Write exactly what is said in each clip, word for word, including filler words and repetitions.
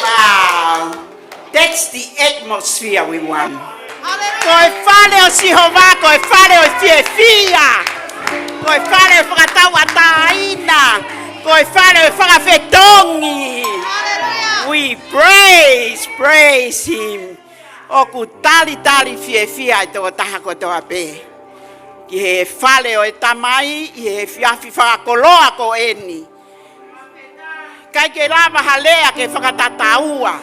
Wow. That's the atmosphere we want. Ko e fale ʻo Sihova, ko e fale ʻo e fiefia. Ko e fale ʻo e fakatauʻatāina. Ko e fale ʻo e fakafetongi. We praise, praise him. ʻOku talitali fiefia e tokotaha kotoa pē ki he fale ʻo e Tamai ʻi he efiafi fakakoloa ko eni. ʻIkai ke lava ha lea ke fakatataua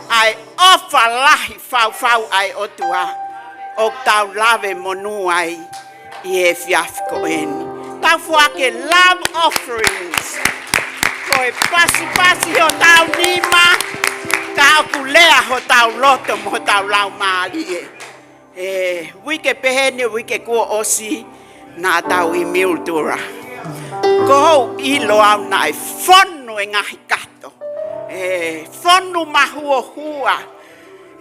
ʻa e ʻofa lahi faufau ʻa e ʻOtua ʻoku tau lave monū ai ʻi he efiafi ko eni. Tau foaki e love offerings. Ko e pasipasi hotau nima, ka ʻoku lea hotau loto mo hotau laumālie. ʻE, uike pehē ni, uike kuo ʻosi, naʻa tau ʻi Mildura. Ko hoʻo ʻilo au naʻe fonu e ngaahi kato. ʻE, fonu mahuohua.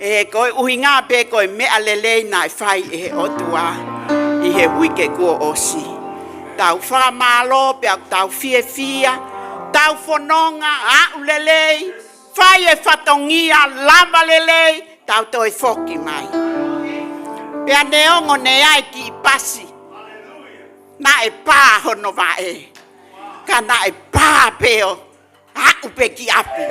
ʻE, ko e ʻuhinga pē ko e meʻa lelei naʻe fai ʻe he ʻOtua ʻi he uike kuo ʻosi. Tau fakamālō pea tau fiefia, tau fononga, aʻu lelei, fai e fatongia, lava lelei, tau toe foki mai. Pea neongo ne ʻi ai e kiʻi pasi, naʻe pā hono vaʻe, ka naʻe pā pē ʻo aʻu pē ki ʻapi.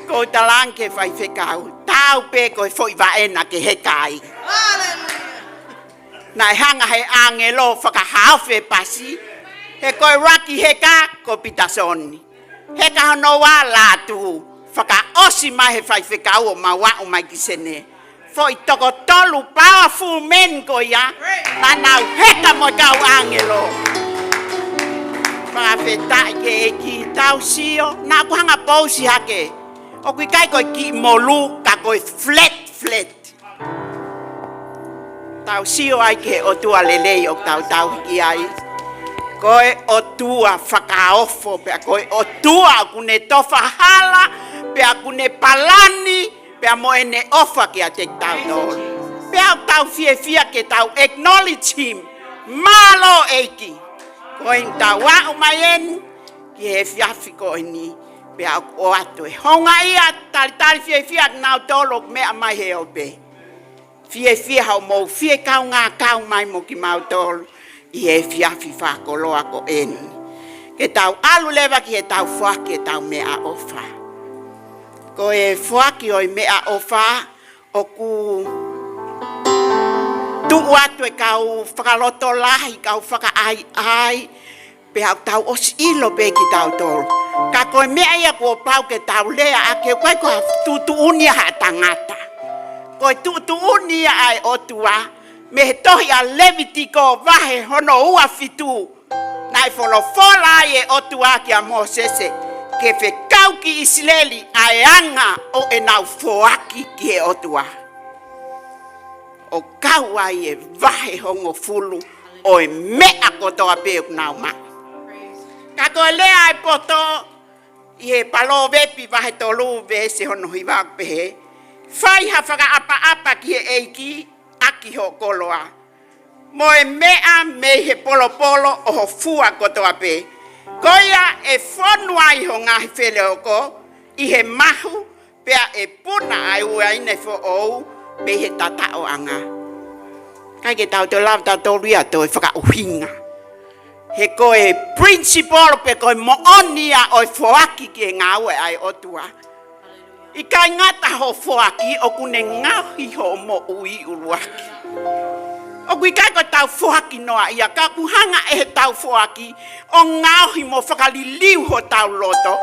Ko u talaange ki he faifekau, tau pē ko e foʻi vaʻe na ke heka ai. Naʻe hanga he ʻāngelo ʻo fakahaofi e pasi, he ko e ʻuluaki heka ko Pitasoni. Heka hono ua Lātū, fakaʻosi mai he faifekau ʻo mau aʻu mai ki Senē. Foʻi toko tolu powerful men ko ia, naʻa nau heka mo e kau ʻāngelo. Fakafetaʻi ki he ʻEiki. Tau sio, naʻa ku hanga pousi hake. ʻOku ʻikai ko e kiʻi molū, ka ko e flat, flat. Tau sio ai ki he ʻOtua lelei ʻoku tau tauhi ki ai. Ko e ʻOtua fakaofo pea ko e ʻOtua ʻoku ne tofa hala, pea ʻoku ne palani, pea mo ʻene ʻofa kiate kitautolu. Pea ʻoku tau fiefia ke tau acknowledge him. Mālō ʻEiki. Ko eni tau aʻu mai eni ki he efiafi ko eni. Pea ʻoku ʻoatu e houngaʻia, talitali fiefia kinautolu ʻoku meʻa mai he ope. Fiefia hoʻomou fie kaungā kau mai mo kimautolu ʻi he efiafi fakakoloa ko eni. Ke tau ʻalu leva ki heʻetau foaki ʻetau meʻaʻofa. Ko e foaki ʻo e meʻaʻofa ʻoku tuʻu atu e kau fakalotolahi, kau fakaʻaiʻai, pea ʻoku tau ʻosi ʻilo pē kitautolu. Ka ko e meʻa ia kuo pau ke tau lea ʻaki, ʻoku ʻikai ko ha tuʻutuʻuni ia ha tangata. Ko e tuʻutuʻuni ia ʻa e ʻOtua, mei he tohi ʻa Levitiko vahe hono ua fitu. Naʻe folofola ai e ʻOtua kia Mōsese, ke fekau ki ʻIsileli ʻa e anga ʻo ʻenau foaki ki he ʻOtua. ʻO kau ai e vahe hongofulu ʻo e meʻa kotoa pē ʻoku nau maʻu. Ka ko e lea ʻa e poto ʻi he Palōvepi vahe tolu veesi hono hiva ʻoku pehē, fai ha fakaʻapaʻapa ki he ʻEiki ʻaki hoʻo koloa, mo e meʻa mei he polopolo ʻo ho fua kotoa pē. Ko ia ʻe fonu ai ho ngaahi feleoko ʻi he mahu, pea ʻe puna ʻa e uaine foʻou mei he tataʻoʻanga. ʻIkai ke tau toe lava tautolu ia toe fakaʻuhinga. He ko e principle pe ko e moʻoni ia ʻo e foaki ki he ngāue ʻa e ʻOtua. ʻIkai ngata hoʻo foaki, ʻoku ne ngaohi hoʻo moʻui ʻuluaki. ʻOku ʻikai ko ʻetau foaki noa ia, ka ʻoku hanga ʻe heʻetau foaki ʻo ngaohi mo fakaliliu hotau loto,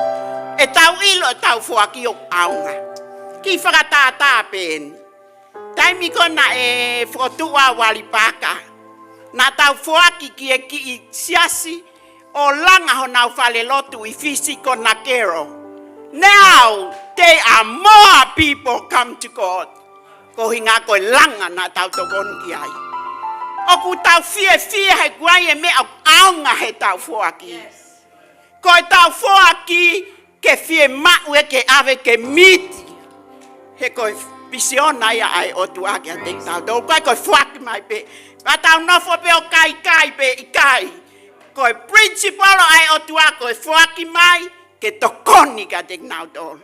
ʻetau ʻilo ʻetau foaki ʻoku ʻaonga. Kiʻi fakatātā pē eni. Taimi ko ē naʻe fokotuʻu ʻa Walipaka, naʻa tau foaki ki he kiʻi siasi ʻo langa honau falelotu ʻi Fisi ko Nakero. Now, there are more people come to God. Ko e ʻuhinga ko e langa naʻa tau tokoni ki ai. ʻOku tau fiefia he ʻoku ʻi ai e meʻa ʻoku ʻaonga heʻetau foaki. Ko ʻetau foaki ke fiemaʻu ʻe ke ʻave ke miti. He ko e vīsone ia ʻa e ʻOtua kiate kitautolu. ʻIkai ko e foaki mai pē, pea tau nofo pē ʻo kaikai pē, ʻikai. Ko e principle ʻa e ʻOtua ko e foaki mai ke tokoni kiate kinautolu.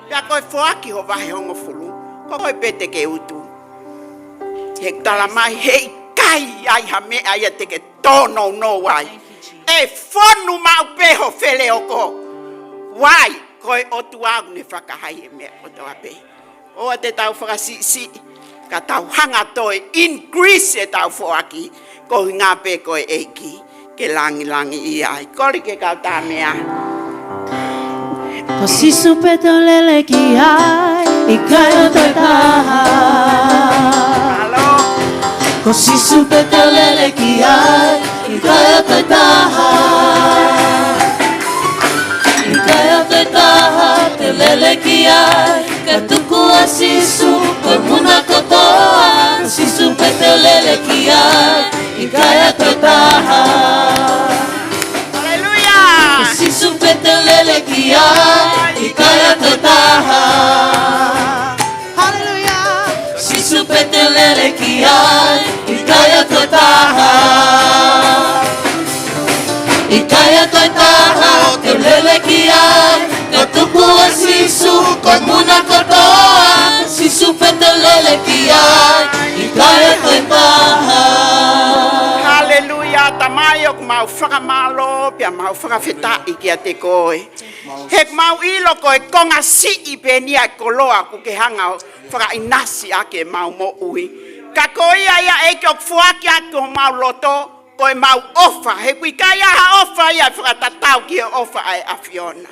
Pea ko e foaki ho vahe hongofulu, ko koe pē te ke utu. He tala mai, heʻikai ai ha meʻa ia te ke tōnounou ai. ʻE fonu maʻu pē ho feleoko. Why? Ko e ʻOtua ʻoku ne fakahā e meʻa kotoa pē. ʻOua te tau fakasiʻisiʻi, ka tau hanga ʻo toe increase ʻetau foaki, koeʻuhinga pē ko e ʻEiki ke langilangiʻia ai. Kole ke kau tā meʻa. Ko Sīsū pē te u lele ki ai, ʻikai ha toe taha. Mālō. Ko Sīsū pē te u lele ki ai, ʻikai ha toe taha. ʻIkai ha toe taha te u lele ki ai, ka tuku ʻa Sīsū ko e muna kotoa. Sīsū pē te u lele ki ai, ʻikai ha toe taha. Haleluia! Sīsū pē te u lele ki ai, ʻikai ha toe taha. Haleluia! Sīsū pē te u lele ki ai, ʻikai ha toe taha. ʻIkai ha toe taha te u lele ki ai, ka tuku ʻa Sīsū ko e muna kotoa. Sīsū pē te u lele ki ai, ʻikai ha toe taha. Haleluia, Tamai, ʻoku mau fakamālō, pea mau fakafetaʻi kiate koe. He ʻoku mau ʻilo ko e konga siʻi pē eni ʻa e koloa ʻoku ke hanga ʻo fakaʻinasi ʻaki ʻemau moʻui. Ka ko ia ia ʻEiki ʻoku foaki ʻaki homau loto, ko ʻemau ʻofa. He ʻoku ʻikai ha ʻofa ia ʻe fakatatau ki he ʻofa ʻa e ʻAfiona.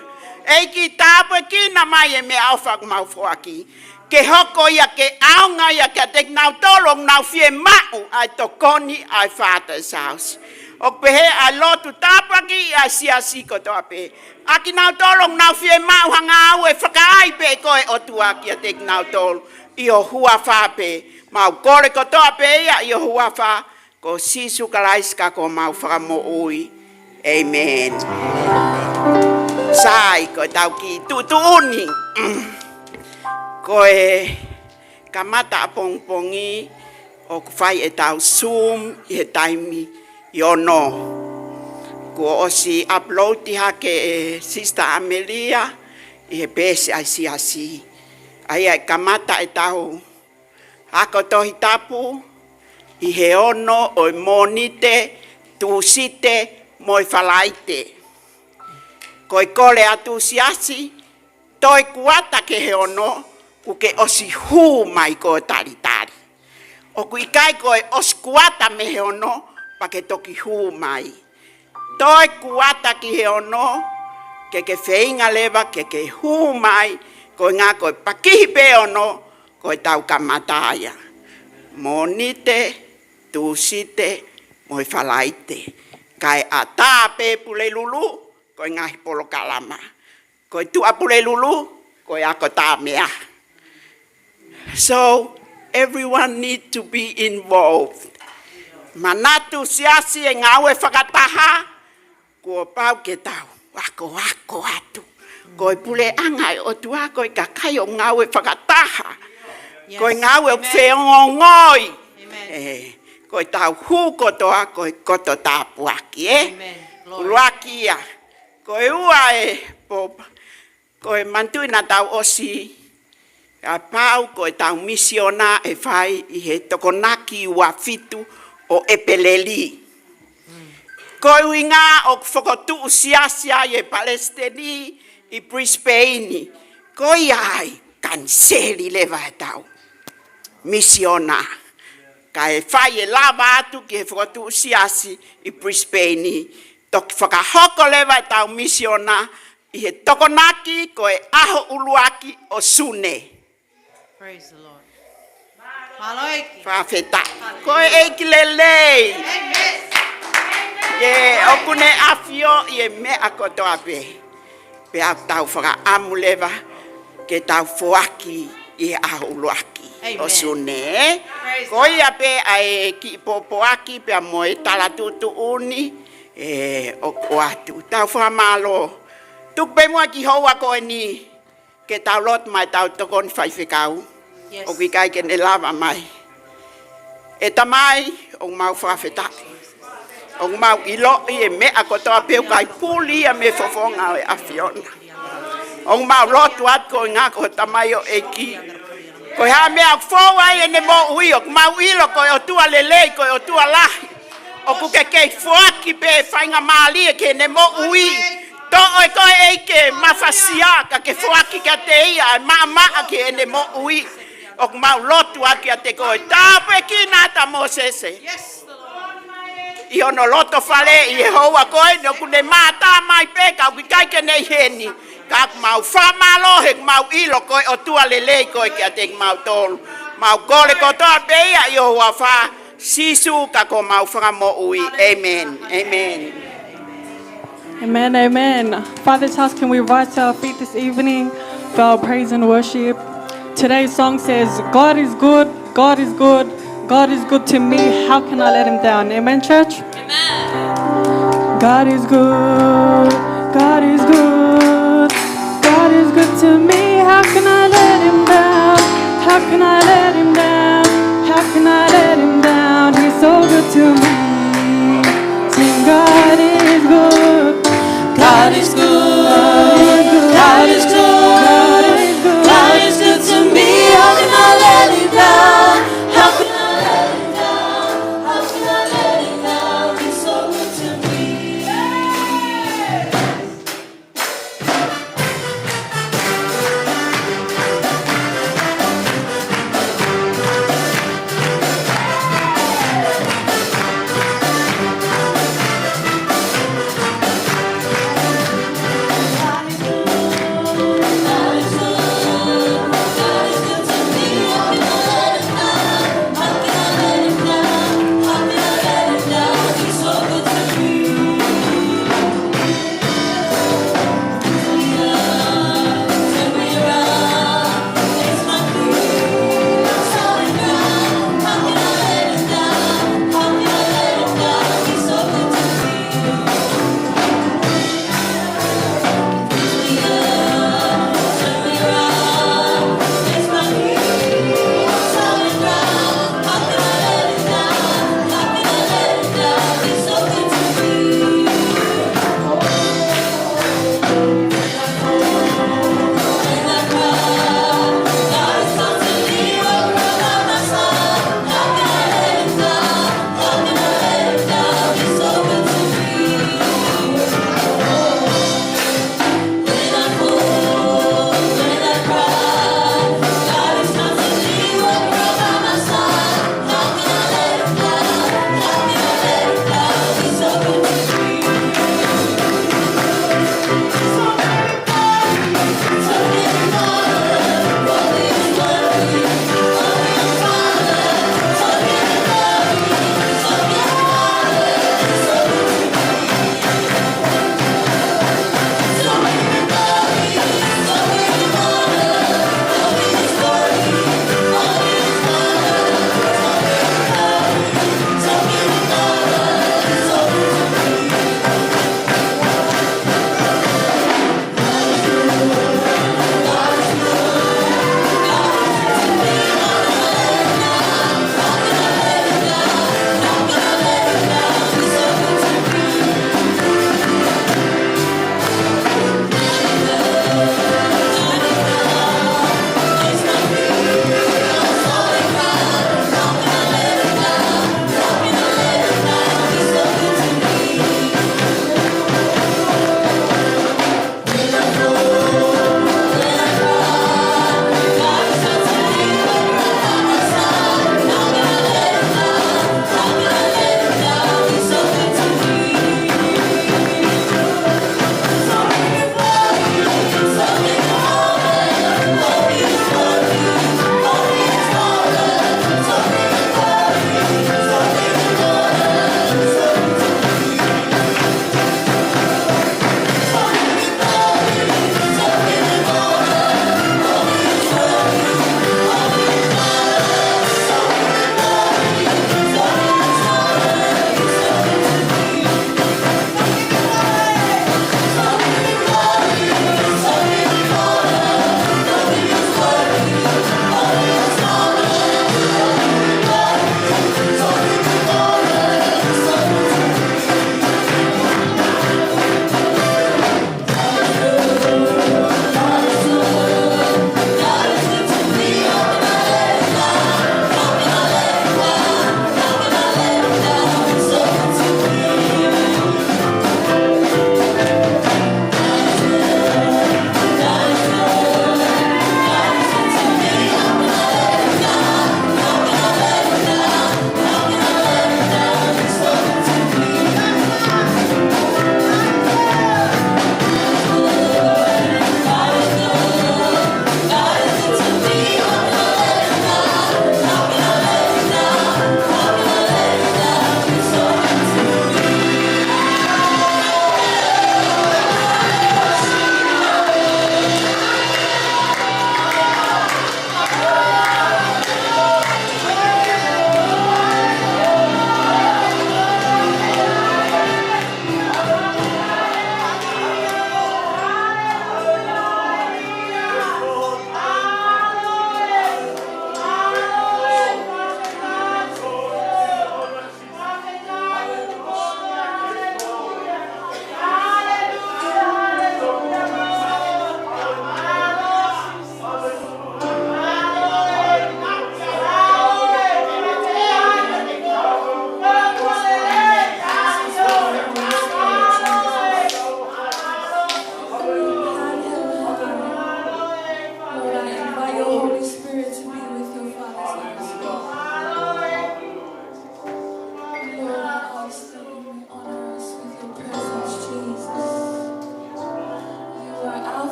ʻEiki tāpuekina mai e meʻaʻofa ʻoku mau foaki. Ke hoko ia ke ʻaonga ia kiate kinautolu ʻoku nau fiemaʻu ʻa e tokoni ʻa e Father's House. ʻOku pehē ʻa e lotu tāpuakiʻi ʻa e siasi kotoa pē. ʻA kinautolu ʻoku nau fiemaʻu ha ngāue fakaai pē ko e ʻOtua kiate kinautolu. ʻI ho huafa pē. Mau kole kotoa pē ia ʻi ho huafa. Ko Sīsū Kalaisi ka ko homau Fakamoʻui. ʻĒmeni. Sai, ko ʻetau kiʻi tuʻutuʻuni. Ko e kamata ʻapongipongi ʻoku fai ʻetau Zoom ʻi he taimi ʻi ono. Kuo ʻosi upload hake ʻe Sister Amelia ʻi he peesi ʻa e siasi. ʻA ia ʻe kamata ʻetau ako Tohi Tapu ʻi he ono ʻo e Mōnite, Tūsite mo e Falaite. Ko e kole atu siasi, toe kuata ki he ono, kuo ke ʻosi hū mai ko e talitali. ʻOku ʻikai ko e ʻosi kuata mei he ono, pea ke toki hū mai. Toe kuata ki he ono, ke ke feinga leva, ke ke hū mai, koeʻuhinga ko e pakihi pē ono, ko ʻetau kamata ia. Mōnite, Tūsite, mo e Falaite. Kae ʻatā pē Pulelulu, ko e ngaahi polokalama. Ko e Tuʻapulelulu, ko e ako tā meʻa. So, everyone need to be involved. Manatu siasi e ngāue fakataha, kuo pau ke tau akoako atu. Ko e puleʻanga ʻo e ʻOtua, ko e kakai ʻoku ngāue fakataha. Ko e ngāue ʻoku feongoongoi. ʻĒ, ko ʻetau hū kotoa, ko e koto tāpuaki, ē? ʻUluaki ia. Ko e ua ē, Popa, ko e manatuʻi naʻa tau ʻosi, kapau ko ʻetau misiona ʻe fai ʻi he Tokonaki ua fitu ʻo ʻEpeleli. Ko e ʻuhinga ʻoku fokotuʻu siasi ai e palesiteni ʻi Brisbane. Ko ia ai, kaniseli leva ʻetau misiona. Kae fai e lava atu ki he fokotuʻu siasi ʻi Brisbane. Toki fakahoko leva ʻetau misiona ʻi he Tokonaki ko e ʻaho ʻuluaki ʻo Sune. Fakafetaʻi. Ko e ʻEiki lelei. ʻIo, ʻoku ne ʻafioʻi e meʻa kotoa pē. Pea tau fakaʻamu leva ke tau foaki ʻi he ʻaho ʻuluaki ʻo Sune. Ko ia pē ʻa e kiʻi pōpoaki pea mo e tala tuʻutuʻuni ē ʻoku ʻoatu. Tau fakamālō. Tuku pē muʻa ki houa ko eni ke tau lotu mai ʻetau tokoni faifekau. ʻOku ʻikai ke ne lava mai. ʻE Tamai, ʻoku mau fakafetaʻi. ʻOku mau ʻiloʻi e meʻa kotoa pē ʻoku ʻikai puli ia mei he fofonga ʻo e ʻAfiona. ʻOku mau lotu atu koeʻuhi ko e tamaioʻeiki. Ko e hā e meʻa ʻoku fou ai ʻene moʻui, ʻoku mau ʻilo ko e ʻOtua lelei, ko e ʻOtua lahi. ʻOku ke kei foaki pē faingamālie ki heʻene moʻui. Toʻo ʻe koe ʻEiki e mafasia, ka ke foaki kiate ia e maʻamaʻa ki heʻene moʻui. ʻOku mau lotu atu kiate koe. Tāpuekina ʻa Mōsese ʻi hono loto fale ʻi he houa ko eni, ʻoku ne mātā mai pē ka ʻoku ʻikai ke ne ʻi heni. Ka ʻoku mau fakamālō he ʻoku mau ʻilo ko e ʻOtua lelei koe kiate kimautolu. Mau kole kotoa pē ia ʻi ho huafa, Sīsū ko homau Fakamoʻui. Amen. Amen. Amen, amen. Father's house, can we rise to our feet this evening for our praise and worship? Today's song says, "God is good, God is good, God is good to me. How can I let him down?" Amen, church? Amen. God is good, God is good, God is good to me. How can I let him down? How can I let him down? How can I let him down? He's so good to me. Sing, God is good. God is good. God is good. God is good to me. How can I let him down? How can I let him down? How can I let him down? He's so good to me.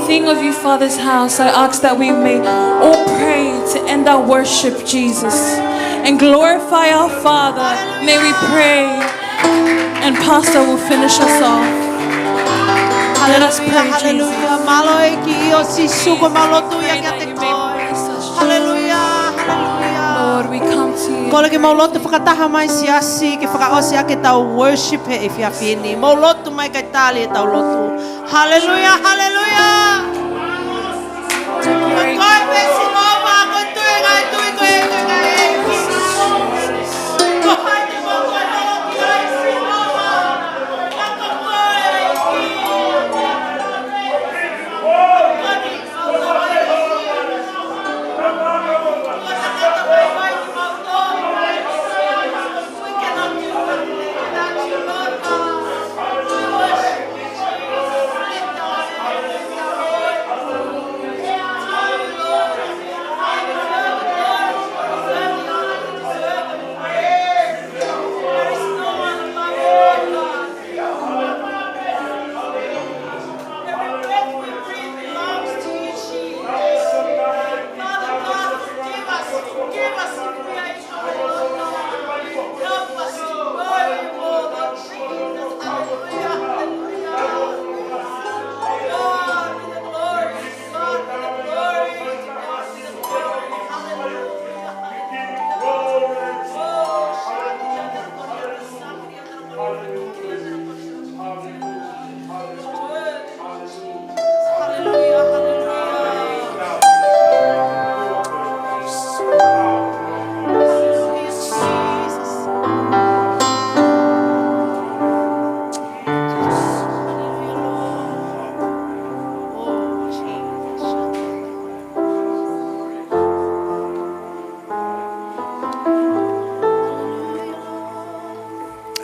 Thing of you, Father's house, I ask that we may all pray to end our worship, Jesus, and glorify our Father. May we pray, and Pastor will finish us off. Let us pray, Jesus. Haleluia. Mālō ʻEiki, ʻio Sīsū, ko ʻemau lotu ia kiate koe. Haleluia, haleluia. Lord, we come to you. Kole ke mau lotu fakataha mai siasi, ke fakaʻosi ʻaki ʻetau worship he efiafi ni. Mau lotu mai kae tali ʻetau lotu. Haleluia, haleluia. Ko koe pē Sihova, ko e Tuʻi ʻo e ngaahi tuʻi, ko e ʻEiki ʻo e ngaahi ʻeiki. Ko hai te mau koloa ki ai Sihova. Ka ko koe ʻEiki.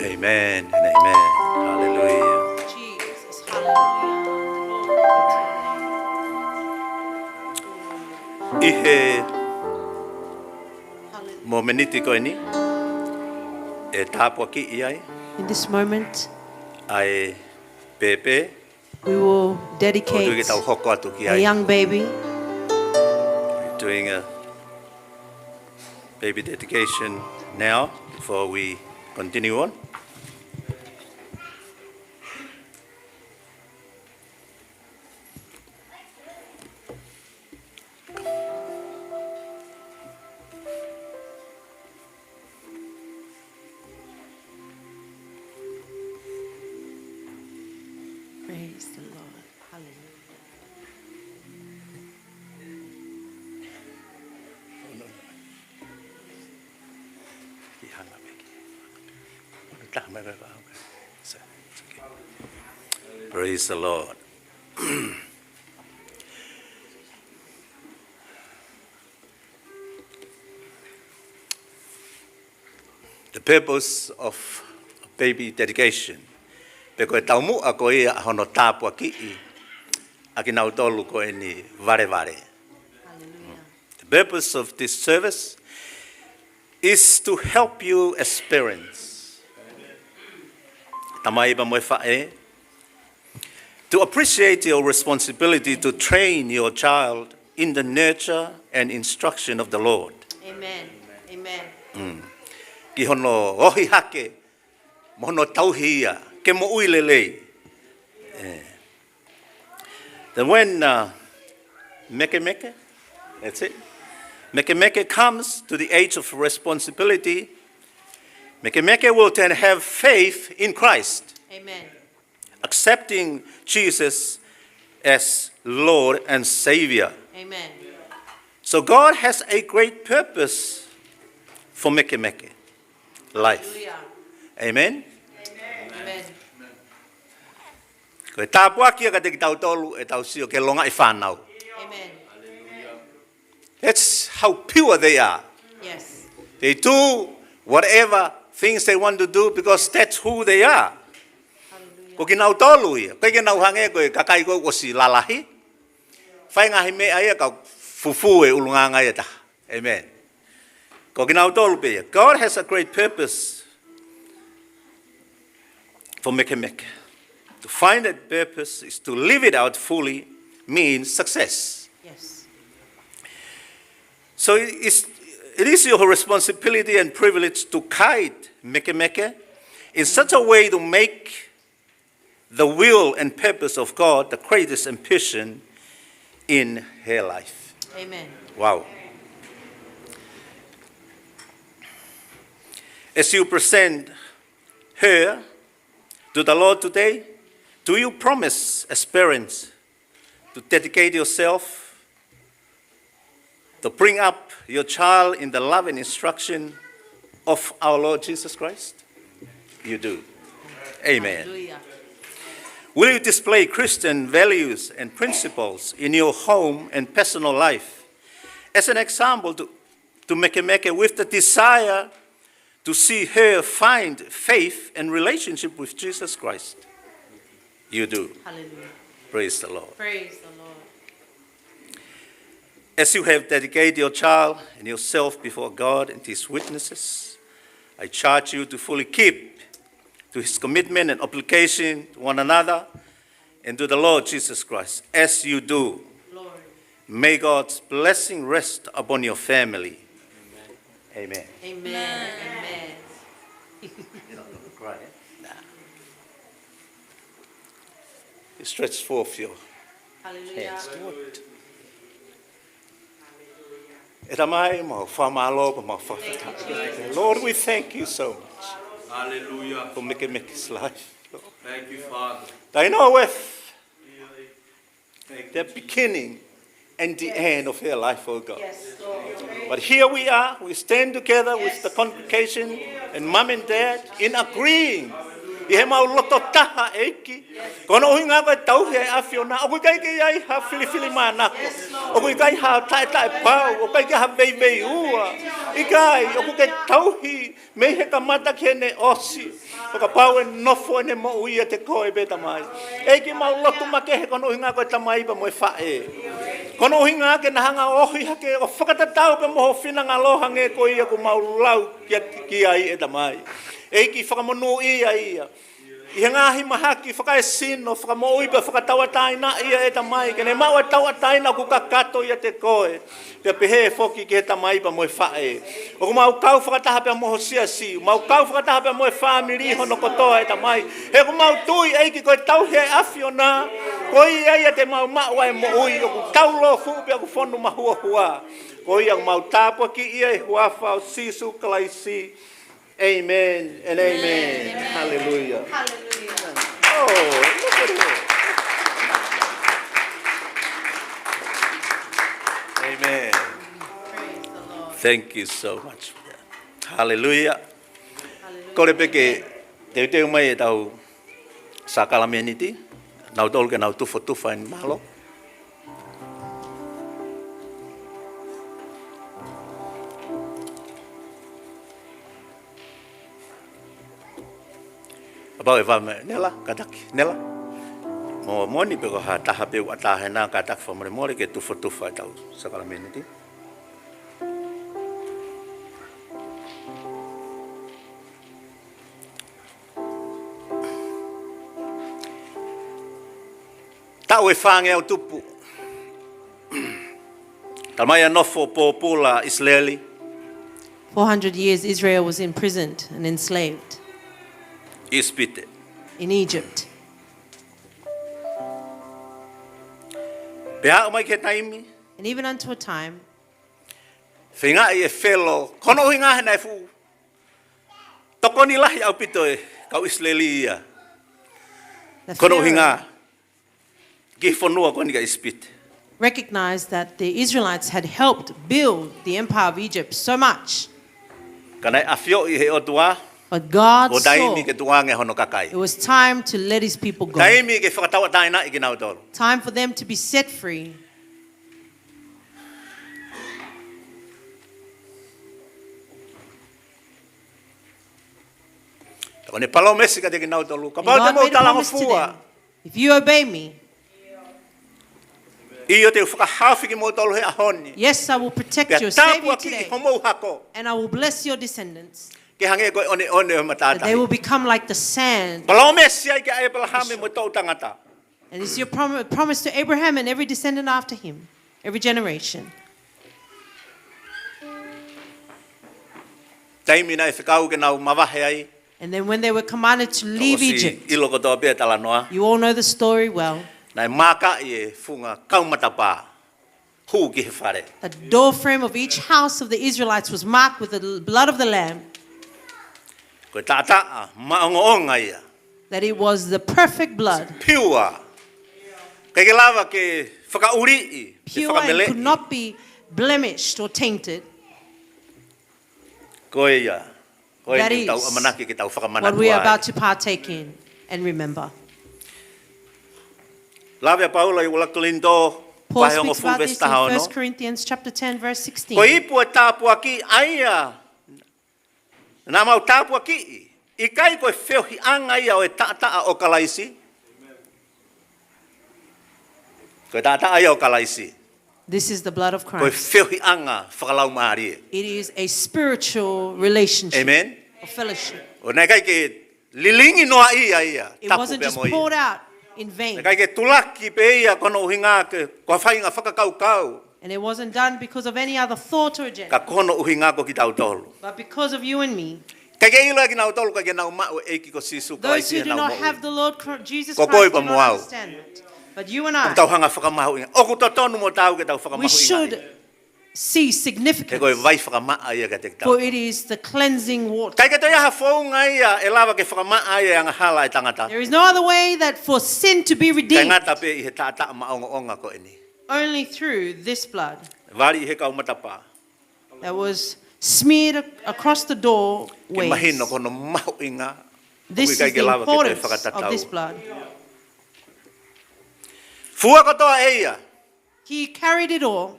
Amen and amen. Hallelujah. Jesus, hallelujah. ʻI he momeniti ko eni, ʻe tāpuakiʻi ai. In this moment, ʻa e pēpē. We will dedicate ʻOku tau hoko atu ki ai. A young baby. We're doing a baby dedication now before we continue on. Praise the Lord. Hallelujah. Praise the Lord. The purpose of baby dedication. Pe ko e taumuʻa ko ia hono tāpuakiʻi ʻa kinautolu ko eni valevale. Hallelujah. The purpose of this service is to help you as parents. Tamai pea mo e faʻē, to appreciate your responsibility to train your child in the nurture and instruction of the Lord. Amen. Amen. Mm. Ki hono ohi hake, mo hono tauhi ia, ke moʻui lelei. Eh. Then when, uh, mekemeke, that's it. Mekemeke comes to the age of responsibility. Mekemeke will then have faith in Christ. Amen. Accepting Jesus as Lord and Savior. Amen. So God has a great purpose for mekemeke life. Hallelujah. Amen? Amen. Ko e tāpuaki ia kiate kitautolu ʻetau sio ki he longaʻi fānau. Amen. That's how pure they are. Yes. They do whatever things they want to do because that's who they are. Hallelujah. Ko kinautolu ia. ʻIkai ke nau hangē ko e kakai ko ē ʻosi lalahi. Fai ngaahi meʻa ia ka fufū e ʻulungaanga ia ʻe taha. Amen. Ko kinautolu pē ia. God has a great purpose for Mekemeke. To find that purpose is to live it out fully means success. Yes. So it is, it is your responsibility and privilege to guide Mekemeke in such a way to make the will and purpose of God the greatest ambition in her life. Amen. Wow. As you present her to the Lord today, do you promise as parents to dedicate yourself to bring up your child in the love and instruction of our Lord Jesus Christ? You do. Amen. Hallelujah. Will you display Christian values and principles in your home and personal life as an example to, to Mekemeke with the desire to see her find faith and relationship with Jesus Christ? You do. Hallelujah. Praise the Lord. Praise the Lord. As you have dedicated your child and yourself before God and His witnesses, I charge you to fully keep to His commitment and obligation to one another and to the Lord Jesus Christ. As you do, Lord. May God's blessing rest upon your family. Amen. Amen. Amen. You don't have to cry, eh? Nah. You stretch forth your Hallelujah. hands toward. ʻE Tamai, mau fakamālō, mau fakafetaʻi. Lord, we thank you so much Hallelujah. for Mekemeke's life, Lord. Thank you, Father. They know with Thank the you, beginning and the end of her life, oh God. Yes, Lord. But here we are, we stand together with the congregation and mom and dad in agreeing. ʻI heʻemau loto taha, ʻEiki. Ko hono ʻuhinga ko e tauhi ʻa e ʻAfiona. ʻOku ʻikai ke ʻi ai ha filifilimānako. ʻOku ʻikai ha taʻetaʻepau. ʻOku ʻikai ke ha veiveiua. ʻIkai, ʻoku ke tauhi mei he kamata ki heʻene ʻosi. ʻO kapau ʻe nofo ʻene moʻui ʻiate koe pē Tamai. ʻEiki, mau lotu makehe ko hono ʻuhinga ko e tamai pea mo e faʻē. Ko hono ʻuhinga ke na hanga ʻo ohi hake ʻo fakatatau pē mo ho finangalo hangē ko ia ʻoku mau lau ki, ki ai ʻe Tamai. ʻEiki, fakamonūʻia ia ʻi he ngaahi mahaki fakaesino, fakamoʻui pea fakatauʻatāinaʻi ia ʻe Tamai, ke ne maʻu ʻa e tauʻatāina ʻoku kakato ʻiate koe. Pea pehē foki ki he tamai pea mo e faʻē. ʻOku mau kau fakataha pea mo ho siasi, mau kau fakataha pea mo e fāmili hono kotoa ʻe Tamai. He ʻoku mau tui ʻEiki ko e tauhi ʻa e ʻAfiona, ko ia ia te mau maʻu ʻa e moʻui, ʻoku taulōfuʻu pea ʻoku fonu mahuohua. Ko ia ʻoku mau tāpuakiʻi ia ʻi he huafa ʻo Sīsū Kalaisi. Amen and amen. Hallelujah. Hallelujah. Oh, look at it. Amen. Praise the Lord. Thank you so much. Hallelujah. Hallelujah. Kole pē ke teuteu mai ʻetau sākalamēniti. Nautolu ke nau tufotufa ʻeni mālō. Kapau ʻe fai mai, Nela, kātaki, Nela. Mo moni pē ko ha taha pē ʻoku ʻatā hena, kātaki fakamolemole ke tufotufa ʻetau sākalamēniti. Taʻu ʻe fāngeau tupu. Talamai ʻa e nofo pōpula ʻIsileli. Four hundred years Israel was imprisoned and enslaved ʻIsipite. In Egypt. Pea aʻu mai ki he taimi, And even unto a time, feingaʻi ʻe Felo, ko hono ʻuhinga he naʻe fuʻu tokoni lahi ʻaupito e kau ʻIsileli ia. the Ko hono Pharaoh ʻuhinga ki he fonua ko eni ko ʻIsipite. recognized that the Israelites had helped build the empire of Egypt so much. Ka naʻe ʻafioʻi ʻe he ʻOtua, But God ko e taimi saw ke tukuange hono kakai. It was time to let his people go. Taimi ke fakatauʻatāinaʻi kinautolu. Time for them to be set free. Ka ko ʻene palōmesi kiate kinautolu. And Kapau te God mou made a promise to talangofua. Them. If you obey me, ʻIo, te u fakahaofi kimoutolu he ʻaho ni. Yes, I will protect you, save you today. Pea tāpuakiʻi homou hako. And I will bless your descendants. Ke hangē ko e ʻoneʻone ʻo e matātahi. That they will become like the sand. Palōmesi ai kia ʻĒpalahame mo e toʻu tangata. And it's your prom-, promise to Abraham and every descendant after him, every generation. Taimi naʻe fekau ke nau mavahe ai. And then when they were commanded to leave Egypt, ʻosi ʻilo kotoa pē e talanoa. You all know the story well. Naʻe mākaʻi e funga kaumatapā hū ki he fale. The door frame of each house of the Israelites was marked with the l-, blood of the Lamb. Ko e taʻataʻa maʻongoʻonga ia. That it was the perfect blood. Pure. ʻIkai ke lava ke fakaʻuliʻi, ke fakameleʻi. Pure and could not be blemished or tainted. Ko ia, ko ia ʻoku tau ʻamanaki ke tau fakamanatu ai. That is what we are about to partake in and remember. Lave ʻa Paula ʻi he ʻuluaki Kolinitō, Paul speaks about this in First Corinthians chapter ten, verse sixteen. Ko e ipu ʻo e tāpuaki ʻa ia naʻa mau tāpuakiʻi, ʻikai ko e feohiʻanga ia ʻo e taʻataʻa ʻo Kalaisi? Ko e taʻataʻa ia ʻo Kalaisi. This is the blood of Christ. Ko e feohiʻanga fakalaumālie. It is a spiritual relationship. Amen. Or fellowship. ʻO naʻe ʻikai ke lilingi noa ia ia, tapu pea mo ia. It wasn't just poured out in vain. Naʻe ʻikai ke tulaki pē ia ko hono ʻuhinga ke, ko ha faʻahinga fakakaukau. And it wasn't done because of any other thought or agenda. Ka ko hono ʻuhinga ko kitautolu. But because of you and me. ʻIkai ke ʻilo ʻe kinautolu ʻikai ke nau maʻu e ʻEiki ko Sīsū Kalaisi ʻenau moʻui. Those who do not have the Lord Chr-, Jesus Christ do not understand it. Ko koe pea mo au. But you and I, ʻoku tau hanga fakamahuʻinga. ʻOku totonu mo taau ke tau fakamahuʻinga. We should see significance. He ko e vai fakamaʻa ia kiate kitautolu. For it is the cleansing water. ʻIkai ke toe ʻi ai ha founga ia ʻe lava ke fakamaʻa ai e angahala ʻa e tangata. There is no other way that for sin to be redeemed. ʻIkai ngata pē ʻi he taʻataʻa maʻongoʻonga ko eni. Only through this blood. Vali ʻi he kaumatapā. That was smeared ac-, across the doorways. Ke mahino ko hono mahuʻinga. This is the importance of this blood. ʻOku ʻikai ke lava ke toe fakatatau. Fua kotoa ʻe ia. He carried it all.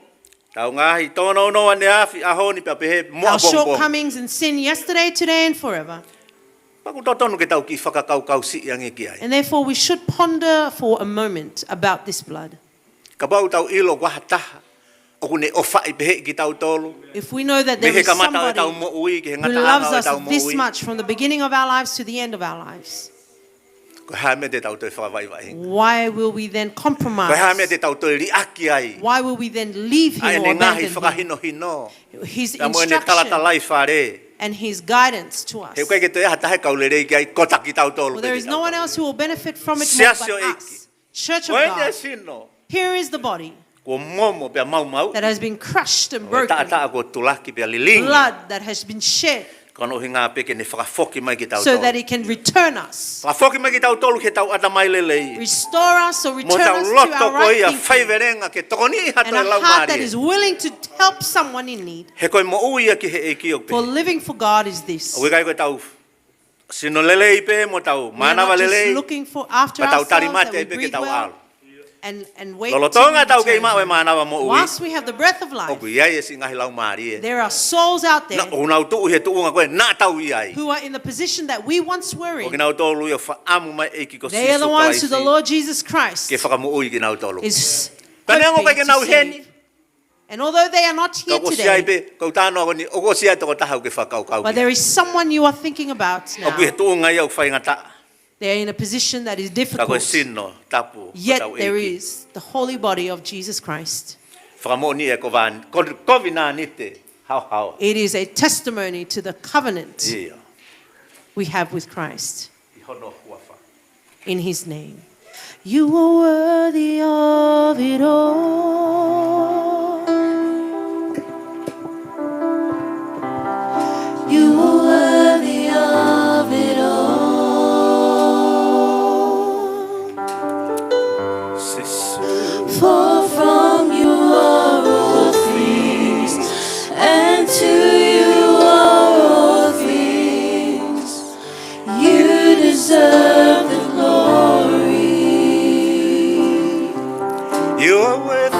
Tau ngaahi tōnounou ʻaneafi, ʻaho ni pea pehē mo ʻapongipongi. Our shortcomings and sin yesterday, today, and forever. Pea ʻoku totonu ke tau kiʻi fakakaukausiʻi ange ki ai. And therefore we should ponder for a moment about this blood. Kapau ʻoku tau ʻilo ʻoku ʻi ai ha taha ʻoku ne ʻofaʻi pehē kitautolu. If we know that there is somebody who loves us this much from the beginning of our lives to the end of our lives. Mei he kamata ʻo ʻetau moʻui ki he ngataʻanga ʻo ʻetau moʻui. Ko e hā e meʻa te tau toe fakavaʻivaʻi? Why will we then compromise? Ko e hā e meʻa te tau toe liʻaki ai? Why will we then leave him or abandon him? ʻA ʻene ngaahi fakahinohino. His instruction. Pea mo ʻene talatalaifale. And his guidance to us. He ʻoku ʻikai ke toe ʻi ai ha taha ʻe kau lelei ki ai, ko kitautolu pē. Well, there is no one else who will benefit from it more but us. Siasi ʻo e ʻEiki. Church of God. Ko ʻene sino. Here is the body. Kuo momo pea maumauʻi. That has been crushed and broken. Ko e taʻataʻa kuo tulaki pea lilingi. Blood that has been shed. Ko hono ʻuhinga pē ke ne fakafoki mai kitautolu. So that he can return us. Fakafoki mai kitautolu ki heʻetau ʻatamai lelei. Restore us or return us to our right thinking. Mo ʻetau loto ko ia faivelenga ke tokoniʻi ha toe laumālie. And a heart that is willing to help someone in need. He ko e moʻui ia ki he ʻEiki ʻoku pehē. For living for God is this. ʻOku ʻikai ko ʻetau sino lelei pē mo ʻetau mānava lelei. We are not just looking for after ourselves, that we breathe well and, and wait till we return. Pea tau talimate pē ke tau ʻalu. Lolotonga ʻetau kei maʻu e mānava moʻui. Whilst we have the breath of life, ʻoku ʻi ai e siʻi ngaahi laumālie. There are souls out there Naʻa, ʻoku nau tuʻu he tuʻunga ko ē naʻa tau ʻi ai. Who are in the position that we once were in. Ko kinautolu ia ʻoku faʻamu mai ʻEiki ko Sīsū Kalaisi. They are the ones who the Lord Jesus Christ is hoping to save. Ke fakamoʻui kinautolu. Ka neongo ʻikai ke nau ʻi heni. And although they are not here today, Ka ʻoku ʻosi ai pē, ko ʻetau talanoa ko eni, ʻoku ʻosi ai e tokotaha ʻoku ke fakakaukau ki ai. But there is someone you are thinking about now. ʻOku ʻi he tuʻunga ia ʻoku faingataʻa. They are in a position that is difficult. Ka ko e sino tapu ʻo hotau ʻEiki. Yet there is the holy body of Jesus Christ. Fakamoʻoni e kovan-, ko-, kovinānite haohaoa. It is a testimony to the covenant Ia. we have with Christ. ʻI hono huafa. In his name. You are worthy of it all. You are worthy of it all. For from you are all things, and to you are all things. You deserve the glory. You are worthy.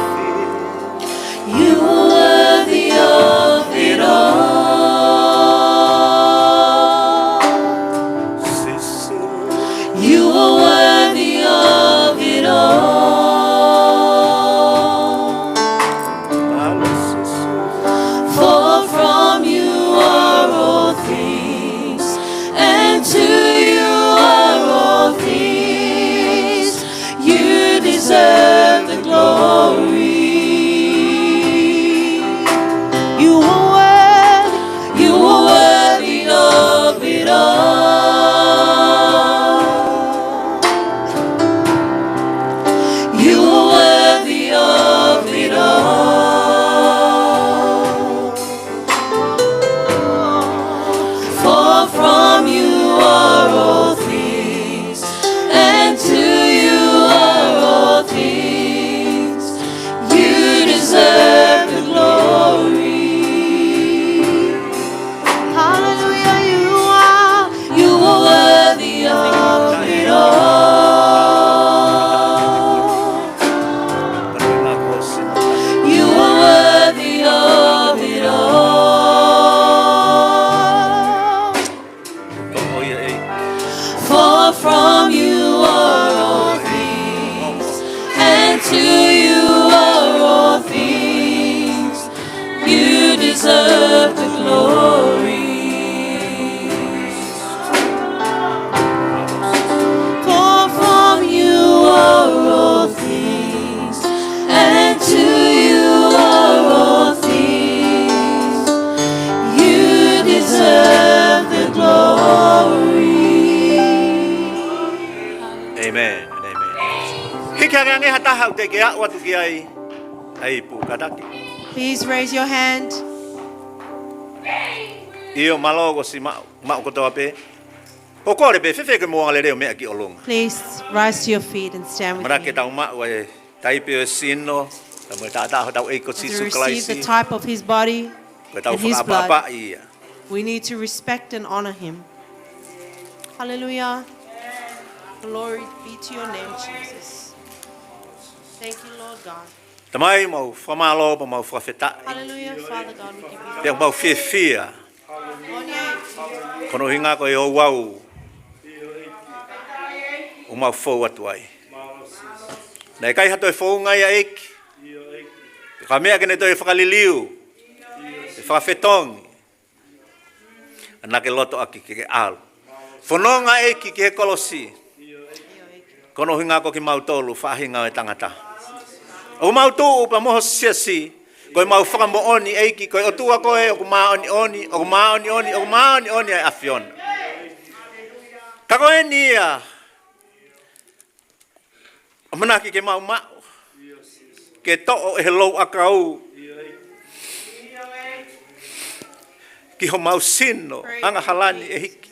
Au te ke aʻu atu ki ai, ʻai pū kataki. Please raise your hand. ʻIo, mālō, kuo ʻosi maʻu, maʻu kotoa pē. Ko e kole pē, fēfē ke mou angalelei ʻo meʻa ki ʻolunga. Please rise to your feet and stand with me. Manatu ke tau maʻu e taipe ʻo e sino, ka mo e taʻataʻa hotau ʻEiki ko Sīsū Kalaisi. As we receive the type of his body and his blood, ko ʻetau fakaʻapaʻapaʻi ia. We need to respect and honor him. Hallelujah. Glory be to your name, Jesus. Thank you, Lord God. Tamai, mau fakamālō pea mau fakafetaʻi. Hallelujah, Father God, we give you thanks. Pea mau fiefia. Ko hono ʻuhinga ko e ouau ʻoku mau fou atu ai. Naʻe ʻikai ha toe founga ia, ʻEiki. Ka meʻa ke ne toe fakaliliu, ʻe fakafetongi. Naʻa ke loto ʻaki ke ke ʻalu. Fononga, ʻEiki, ki he kolosi. Ko hono ʻuhinga ko kimautolu faʻahinga ʻo e tangata. ʻOku mau tuʻu pea mo ho siasi, ko ʻemau fakamoʻoni, ʻEiki, ko e ʻOtua koe ʻoku māʻoniʻoni, ʻoku māʻoniʻoni, ʻoku māʻoniʻoni ʻa e ʻAfiona. Ka ko eni ia ʻoku ʻamanaki ke mau maʻu, ke toʻo ʻe he louʻakau ki homau sino angahala ni, ʻEiki,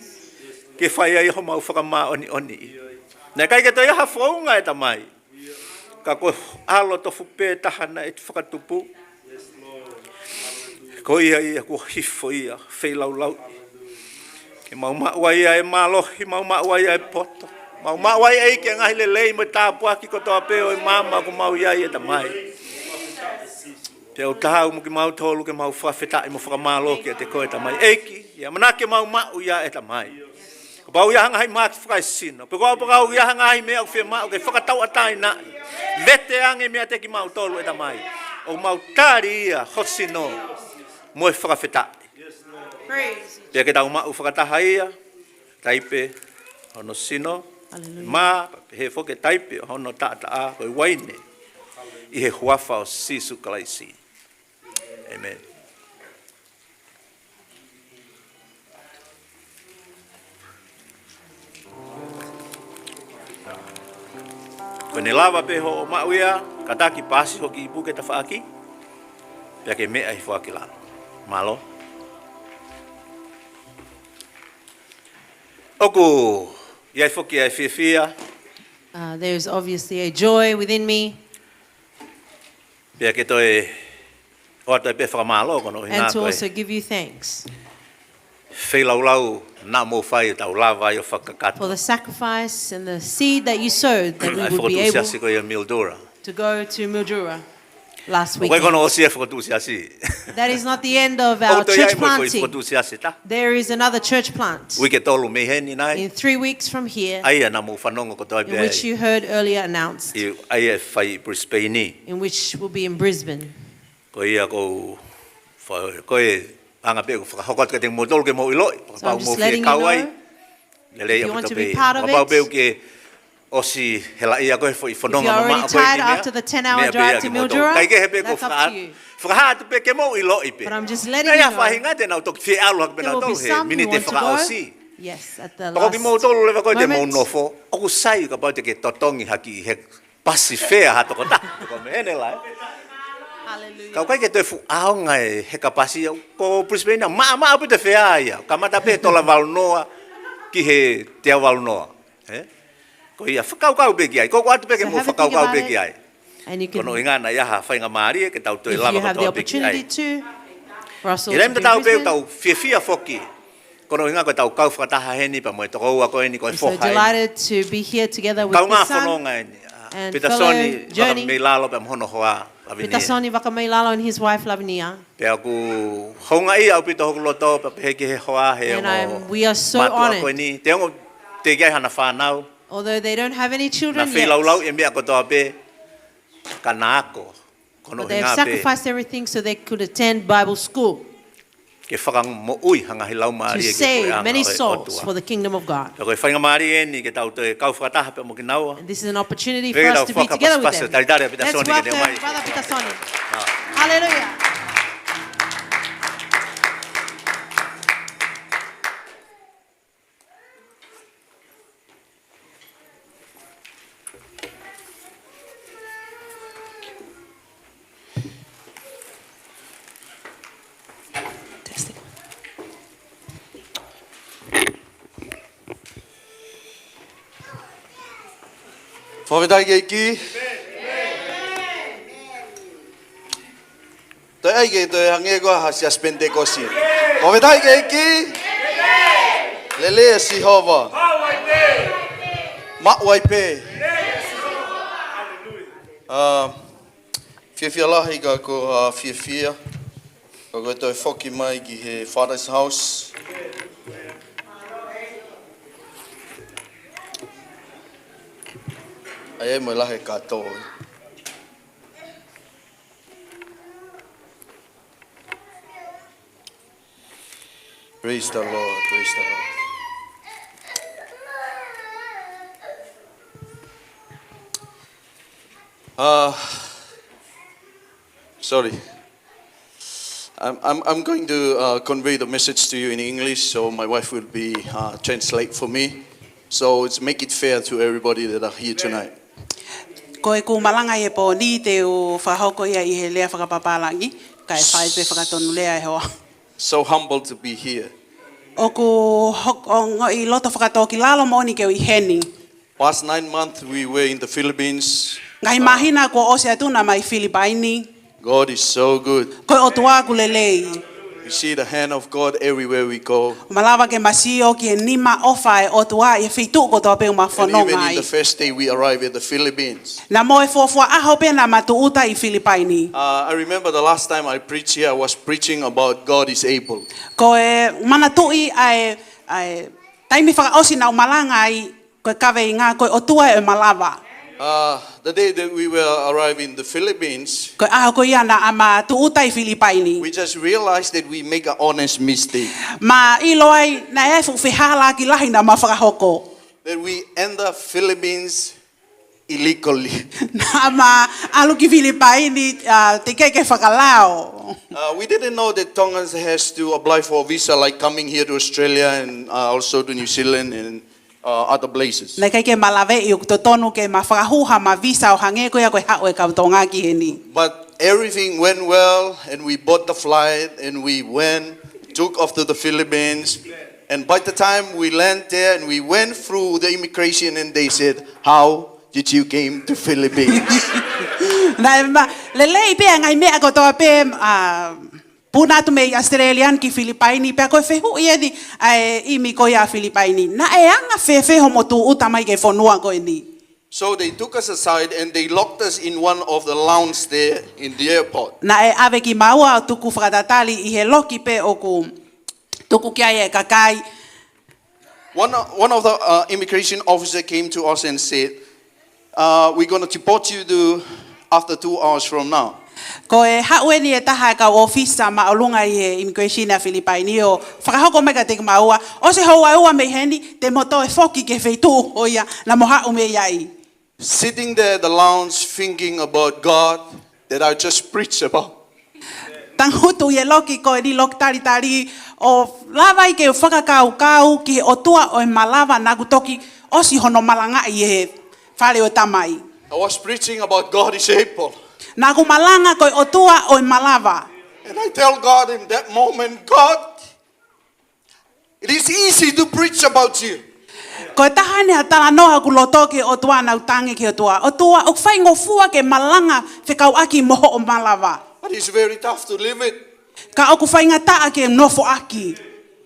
ke fai ai homau fakamāʻoniʻoni. Naʻe ʻikai ke toe ʻi ai ha founga, ʻe Tamai, ka ko e ʻAlo tofu pē taha naʻe fakatupu. Ko ia ia kuo hifo ia, feilaulauʻi. Ke mau maʻu ai ʻa e mālohi, mau maʻu ai ʻa e poto. Mau maʻu ai, ʻEiki, ʻa e ngaahi lelei mo e tāpuaki kotoa pē ʻo e maama ʻoku mau ʻi ai, ʻe Tamai. Pea ʻoku taau mo kimautolu ke mau fakafetaʻi mo fakamālō kiate koe, ʻe Tamai. ʻEiki, ʻoku ʻamanaki ke mau maʻu ia, ʻe Tamai. Kapau ʻoku ʻi ai ha ngaahi mahaki fakaesino, pe ko au pe ko au ʻoku ʻi ai ha ngaahi meʻa ʻoku fiemaʻu ke fakatauʻatāinaʻi, vete ange meiate kimautolu, ʻe Tamai, ʻo mau tali ia ho sino mo e fakafetaʻi. Praise. Pea ke tau maʻu fakataha ia, taipe hono sino, Hallelujah, mā, pea pehē foki e taipe hono taʻataʻa, ko e uaine, ʻi he huafa ʻo Sīsū Kalaisi. ʻĒmeni. Ko ʻene lava pē hoʻo maʻu ia, kātaki paasi ho kiʻi puke tafaʻaki, pea ke meʻa hifo ʻaki lalo. Mālō. ʻOku ʻi ai foki ʻa e fiefia. Uh, there is obviously a joy within me. Pea ke toe ʻoatu ai pē fakamālō, ko hono ʻuhinga ko e, and to also give you thanks, feilaulau naʻa mou fai ʻo tau lava ai ʻo fakakakato, for the sacrifice and the seed that you sowed, that we would be able, ʻa e fokotuʻu siasi ko ia Mildura, to go to Mildura last weekend. ʻOku ʻikai ko hono ʻosi e fokotuʻu siasi. That is not the end of our church planting. ʻOku toe ʻi ai mo e foʻi fokotuʻu siasi taha. There is another church plant. Uike tolu mei heni nai. In three weeks from here, ʻa ia naʻa mou fanongo kotoa pē ai, in which you heard earlier announced, ʻa ia ʻe fai ʻi Brisbane. In which will be in Brisbane. Ko ia ʻoku ou fa-, ko e anga pē ʻoku fakahoko atu kiate kimoutolu ke mou ʻiloʻi. So I'm just letting you know. Kapau mou fie kau ai, lelei ʻaupito pē ia. If you want to be part of it, kapau pē ʻoku ke ʻosi helaʻia ko e foʻi fononga mamaʻo ko eni, if you are already tired after the ten-hour drive to Mildura, meʻa pē ia kimoutolu. ʻIkai ke he pē ko e fakahā, that's up to you. Fakahā atu pē ke mou ʻiloʻi pē. But I'm just letting you know. Naʻe ʻi ai ha faʻahinga te nau toki fie ʻalu hake pē nautolu he miniti fakaʻosi. There will be some who want to go. Yes, at the last moment. Pea ko kimoutolu leva ko ē te mou nofo, ʻoku sai kapau te ke totongi hake he pasi fea ha tokotaha, toko mene lai. Hallelujah. Ka ʻoku ʻikai ke toe fuʻu ʻaonga e heka pasi ia, ko Brisbane ia, maʻamaʻa pē e fea ia. Kamata pē he tola valu noa ki he teau valu noa. Ē? Ko ia, fakakaukau pē ki ai. Ko ʻoku ʻoatu pē ke mou fakakaukau pē ki ai. So have a think about it. And you can, ko hono ʻuhinga naʻe ʻi ai ha faingamālie ke tau toe lava kotoa pē ki ai. If you have the opportunity to, for us all to be in Brisbane. ʻI he taimi tatau pē ʻoku tau fiefia foki. Ko hono ʻuhinga ko ʻetau kau fakataha heni pea mo e tokoua ko eni ko e foha eni. We're so delighted to be here together with this son and fellow journey, Kaungā fononga eni, ʻa Pita Soni Vakameilalo pea mo hono hoa, Lavinia. Pita Soni Vakameilalo and his wife, Lavinia. Pea ʻoku houngaʻia ʻaupito hoku loto pea pehē ki he hoa he ongo mātuʻa ko eni. And I'm, we are so honoured. Te ongo, teʻeki ai hana fānau. Although they don't have any children yet, naʻa feilaulau e meʻa kotoa pē, ka na ako. Ko hono ʻuhinga pē, but they have sacrificed everything so they could attend Bible school, ke fakamoʻui ha ngaahi laumālie ki he puleʻanga ʻo e ʻOtua. To save many souls for the kingdom of God. Pea ko e faingamālie eni ke tau toe kau fakataha pea mo kinaua. And this is an opportunity for us to be together with them. Pea ke tau fakapasipasi, talitali ʻa Pita Soni ke ne ō mai. Let's welcome Brother Pita Soni. Ah. Hallelujah. Fakafetaʻi ki he ʻEiki. Toe ʻai ke toe hangē ko ha siasi Penitekosi. Fakafetaʻi ki he ʻEiki. Lelei ʻa Sihova. Maʻu ai pē. ʻA, fiefia lahi ka ko, ʻa, fiefia. Ka ko e toe foki mai ki he Father's house. ʻAi mo e lahi kātoa. Praise the Lord, praise the Lord. Uh, sorry. I'm, I'm, I'm going to, uh, convey the message to you in English, so my wife will be, uh, translate for me. So it's make it fair to everybody that are here tonight. Ko ʻeku malanga ʻi he pō ni te u fakahoko ia ʻi he lea fakapapālangi, kae fai pē fakatonulea ʻe hoa. So humble to be here. ʻOku hok-, ongoʻi loto fakatōkilalo moʻoni ke u ʻi heni. Past nine months we were in the Philippines. Ngaahi māhina kuo ʻosi atu naʻa mau ʻi Filipaini. God is so good. Ko e ʻOtua ʻoku lelei. We see the hand of God everywhere we go. Malava ke ma sio ki he nima ʻofa ʻa e ʻOtua ʻi he feituʻu kotoa pē ʻoku ma fononga ai. And even in the first day we arrived at the Philippines. Naʻa mo e fuofua ʻaho pē naʻa ma tūʻuta ʻi Filipaini. Uh, I remember the last time I preached here, I was preaching about God is able. Ko e manatuʻi ʻa e, ʻa e taimi fakaʻosi naʻa ku malanga ai, ko e kaveinga, ko e ʻOtua ʻoku malava. Uh, the day that we were arriving in the Philippines, Ko e ʻaho ko ia naʻa ma tūʻuta ʻi Filipaini. We just realized that we make an honest mistake. Ma ʻilo ai naʻe fuʻu fehālaaki lahi naʻa ma fakahoko. That we end up Philippines illegally. Naʻa ma ʻalu ki Filipaini, uh, teʻeki ke fakalao. Uh, we didn't know that Tongans has to apply for a visa like coming here to Australia and, uh, also to New Zealand and uh, other places. Naʻe ʻikai ke ma laveʻi ʻoku totonu ke ma fakahū ha ma visa ʻo hangē ko ia ko e haʻu e kau Tonga ki heni. But everything went well, and we bought the flight, and we went, took off to the Philippines. And by the time we land there and we went through the immigration, and they said, "How did you came to Philippines?" Naʻe ma, lelei pē ʻa e ngaahi meʻa kotoa pē, uh, puna atu mei Australia ki Filipaini, pea ko e fehuʻi eni ʻa e ʻimi ko ia ʻa Filipaini. Naʻe anga fēfē hoʻomo tūʻuta mai ki he fonua ko eni? So they took us aside and they locked us in one of the lounge there in the airport. Naʻe ʻave kimaua ʻo tuku fakatatali ʻi he loki pē ʻoku tuku ki ai e kakai. One, one of the, uh, immigration officer came to us and said, "Uh, we're gonna deport you to after two hours from now." Ko e haʻu eni e taha e kau ʻōfisa māʻolunga ʻi he immigration ʻa Filipaini ʻo fakahoko mai kiate kimaua, ʻosi houa ʻe ua mei heni, te mo toe foki ki he feituʻu ko ia naʻa mo haʻu mei ai. Sitting there at the lounge thinking about God that I just preached about. Tangutu ʻi he loki ko eni, loki talitali, ʻo lava ai ke fakakaukau ki he ʻOtua ʻoku malava naʻa ku toki ʻosi hono malangaʻi ʻi he fale ʻo e Tamai. I was preaching about God is able. Naʻa ku malanga ko e ʻOtua ʻoku malava. And I tell God in that moment, "God, it is easy to preach about you." Ko e taha eni ha talanoa ʻoku loto ki he ʻOtua, naʻa ku tangi ki he ʻOtua. ʻOtua, ʻoku faingofua ke malanga fekauʻaki mo hoʻo malava. But it's very tough to live it. Ka ʻoku faingataʻa ke nofoʻaki.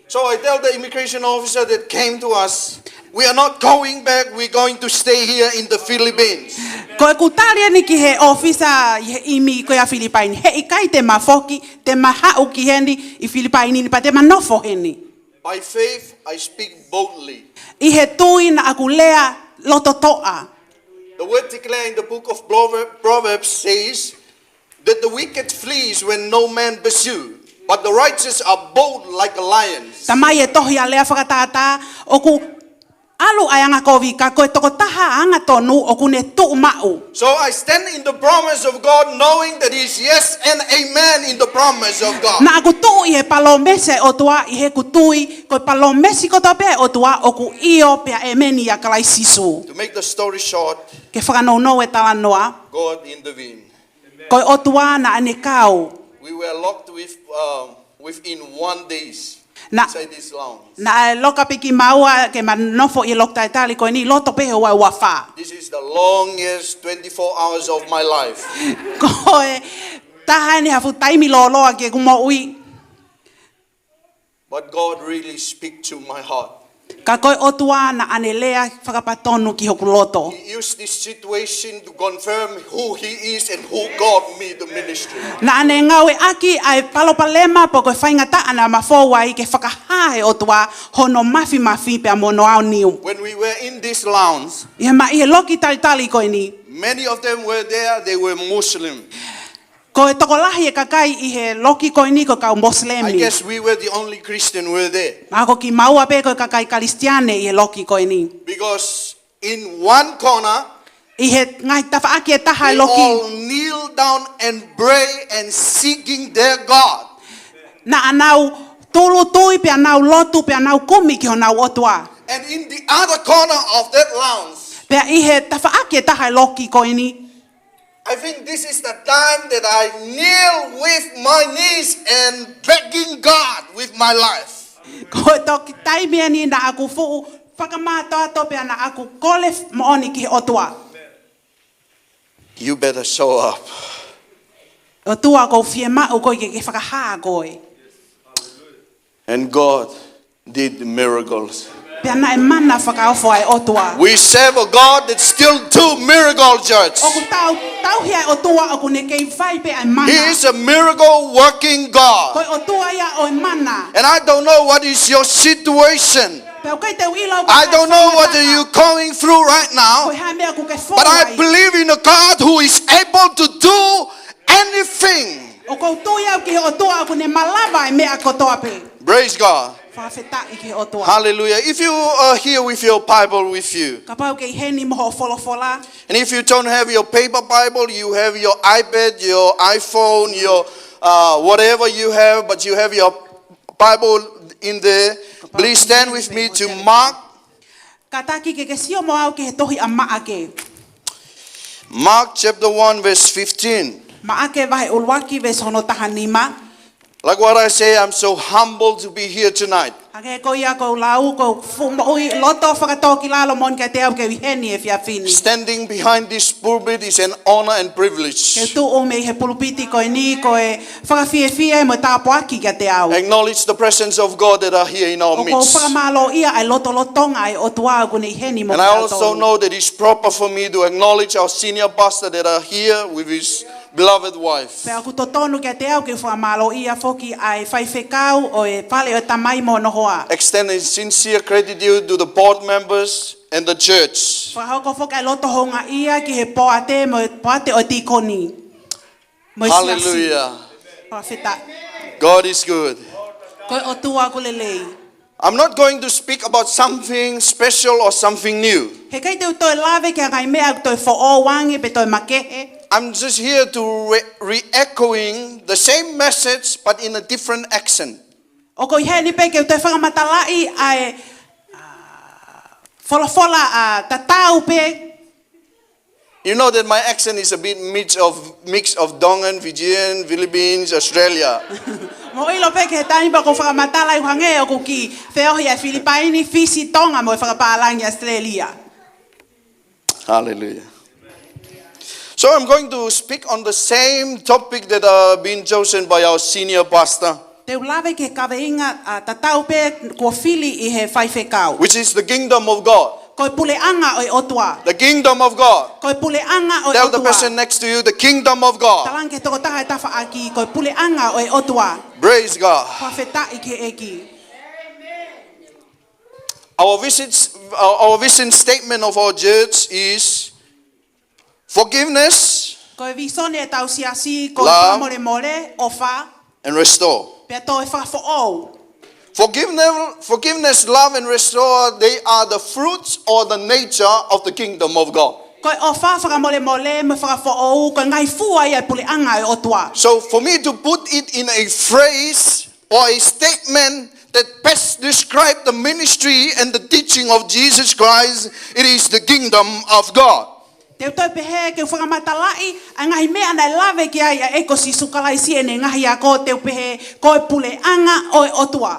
So I tell the immigration officer that came to us, "We are not going back, we're going to stay here in the Philippines." Ko ʻeku tali eni ki he ʻōfisa ʻi he ʻimi ko ia Filipaini, "He ʻikai te ma foki, te ma haʻu ki heni ʻi Filipaini ni pea te ma nofo heni." By faith, I speak boldly. ʻI he tui naʻa ku lea lototoʻa. The word declare in the book of Prover-, Proverbs says that the wicked flees when no man pursue, but the righteous are bold like a lion. Talamai ʻe he tohi ʻa e Lea Fakatātā, ʻoku ʻalu ʻa e angakovi ka ko e tokotaha angatonu ʻoku ne tuʻu maʻu. So I stand in the promise of God, knowing that is yes and amen in the promise of God. Naʻa ku tuʻu ʻi he palōmesi ʻa e ʻOtua ʻi heʻeku tui, ko e palōmesi kotoa pē ʻa e ʻOtua ʻoku ʻio pea ʻēmeni ʻia Kalaisi Sīsū. To make the story short, Ke fakanounou e talanoa, God intervened. Ko e ʻOtua naʻa ne kau. We were locked with, um, within one days. Na, inside this lounge. Naʻe loka pē kimaua ke ma nofo ʻi he loki talitali ko eni, loto pē he ua ua fā. This is the longest twenty-four hours of my life. Ko e taha eni ha fuʻu taimi lōloa ki heʻeku moʻui. But God really speak to my heart. Ka ko e ʻOtua naʻa ne lea fakapatonu ki hoku loto. He used this situation to confirm who he is and who called me the ministry. Naʻa ne ngāueʻaki ʻa e palopalema pe ko e faingataʻa naʻa ma fou ai ke fakahā he ʻOtua hono mafimafi pea mo hono aoniu. When we were in this lounge, ʻi he ma-, ʻi he loki talitali ko eni. Many of them were there, they were Muslim. Ko e tokolahi e kakai ʻi he loki ko eni ko e kau Mosilemi. I guess we were the only Christian were there. Ma ko kimaua pē ko e kakai Kalisitiane ʻi he loki ko eni. Because in one corner, ʻi he ngaahi tafaʻaki ʻe taha e loki, they all kneel down and pray and seeking their God. Naʻa nau tūʻulutui pea nau lotu pea nau kumi ki honau ʻOtua. And in the other corner of that lounge, pea ʻi he tafaʻaki ʻe taha e loki ko eni, I think this is the time that I kneel with my knees and begging God with my life. Ko e toki taimi eni naʻa ku fuʻu fakamātoato pea naʻa ku kole moʻoni ki he ʻOtua. You better show up. ʻOtua, ʻoku ou fiemaʻu koe ke ke fakahā koe. And God did miracles. Pea naʻe mana fakaofo ʻa e ʻOtua. We serve a God that still do miracle, church. ʻOku tau, tauhi ʻa e ʻOtua ʻoku ne kei fai pē ʻa e mana. He is a miracle working God. Ko e ʻOtua ia ʻo e mana. And I don't know what is your situation. Pea ʻoku ʻikai te u ʻilo ʻoku I don't know what are you going through right now, ko e hā e meʻa ʻoku ke fou ai. But I believe in a God who is able to do anything. ʻOku ou tui au ki he ʻOtua ʻoku ne malava e meʻa kotoa pē. Praise God. Fakafetaʻi ki he ʻOtua. Hallelujah. If you are here with your Bible with you, kapau ʻoku ke ʻi heni mo hoʻo folofola. And if you don't have your paper Bible, you have your iPad, your iPhone, your, uh, whatever you have, but you have your Bible in there. Please stand with me to Mark. Kātaki ke ke sio mo au ki he tohi ʻa Maʻake. Mark chapter one, verse fifteen. Maʻake vahe ʻuluaki veesi hono taha nima. Like what I say, I'm so humbled to be here tonight. Hangē ko ia ʻoku ou lau, ʻoku ou fuʻu moʻui loto fakatōkilalo moʻoni kiate au ke u ʻi heni he efiafi ni. Standing behind this pulpit is an honor and privilege. Ke u tuʻu mei he pulupiti ko eni ko e fakafiefia mo e tāpuaki kiate au. Acknowledge the presence of God that are here in our midst. ʻOku ou fakamālōʻia ʻa e lotolotonga ʻa e ʻOtua ʻoku ne ʻi heni mo kitautolu. And I also know that it's proper for me to acknowledge our senior pastor that are here with his beloved wife. Pea ʻoku totonu kiate au ke u fakamālōʻia foki ʻa e faifekau ʻo e fale ʻo e tamai mo hono hoa. Extending sincere gratitude to the board members and the church. Fakahoko foki ʻa e loto houngaʻia ki he poate mo e poate ʻo e tīkoni. Mo e siasi. Hallelujah. Fakafetaʻi. God is good. Ko e ʻOtua ʻoku lelei. I'm not going to speak about something special or something new. He ʻikai te u toe lave ki ha ngaahi meʻa ʻoku toe foʻou ange pe toe makehe. I'm just here to re-, re-echoing the same message but in a different accent. ʻOku ou ʻi heni pē ke u toe fakamatalaʻi ʻa e, ah, folofola, ah, tatau pē. You know that my accent is a bit mix of, mix of Tongan, Fijian, Philippines, Australia. Mou ʻilo pē ki he taimi pē ʻoku ou fakamatala ʻoku hangē ʻoku ou kiʻi feohi ʻa e Filipaini, Fisi, Tonga mo e fakapālangi ʻAositelēlia. Hallelujah. So I'm going to speak on the same topic that, uh, been chosen by our senior pastor. Te u lave ki he kaveinga, ah, tatau pē kuo fili ʻe he faifekau. Which is the kingdom of God. Ko e puleʻanga ʻo e ʻOtua. The kingdom of God. Ko e puleʻanga ʻo e ʻOtua. Tell the person next to you, the kingdom of God. Talaange ki he tokotaha ʻi ho tafaʻaki, ko e puleʻanga ʻo e ʻOtua. Praise God. Fakafetaʻi ki he ʻEiki. Our vision, our, our vision statement of our church is forgiveness, ko e vīsone ʻetau siasi, ko e, love, fakamolemole, ʻofa, and restore. Pea toe fakafoʻou. Forgiveness, forgiveness, love, and restore, they are the fruits or the nature of the kingdom of God. Ko e ʻofa, fakamolemole mo e fakafoʻou, ko e ngaahi fua ia ʻo e puleʻanga ʻo e ʻOtua. So for me to put it in a phrase or a statement that best describe the ministry and the teaching of Jesus Christ, it is the kingdom of God. Te u toe pehē ke u fakamatalaʻi ʻa e ngaahi meʻa naʻe lave ki ai ʻa e ʻEiki ko Sīsū Kalaisi ʻene ngaahi ako, te u pehē ko e puleʻanga ʻo e ʻOtua.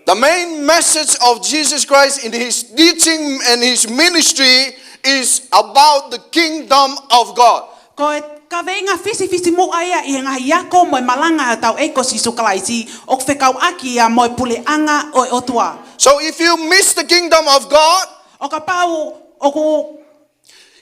The main message of Jesus Christ in his teaching and his ministry is about the kingdom of God. Ko e kaveinga fisifisimuʻa ia ʻi he ngaahi ako mo e malanga ʻa hotau ʻEiki ko Sīsū Kalaisi, ʻoku fekauʻaki ia mo e puleʻanga ʻo e ʻOtua. So if you miss the kingdom of God, ʻO kapau ʻoku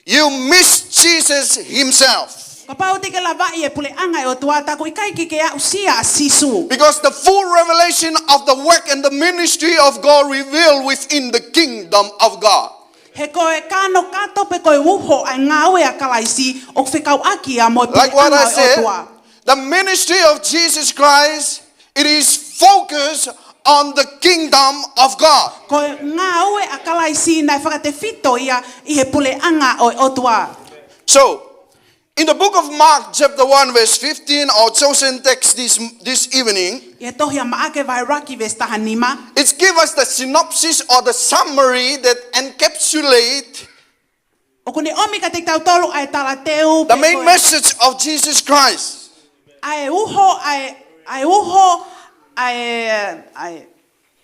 you miss Jesus himself. Kapau te ke lavaʻi e puleʻanga ʻo e ʻOtua, tā ʻoku ʻikai ke ke aʻusia ʻa Sīsū. Because the full revelation of the work and the ministry of God revealed within the kingdom of God. He ko e kanokato pe ko e uho ʻa e ngāue ʻa Kalaisi ʻoku fekauʻaki ia mo e puleʻanga ʻo e ʻOtua. Like what I said, the ministry of Jesus Christ, it is focused on the kingdom of God. Ko e ngāue ʻa Kalaisi naʻe fakatefito ia ʻi he puleʻanga ʻo e ʻOtua. So, in the book of Mark, chapter one, verse fifteen, our chosen text this, this evening, ʻI he tohi ʻa Maʻake vahe ʻuluaki veesi taha nima, it gives us the synopsis or the summary that encapsulate ʻOku ne ʻomi kiate kitautolu ʻa e talateu the pe main ko e message of Jesus Christ. ʻA e uho, ʻa e, ʻa e uho, ʻa e, ʻa e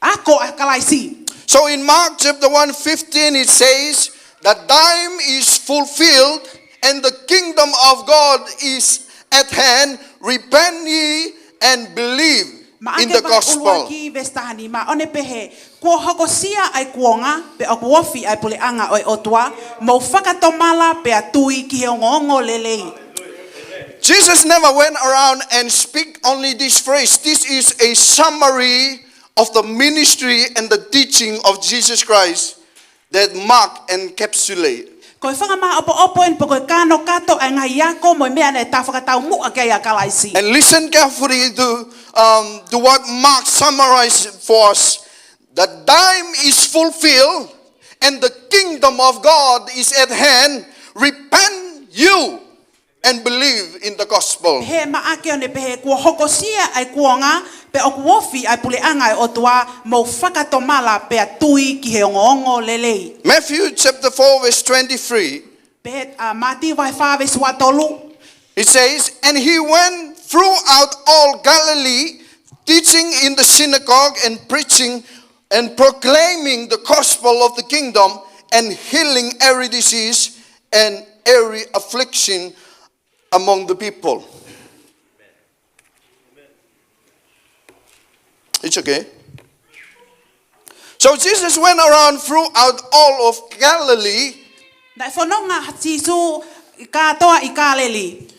ako ʻa Kalaisi. So in Mark chapter one fifteen, it says, "The time is fulfilled and the kingdom of God is at hand. Repent ye and believe in the gospel." Maʻake vahe ʻuluaki veesi taha nima, ʻo ne pehē, Kuo hokosia ʻa e kuonga, pea ʻoku ofi ʻa e puleʻanga ʻo e ʻOtua, mou fakatomala pea tui ki he ongoongolelei. Jesus never went around and speak only this phrase. This is a summary of the ministry and the teaching of Jesus Christ that Mark encapsulate. Ko e fakamāʻopoʻopo eni pe ko e kanokato ʻa e ngaahi ako mo e meʻa naʻe tā fakataumuʻa ki ai ʻa Kalaisi. And listen carefully to, um, to what Mark summarized for us. "The time is fulfilled and the kingdom of God is at hand. Repent you and believe in the gospel." Pehē ʻe Maʻake ʻo ne pehē, Kuo hokosia ʻa e kuonga, pea ʻoku ofi ʻa e puleʻanga ʻo e ʻOtua, mou fakatomala pea tui ki he ongoongolelei. Matthew chapter four, verse twenty-three. Pehē ʻa Mātiu vahe fā veesi ua tolu. It says, "And he went throughout all Galilee, teaching in the synagogue and preaching and proclaiming the gospel of the kingdom and healing every disease and every affliction among the people." It's okay. So Jesus went around throughout all of Galilee. Naʻe fononga ʻa Sīsū kātoa ʻi Kāleli.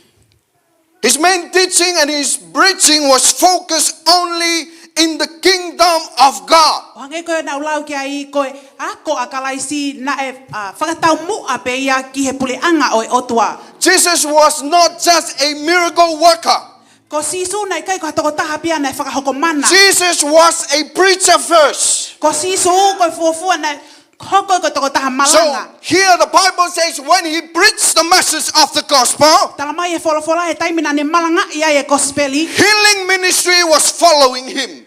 His main teaching and his preaching was focused only in the kingdom of God. ʻO hangē ko e naʻa ku lau ki ai, ko e ako ʻa Kalaisi naʻe, ʻa, fakataumuʻa pē ia ki he puleʻanga ʻo e ʻOtua. Jesus was not just a miracle worker. Ko Sīsū naʻe ʻikai ko ha tokotaha pē ia naʻe fakahoko mana. Jesus was a preacher first. Ko Sīsū ko e fuofua naʻe hoko ko e tokotaha malanga. So here the Bible says when he preached the message of the gospel, Tala mai ʻe he folofola he taimi naʻa ne malangaʻi ai e kosipeli, healing ministry was following him.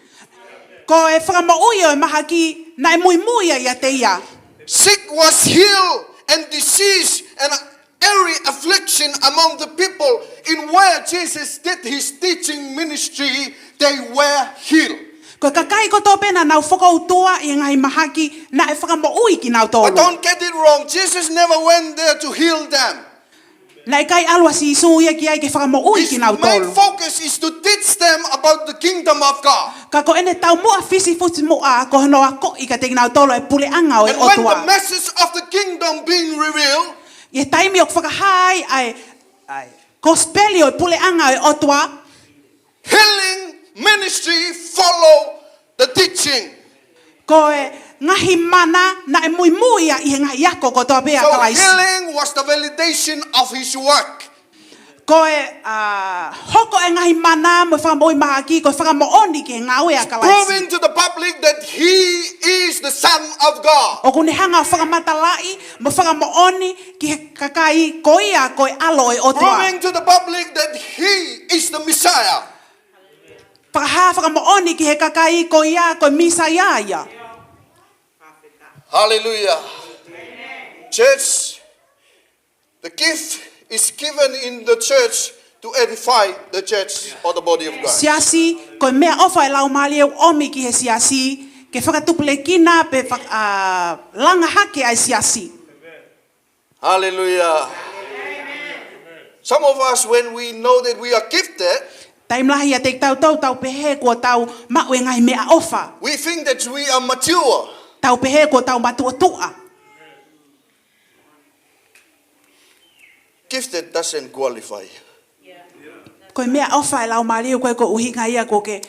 Ko e fakamoʻui ʻo e mahaki naʻe muimui ai ʻiate ia. Sick was healed and disease and every affliction among the people in where Jesus did his teaching ministry, they were healed. Ko e kakai kotoa pē naʻa nau fokoutua ʻi he ngaahi mahaki naʻe fakamoʻui kinautolu. But don't get it wrong. Jesus never went there to heal them. Naʻe ʻikai ʻalu ʻa Sīsū ia ki ai ke fakamoʻui kinautolu. His main focus is to teach them about the kingdom of God. Ka ko ʻene taumuʻa fisifisimuʻa ko hono akoʻi kiate kinautolu e puleʻanga ʻo e ʻOtua. And when the message of the kingdom being revealed, ʻI he taimi ʻoku fakahā ai ʻa e, ʻa e kosipeli ʻo e puleʻanga ʻo e ʻOtua, healing ministry follow the teaching. Ko e ngaahi mana naʻe muimui ia ʻi he ngaahi ako kotoa pē ʻa Kalaisi. So healing was the validation of his work. Ko e, ʻa, hoko e ngaahi mana mo e fakamoʻui mahaki ko e fakamoʻoni ki he ngāue ʻa Kalaisi. Proving to the public that he is the Son of God. ʻOku ne hanga ʻo fakamatalaʻi mo fakamoʻoni ki he kakai ko ia ko e ʻAlo ʻo e ʻOtua. Proving to the public that he is the Messiah. Fakahā fakamoʻoni ki he kakai ko ia ko e Mīsaia ia. Hallelujah. Church, the gift is given in the church to edify the church or the body of Christ. Siasi, ko e meʻaʻofa ʻa e Laumālie ʻoku ʻomi ki he siasi, ke fakatupulekina pe fak-, ʻa, langa hake ʻa e siasi. Hallelujah. Some of us, when we know that we are gifted, Taimi lahi ʻiate kitautolu tau pehē kuo tau maʻu e ngaahi meʻaʻofa. We think that we are mature. Tau pehē kuo tau matuʻotuʻa. Gifted doesn't qualify you. Ko e meʻaʻofa ʻa e Laumālie ʻoku ʻikai ko e ʻuhinga ia kuo ke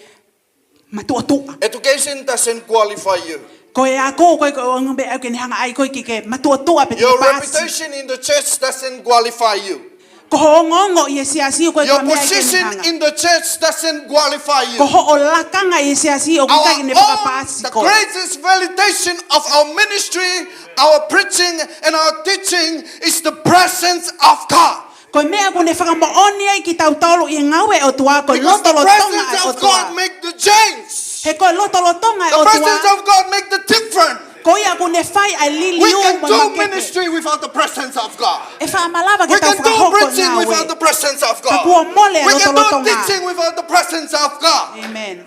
matuʻotuʻa. Education doesn't qualify you. Ko e ako ʻoku ʻikai ko e ʻuhinga ia ke ne hanga ai koe ke ke matuʻotuʻa pe ke paasi. Your reputation in the church doesn't qualify you. Ko hoʻo ongoongo ʻi he siasi ʻoku ʻikai ko e meʻa ia ke ne hanga. Your position in the church doesn't qualify you. Ko hoʻo lakanga ʻi he siasi ʻoku ʻikai ke ne fakapaasi koe. Our own, the greatest validation of our ministry, our preaching, and our teaching is the presence of God. Ko e meʻa ʻoku ne fakamoʻoni ai kitautolu ʻi he ngāue ʻa e ʻOtua, ko e lotolotonga ʻa e ʻOtua. Because the presence of God make the change. He ko e lotolotonga ʻa e ʻOtua. The presence of God make the difference. Ko ia ʻoku ne fai ʻa e liliu mo e makehe. We can do ministry without the presence of God. ʻE faʻa malava ke tau fakahoko e ngāue. We can do preaching without the presence of God. Ka kuo mole e lotolotonga. We can do teaching without the presence of God. Amen.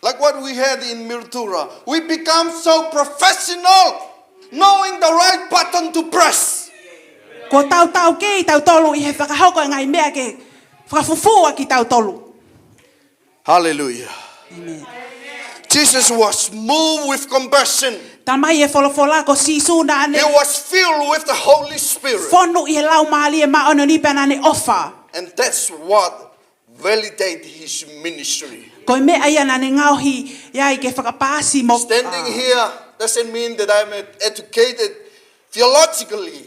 Like what we had in Mildura, we become so professional, knowing the right button to press. Kuo tau taukei tautolu ʻi he fakahoko e ngaahi meʻa ke fakafufū ʻaki tautolu. Hallelujah. Amen. Jesus was moved with compassion. Talamai ʻe he folofola ko Sīsū naʻa ne He was filled with the Holy Spirit. Fonu ʻi he Laumālie Māʻoniʻoni pea naʻa ne ʻofa. And that's what validate his ministry. Ko e meʻa ia naʻa ne ngaohi ia ke fakapaasi mo, Standing here doesn't mean that I'm an educated theologically.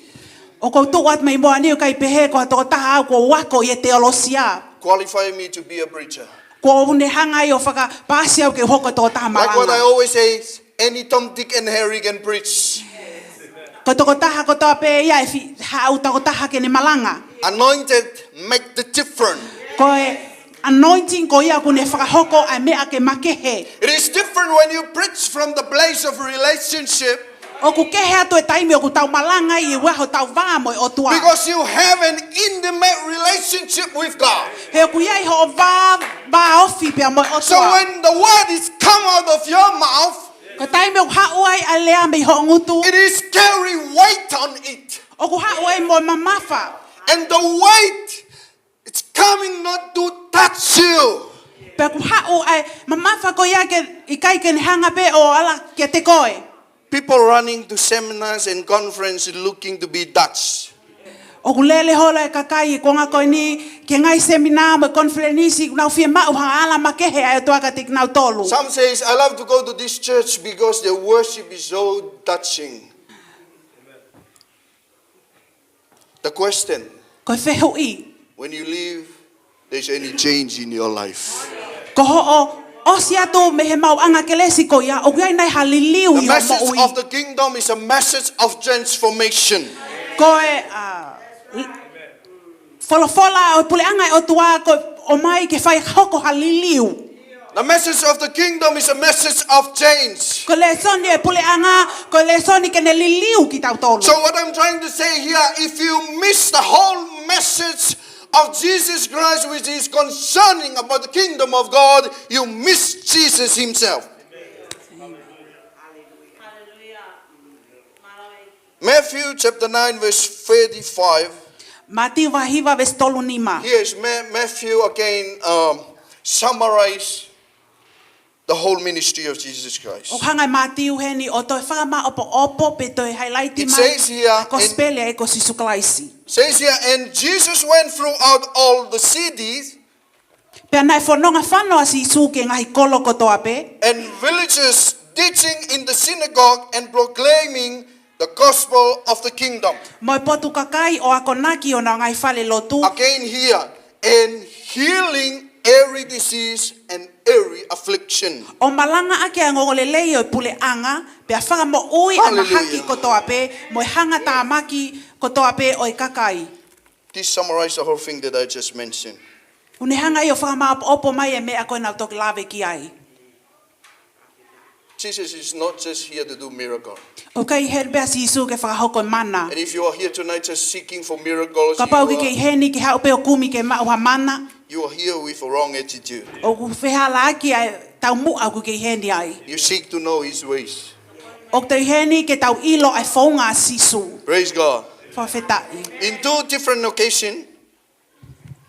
ʻOku ou tuʻu atu mai muʻa ni ʻo ʻikai pehē ko ha tokotaha au kuo u ako ʻi he teolosia. Qualify me to be a preacher. Kuo ne hanga ai ʻo fakapaasi au ke u hoko ko e tokotaha malanga. Like what I always say, any Tom, Dick, and Harry can preach. Ko e tokotaha kotoa pē ia ʻe fi-, haʻu tokotaha ke ne malanga. Anointed make the difference. Ko e anointing ko ia ʻoku ne fakahoko ʻa e meʻa ke makehe. It is different when you preach from the place of relationship. ʻOku kehe atu e taimi ʻoku tau malanga ai ʻi he ʻaho ʻoku tau vā mo e ʻOtua. Because you have an intimate relationship with God. He ʻoku ʻi ai hoʻo vā, vā ofi pea mo e ʻOtua. So when the word is come out of your mouth, Ko e taimi ʻoku haʻu ai ʻa e lea mei hoʻo ngutu. It is carry weight on it. ʻOku haʻu ai mo e mamafa. And the weight, it's coming not to touch you. Pea ʻoku haʻu ʻa e mamafa ko ia ke ʻikai ke ne hanga pē ʻo ala kiate koe. People running to seminars and conference looking to be touched. ʻOku lele holo e kakai ʻi he kuonga ko eni ki he ngaahi seminā mo e konifelenisi, nau fiemaʻu ha ala makehe ʻa e ʻOtua kiate kinautolu. Some says, "I love to go to this church because the worship is so touching." The question, Ko e fehuʻi. When you leave, there's any change in your life. Ko hoʻo ʻosi atu mei he maʻuʻanga kelesi ko ia, ʻoku ʻi ai nai ha liliu ʻi hoʻo moʻui. The message of the kingdom is a message of transformation. Ko e, ʻa, folofola ʻo e puleʻanga ʻo e ʻOtua ko e ʻomai ke fai hoko ha liliu. The message of the kingdom is a message of change. Ko e lēsoni ʻo e puleʻanga, ko e lēsoni ke ne liliu kitautolu. So what I'm trying to say here, if you miss the whole message of Jesus Christ, which is concerning about the kingdom of God, you miss Jesus himself. Matthew chapter nine, verse thirty-five. Mātiu vahe hiva veesi tolu nima. Here is Ma-, Matthew again, um, summarize the whole ministry of Jesus Christ. ʻOku hanga ʻe Mātiu heni ʻo toe fakamaʻopoʻopo pe toe highlight mai ʻa e kosipeli ʻa e ʻEiki ko Sīsū Kalaisi. It says here, and, says here, "And Jesus went throughout all the cities." Pea naʻe fononga fano ʻa Sīsū ki he ngaahi kolo kotoa pē. "And villages, teaching in the synagogue and proclaiming the gospel of the kingdom." Mo e potu kakai ʻo akonaki ʻi honau ngaahi fale lotu. Again here, "And healing every disease and every affliction." ʻO malangaʻaki ʻa e ongoongolelei ʻo e puleʻanga, pea fakamoʻui ʻa e mahaki kotoa pē, mo e hangatāmaki kotoa pē ʻo e kakai. This summarizes the whole thing that I just mentioned. ʻOku ne hanga ʻo fakamaʻopoʻopo mai e meʻa ko ē naʻa ku toki lave ki ai. Jesus is not just here to do miracle. ʻOku ʻikai heni pē ʻa Sīsū ke fakahoko e mana. And if you are here tonight just seeking for miracles, kapau ʻoku ke ʻi heni ke haʻu pē ʻo kumi ke maʻu ha mana, you are here with a wrong attitude. ʻOku fehālaaki ʻa e taumuʻa ʻoku ke ʻi heni ai. You seek to know his ways. ʻOku te ʻi heni ke tau ʻilo ʻa e founga ʻa Sīsū. Praise God. Fakafetaʻi. In two different occasions,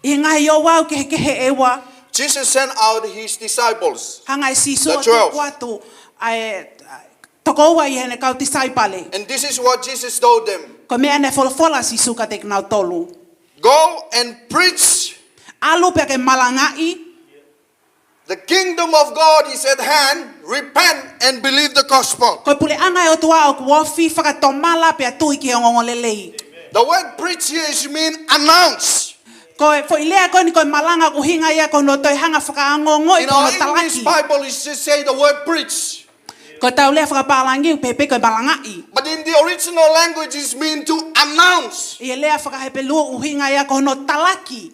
ʻI he ngaahi ouau kehekehe ʻe ua, Jesus sent out his disciples. Hanga ʻe Sīsū The ʻo twelve. Tuku atu ʻa e, ʻa, toko ua ʻi heʻene kau tisaipale. And this is what Jesus told them. Ko e meʻa naʻe folofola ʻa Sīsū kiate kinautolu. Go and preach. ʻAlu pea ke malangaʻi. The kingdom of God is at hand. Repent and believe the gospel. Ko e puleʻanga ʻo e ʻOtua ʻoku ofi, fakatomala pea tui ki he ongoongolelei. The word preach here is mean announce. Ko e foʻi lea ko eni ko e malanga ʻoku ʻuhinga ia ko hono toe hanga fakaongoongoʻi In ko our hono talaki. English Bible, it just say the word preach. Ko e tau lea fakapālangi pehē pē ko e malangaʻi. But in the original language, it mean to announce. ʻI he lea fakahepelū ʻuhinga ia ko hono talaki.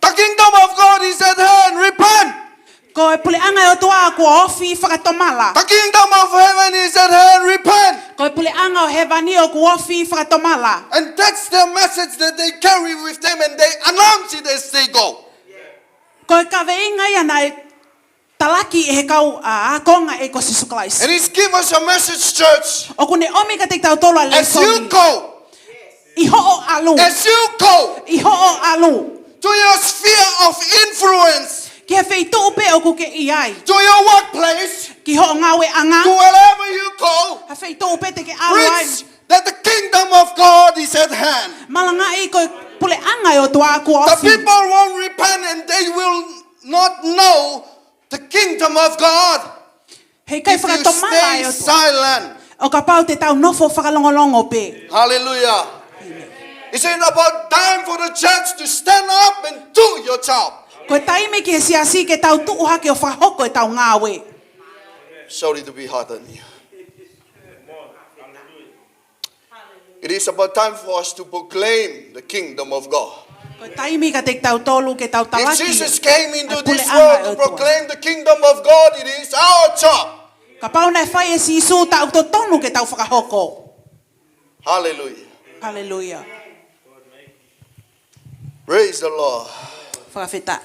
The kingdom of God is at hand. Repent. Ko e puleʻanga ʻo e ʻOtua ʻoku ofi, fakatomala. The kingdom of heaven is at hand. Repent. Ko e puleʻanga ʻo hēvani ʻoku ofi, fakatomala. And that's the message that they carry with them and they announce it as they go. Ko e kaveinga ia naʻe talaki ʻe he kau, ʻa, ākonga ʻo Sīsū Kalaisi. And he's give us a message, church. ʻOku ne ʻomi kiate kitautolu ʻa e As you lēsoni. Go, ʻI hoʻo ʻalu. As you go ʻI hoʻo ʻalu. To your sphere of influence, Ki he feituʻu pē ʻoku ke ʻi ai. To your workplace, Ki hoʻo ngāueʻanga. To wherever you go, Ha feituʻu pē te ke ʻalu ai. Preach that the kingdom of God is at hand. Malangaʻi ko e puleʻanga ʻo e ʻOtua ʻoku ofi. The people won't repent and they will not know the kingdom of God. He ʻikai fakatomala ʻa e ʻOtua. Silent. ʻO kapau te tau nofo fakalongolongo pē. Hallelujah. Is it about time for the church to stand up and do your job? Ko e taimi ki he siasi ke tau tuʻu hake ʻo fakahoko ʻetau ngāue. Sorry to be hard on you. It is about time for us to proclaim the kingdom of God. Ko e taimi kiate kitautolu ke tau talaki. If Jesus came into ʻa e this puleʻanga world ʻo to e ʻOtua. Proclaim the kingdom of God, it is our job. Kapau naʻe fai ʻe Sīsū, taʻetotonu ke tau fakahoko. Hallelujah. Haleluia. Praise the Lord. Fakafetaʻi.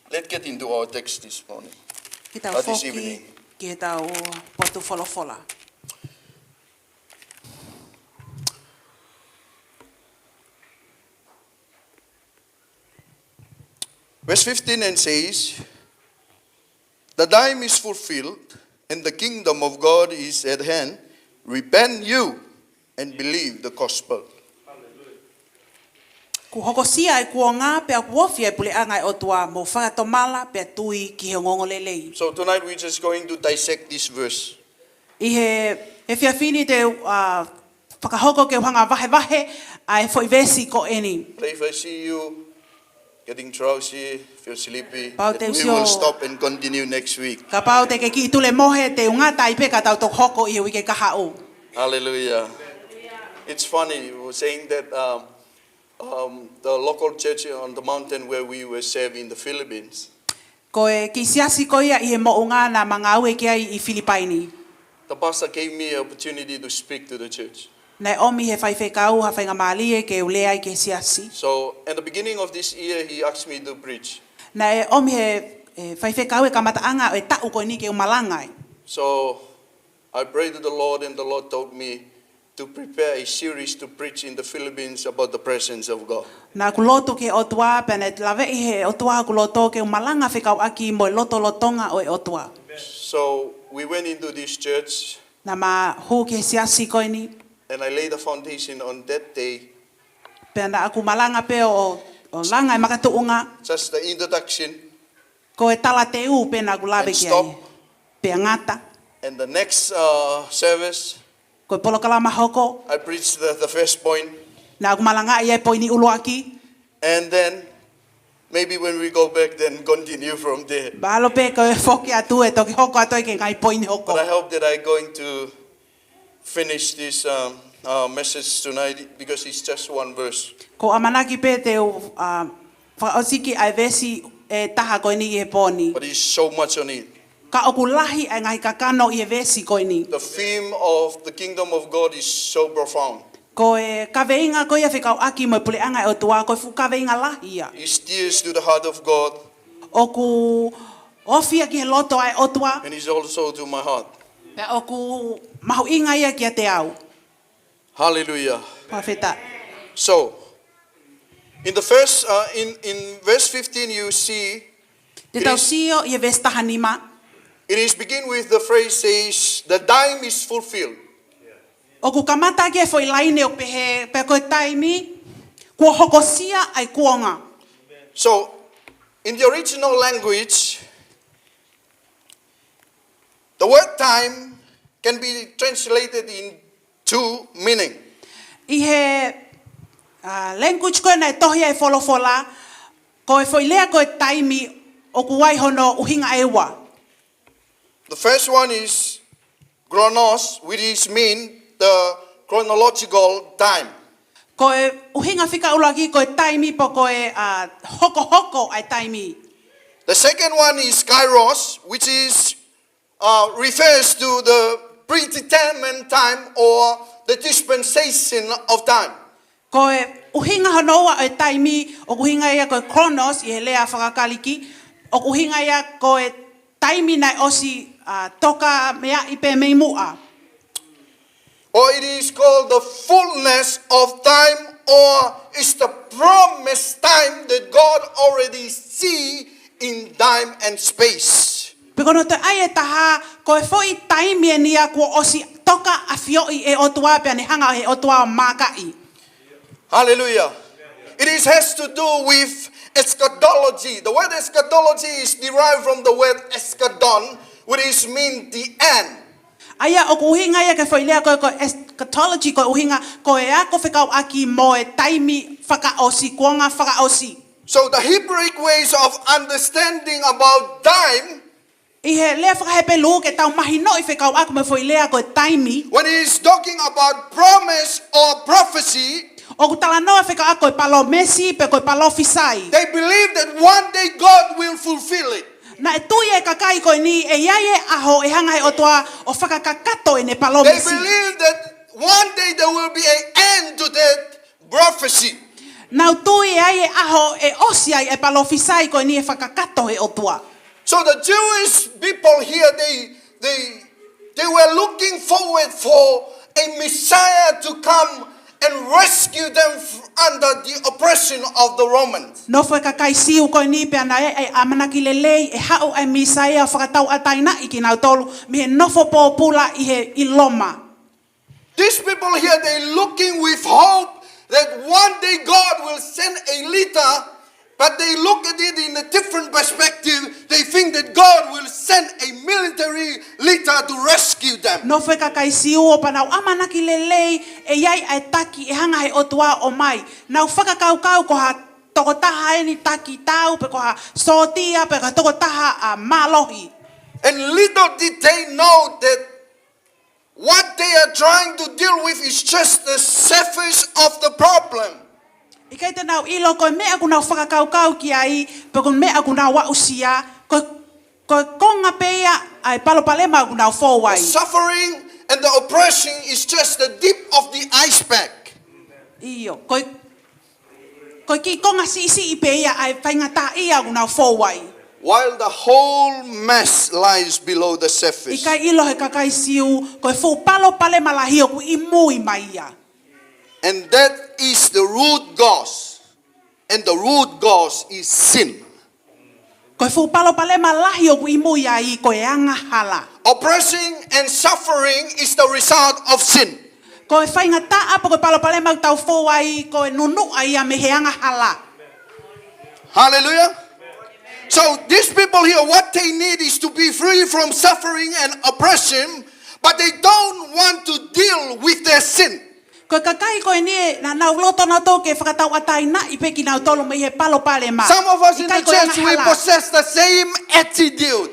Let's get into our text this morning. Ke tau Uh, this foki evening. Ki heʻetau potu folofola. Verse fifteen and says, "The time is fulfilled and the kingdom of God is at hand. Repent you and believe the gospel." Kuo hokosia ʻa e kuonga pea kuo ofi ʻa e puleʻanga ʻo e ʻOtua, mou fakatomala pea tui ki he ongoongolelei. So tonight we're just going to dissect this verse. ʻI he, he efiafi ni te u, ʻa, fakahoko ke u hanga vahevahe ʻa e foʻi veesi ko eni. But if I see you getting drowsy, feel sleepy, Pau then te we u will sio. Stop and continue next week. Kapau te ke kiʻi tulemohe, te u ngata ai pē ka tau toki hoko ʻi he uike kahaʻu. Hallelujah. It's funny, we were saying that um, um, the local church on the mountain where we were serving in the Philippines, Ko e kiʻi siasi ko ia ʻi he moʻunga naʻa ma ngāue ki ai ʻi Filipaini. The pastor gave me an opportunity to speak to the church. Naʻe ʻomi he faifekau ha faingamālie ke u lea ai ki he siasi. So, at the beginning of this year, he asked me to preach. Naʻe ʻomi he, he faifekau he kamataʻanga ʻo e taʻu ko eni ke u malanga ai. So, I prayed to the Lord, and the Lord told me to prepare a series to preach in the Philippines about the presence of God. Naʻa ku lotu ki he ʻOtua, pea naʻe laveʻi he ʻOtua hoku loto ke u malanga fekauʻaki mo e lotolotonga ʻo e ʻOtua. So, we went into this church. Naʻa ma hū ki he siasi ko eni. And I laid the foundation on that day. Pea naʻa ku malanga pē ʻo, ʻo langa e makatuʻunga. Just the introduction. Ko e talateu pē naʻa ku lave ki ai. And stop. Pea ngata. And the next uh, service, ko e polokalama hoko. I preached the, the first point. Naʻa ku malangaʻi e poini ʻuluaki. And then, maybe when we go back, then continue from there. Mahalo pē ko e foki atu ʻe toki hoko atu ai ki he ngaahi poini hoko. But I hope that I'm going to finish this um, uh, message tonight because it's just one verse. ʻOku ou ʻamanaki pē te u uh, fakaʻosi ki ai e veesi ʻe taha ko eni ʻi he pōni. But it's so much on it. Ka ʻoku lahi ʻa e ngaahi kakano ʻi he veesi ko eni. The theme of the kingdom of God is so profound. Ko e kaveinga ko ia fekauʻaki mo e puleʻanga ʻo e ʻOtua, ko e fuʻu kaveinga lahi ia. Is tears to the heart of God. ʻOku ofi ia ki he loto ʻa e ʻOtua. And is also to my heart. Pea ʻoku mahuʻinga ia kiate au. Hallelujah. Fakafetaʻi. So, in the first, uh, in, in verse fifteen, you see, Te tau sio ʻi he veesi taha nima. It is begin with the phrase says, "The time is fulfilled." ʻOku kamata ʻaki e foʻi laine ʻo pehē, pea ko e taimi, kuo hokosia ʻa e kuonga. So, in the original language, the word time can be translated in two meaning. ʻI he, uh, language ko ē naʻe tohi ai e folofola, ko e foʻi lea ko e taimi ʻoku ʻi ai hono ʻuhinga ʻe ua. The first one is chronos, which is mean the chronological time. Ko e ʻuhinga fika ʻuluaki ko e taimi pe ko e, uh, hokohoko ʻa e taimi. The second one is kairos, which is, uh, refers to the predetermined time or the dispensation of time. Ko e ʻuhinga hono ua ʻo e taimi, ʻoku ʻuhinga ia ko e chronos ʻi he lea fakaKalisi, ʻoku ʻuhinga ia ko e taimi naʻe ʻosi, uh, toka meaʻi pē mei muʻa. Or it is called the fullness of time, or it's the promised time that God already see in time and space. Pe ko hono toe ʻai ʻe taha, ko e foʻi taimi eni ia kuo ʻosi toka ʻafioʻi ʻe he ʻOtua pea ne hanga ʻe he ʻOtua ʻo maakaʻi. Hallelujah. It is, has to do with eschatology. The word eschatology is derived from the word eschaton, which is mean the end. ʻA ia ʻoku ʻuhinga ia ki he foʻi lea ko e, ko e eschatology, ko e ʻuhinga ko e ako fekauʻaki mo e taimi fakaʻosi, kuonga fakaʻosi. So the Hebraic ways of understanding about time, ʻI he lea fakaHepelū ke tau mahinoʻi fekauʻaki mo e foʻi lea ko e taimi, when he's talking about promise or prophecy, ʻoku talanoa fekauʻaki ko e palōmesi pe ko e palōfisai. They believe that one day God will fulfill it. Naʻe tui e kakai ko eni ʻe ʻi ai e ʻaho ʻe hanga ʻe he ʻOtua ʻo fakakakato ʻene palōmesi. They believe that one day there will be an end to that prophecy. Nau tui ʻe ʻi ai e ʻaho ʻe ʻosi ai e palōfisai ko eni ʻe fakakakato ʻe he ʻOtua. So the Jewish people here, they, they, they were looking forward for a Messiah to come and rescue them f-, under the oppression of the Romans. Nofo e kakai Siu ko eni pea naʻe ʻi ai e ʻamanaki lelei ʻe haʻu e Mīsaia ʻo fakatauʻatāinaʻi kinautolu mei he nofo pōpula ʻi he, ʻi Loma. These people here, they looking with hope that one day God will send a leader, but they look at it in a different perspective. They think that God will send a military leader to rescue them. Nofo e kakai Siu ʻo pea nau ʻamanaki lelei ʻe ʻi ai e taki ʻe hanga ʻe he ʻOtua ʻo ʻomai. Nau fakakaukau ko ha tokotaha eni taki tau, pe ko ha sōtia, pe ko ha tokotaha, ʻa, mālohi. And little did they know that what they are trying to deal with is just the surface of the problem. ʻIkai te nau ʻilo ko e meʻa ʻoku nau fakakaukau ki ai, pe ko e meʻa ʻoku nau aʻusia, ko, ko e konga pē ia ʻa e palopalema ʻoku nau fou ai. The suffering and the oppression is just the tip of the iceberg. ʻIo, ko e Ko e kiʻi konga siʻisiʻi pē ia ʻa e faingataʻaʻia ʻoku nau fou ai. While the whole mess lies below the surface. ʻIkai ʻilo ʻe he kakai Siu, ko e fuʻu palopalema lahi ʻoku ʻi mui mai ia. And that is the root cause. And the root cause is sin. Ko e fuʻu palopalema lahi ʻoku ʻi mui ai ko e angahala. Oppression and suffering is the result of sin. Ko e faingataʻa pe ko e palopalema ʻoku tau fou ai ko e nunuʻa ia mei he angahala. Hallelujah. So these people here, what they need is to be free from suffering and oppression, but they don't want to deal with their sin. Ko e kakai ko eni naʻa nau loto nautolu ke fakatauʻatāinaʻi pē kinautolu mei he palopalema. Some of us in the church, we possess the same attitude.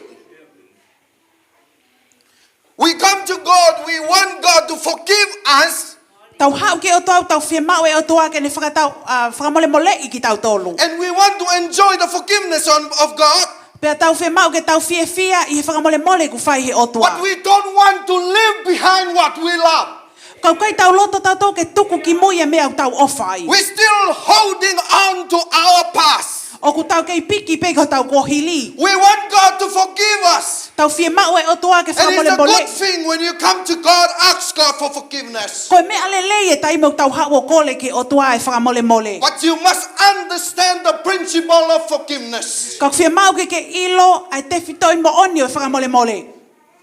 We come to God, we want God to forgive us. Tau haʻu ki he ʻOtua, tau fiemaʻu e ʻOtua ke ne fakatau, ʻa, fakamolemoleʻi kitautolu. And we want to enjoy the forgiveness on, of God. Pea tau fiemaʻu ke tau fiefia ʻi he fakamolemole ʻoku fai ʻe he ʻOtua. But we don't want to leave behind what we love. Ka ʻoku ʻikai tau loto tautolu ke tuku ki mui e meʻa ʻoku tau ʻofa ai. We're still holding on to our past. ʻOku tau kei piki pē ki hotau kuohili. We want God to forgive us. Tau fiemaʻu e ʻOtua ke And it's a fakamolemole. Good thing when you come to God, ask God for forgiveness. Ko e meʻa lelei e taimi ʻoku tau haʻu ʻo kole ki he ʻOtua e fakamolemole. But you must understand the principle of forgiveness. Ka ʻoku fiemaʻu ke ke ʻilo ʻa e tefitoʻi moʻoni ʻo e fakamolemole.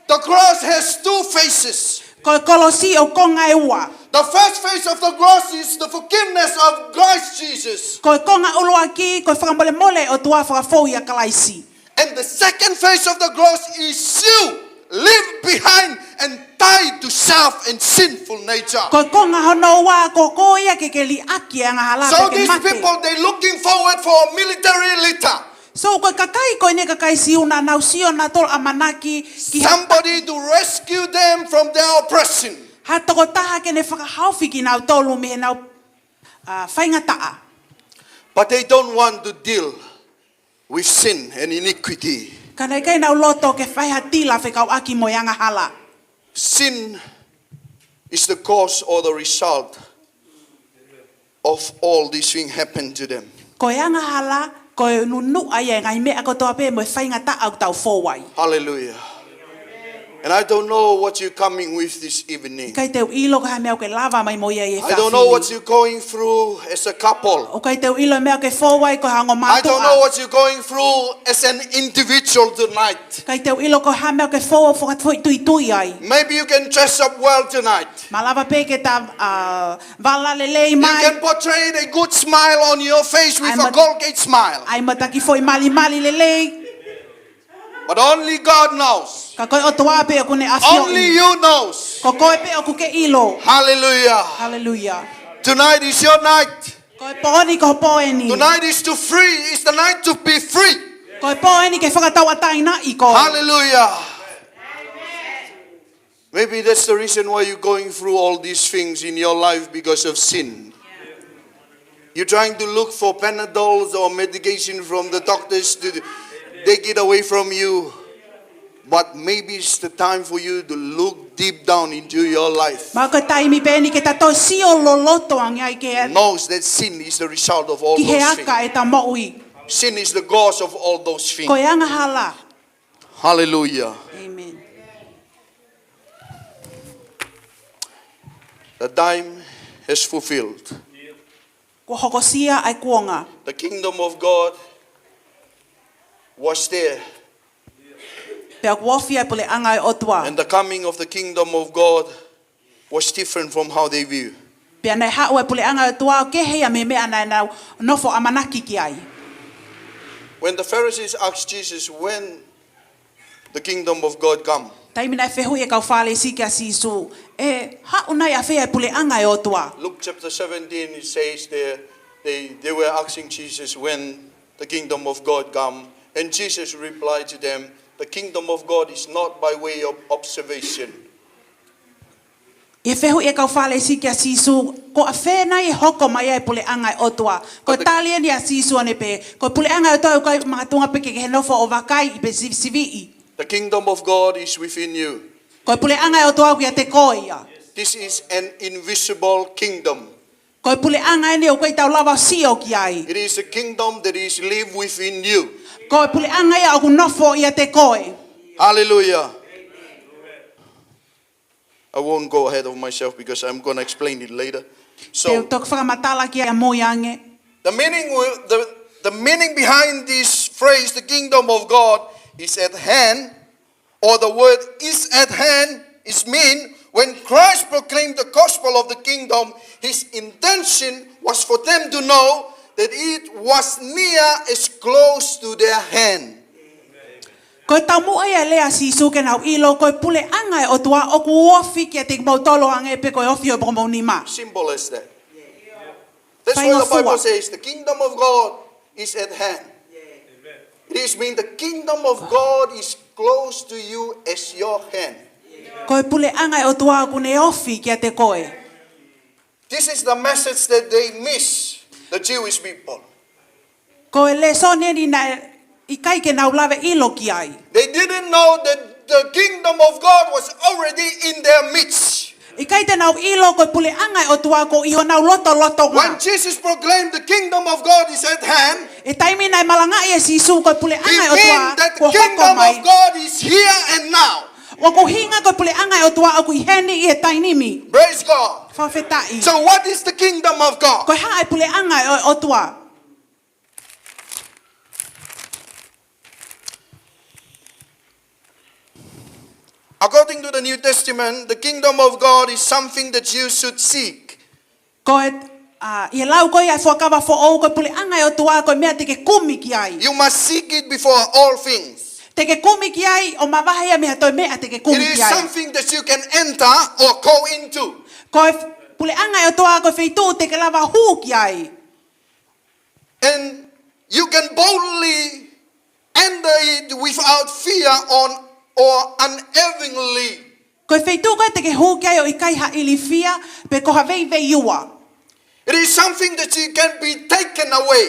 The cross has two faces. Ko e kolosi ʻoku konga ʻe ua. The first face of the cross is the forgiveness of Christ Jesus. Ko e konga ʻuluaki, ko e fakamolemole ʻa e ʻOtua fakafou ʻia Kalaisi. And the second face of the cross is you leave behind and die to self and sinful nature. Ko e konga hono ua, ko koe ia ke ke liʻaki e angahala So ke ke these mate. People, they're looking forward for a military leader. So, ko e kakai ko eni, kakai Siu, naʻa nau sio nautolu ʻamanaki ki ha, Somebody to rescue them from their oppression. ha tokotaha ke ne fakahaofi kinautolu mei heʻenau, ah, faingataʻa. But they don't want to deal with sin and iniquity. Ka naʻe ʻikai nau loto ke fai ha tila fekauʻaki mo e angahala. Sin is the cause or the result of all these things happen to them. Ko e angahala, ko e nunuʻa ia e ngaahi meʻa kotoa pē mo e faingataʻa ʻoku tau fou ai. Hallelujah. And I don't know what you're coming with this evening. ʻIkai te u ʻilo ko e hā e meʻa ʻoku ke lava mai mo ia ʻi he efiafi ni. I don't know what you're going through as a couple. ʻOku ʻikai te u ʻilo e meʻa ʻoku ke fou ai ko e ongo mātuʻa. I don't know what you're going through as an individual tonight. ʻIkai te u ʻilo ko e hā e meʻa ʻoku ke fou, fakafoʻituitui ai. Maybe you can dress up well tonight. Mālava pē ke ta, ah, vala lelei You mai. Can portray a good smile on your face with I'm a a- Colgate smile. ʻAi mo e taki foʻi malimali lelei. But only God knows. Ka ko e ʻOtua pē ʻoku ne ʻafioʻi. Only you knows. Ko koe pē ʻoku ke ʻilo. Hallelujah. Hallelujah. Tonight is your night. Ko e pō ni ko e pō eni. Tonight is to free. It's the night to be free. Ko e pō eni ke fakatauʻatāinaʻi koe. Hallelujah. Maybe that's the reason why you're going through all these things in your life because of sin. You're trying to look for Panadols or medication from the doctors to take it away from you. But maybe it's the time for you to look deep down into your life. Ma ko e taimi pē eni ke ta toe sio loloto ange ai ke Knows that sin is the result of all ki he those aka things. ʻEta Moʻui. Sin is the cause of all those things. Ko e angahala. Hallelujah. Amen. The time has fulfilled. Kuo hokosia ʻa e kuonga. The kingdom of God was there. Pea kuo ofi ʻa e puleʻanga ʻo e ʻOtua. And the coming of the kingdom of God was different from how they view. Pea naʻe haʻu ʻa e puleʻanga ʻo e ʻOtua ʻo kehe ia mei he meʻa naʻa nau nofo ʻamanaki ki ai. When the Pharisees asked Jesus when the kingdom of God come. Taimi naʻe fehuʻi e kau Fālesi kia Sīsū, ʻe haʻu nai ʻafē ʻa e puleʻanga ʻo e ʻOtua? Luke chapter seventeen, it says there, they, they were asking Jesus when the kingdom of God come. And Jesus replied to them, the kingdom of God is not by way of observation. ʻI he fehuʻi e kau Fālesi kia Sīsū, ko ʻafē nai ʻe hoko mai ai e puleʻanga ʻo e ʻOtua? Ko e tali eni ʻa Sīsū ʻo ne pehē, ko e puleʻanga ʻo e ʻOtua ʻoku ʻikai makatuʻunga pē ke ke nofo ʻo vakai ʻi he sivisiviʻi. The kingdom of God is within you. Ko e puleʻanga ʻo e ʻOtua ʻoku ʻiate koe ia. This is an invisible kingdom. Ko e puleʻanga eni ʻoku ʻikai tau lava ʻo sio ki ai. It is a kingdom that is live within you. Ko e puleʻanga ia ʻoku nofo ʻiate koe. Hallelujah. I won't go ahead of myself because I'm going to explain it later. Te u toki fakamatala ki ai ʻamui ange. The meaning, will- the, the meaning behind this phrase, the kingdom of God is at hand, or the word is at hand, is mean when Christ proclaimed the gospel of the kingdom, his intention was for them to know that it was near as close to their hand. Ko e taumuʻa ia e lea ʻa Sīsū ke nau ʻilo ko e puleʻanga ʻo e ʻOtua ʻoku ofi kiate kimoutolu hangē pē ko e ofi ʻo e pokomou nima. Simple as that. That's why the Bible says the kingdom of God is at hand. It is mean the kingdom of God is close to you as your hand. Ko e puleʻanga ʻo e ʻOtua ʻoku ne ofi kiate koe. This is the message that they miss, the Jewish people. Ko e lēsoni eni naʻe ʻikai ke nau lave ʻilo ki ai. They didn't know that the kingdom of God was already in their midst. ʻIkai te nau ʻilo ko e puleʻanga ʻo e ʻOtua ko ē ʻi honau lotolotonga. When Jesus proclaimed the kingdom of God is at hand, ʻI he taimi naʻe malangaʻi ʻe Sīsū ko e puleʻanga ʻo e ʻOtua kuo hoko mai, it means that the kingdom of God is here and now. ʻOku ʻuhinga ko e puleʻanga ʻo e ʻOtua ʻoku ʻi heni ʻi he taimi ni. Praise God. Fakafetaʻi. So what is the kingdom of God? Ko e hā e puleʻanga ʻo e ʻOtua? According to the New Testament, the kingdom of God is something that you should seek. Ko e, ʻa, ʻi he lau ko ia ʻa e Fuakava Foʻou, ko e puleʻanga ʻo e ʻOtua ko e meʻa te ke kumi ki ai. You must seek it before all things. Te ke kumi ki ai ʻo mavahe ia mei ha toe meʻa te ke kumi ki ai. It is something that you can enter or go into. Ko e puleʻanga ʻo e ʻOtua ko e feituʻu te ke lava hū ki ai. And you can boldly enter it without fear on, or unerringly. Ko e feituʻu ko ē te ke hū ki ai ʻo ʻikai ha ilifia pe ko ha veiveiua. It is something that you can be taken away.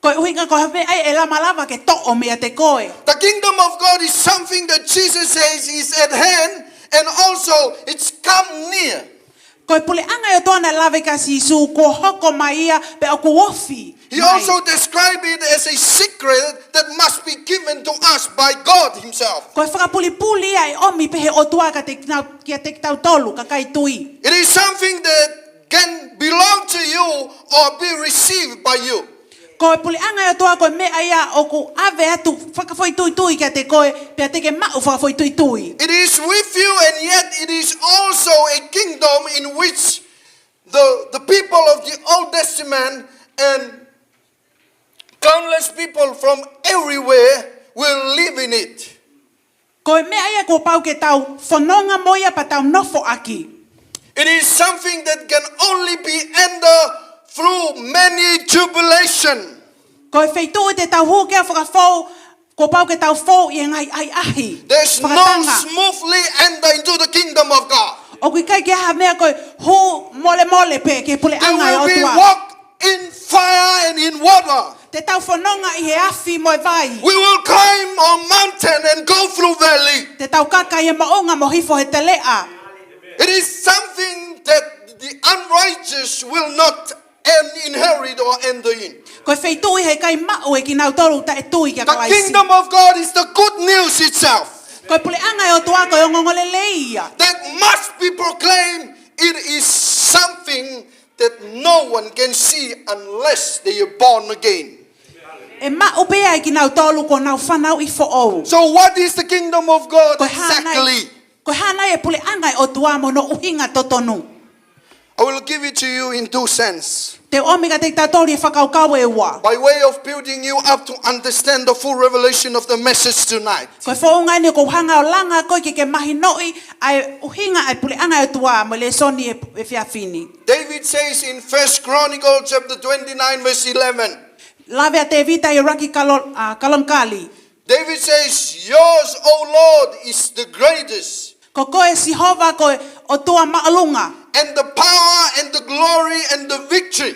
Ko e ʻuhinga ko ha meʻa ʻe lava lava ke toʻo meiate koe. The kingdom of God is something that Jesus says is at hand, and also it's come near. Ko e puleʻanga ʻo e ʻOtua naʻe lave ki ai ʻa Sīsū kuo hoko mai ia pe ʻoku ofi mai. He also described it as a secret that must be given to us by God himself. Ko e fakapulipuli ia ʻe ʻomi pē ʻe he ʻOtua kiate kina-, kiate kitautolu kakai tui. It is something that can belong to you or be received by you. Ko e puleʻanga ʻo e ʻOtua ko e meʻa ia ʻoku ʻave atu fakafoʻituitui kiate koe, pea te ke maʻu fakafoʻituitui. It is with you, and yet it is also a kingdom in which the, the people of the Old Testament and countless people from everywhere will live in it. Ko e meʻa ia kuo pau ke tau fononga mo ia pea tau nofoʻaki. It is something that can only be entered through many tribulation. Ko e feituʻu te tau hū ki ai ʻo fakafou, kuo pau ke tau fou ʻi he ngaahi ʻahiʻahi. There's no fakatanga. Smoothly enter into the kingdom of God. ʻOku ʻikai ke ʻi ai ha meʻa ko e hū molemole pē ki he puleʻanga ʻo e ʻOtua. There will be walk in fire and in water. Te tau fononga ʻi he afi mo e vai. We will climb a mountain and go through valley. Te tau kaka ʻi he moʻunga mo hifo he teleʻa. It is something that the unrighteous will not en-, inherit or enter in. Ko e feituʻu ʻe ʻikai maʻu ʻe kinautolu taʻetui kia Kalaisi. The kingdom of God is the good news itself. Ko e puleʻanga ʻo e ʻOtua ko e ongoongolelei ia. That must be proclaimed. It is something that no one can see unless they are born again. ʻE maʻu pē ia ʻe kinautolu kuo nau fanauʻi foʻou. So what is the kingdom of God exactly? Ko e hā nai, ko e hā nai e puleʻanga ʻo e ʻOtua mo hono ʻuhinga totonu? I will give it to you in two senses. Te u ʻomi kiate kitautolu ʻi he fakakaukau ʻe ua. By way of building you up to understand the full revelation of the message tonight. Ko e founga eni ʻoku ou hanga ʻo langa koe ke ke mahinoʻi ʻa e ʻuhinga ʻa e puleʻanga ʻo e ʻOtua mo e lēsoni ʻo e, ʻo e efiafi ni. David says in First Chronicles chapter twenty-nine, verse eleven. Lave ʻa Tēvita ʻi he ʻuluaki Kalo-, ʻa, Kalonokali. David says, "Yours, O Lord, is the greatest." Ko koe Sihova ko e ʻOtua māʻolunga. "And the power and the glory and the victory."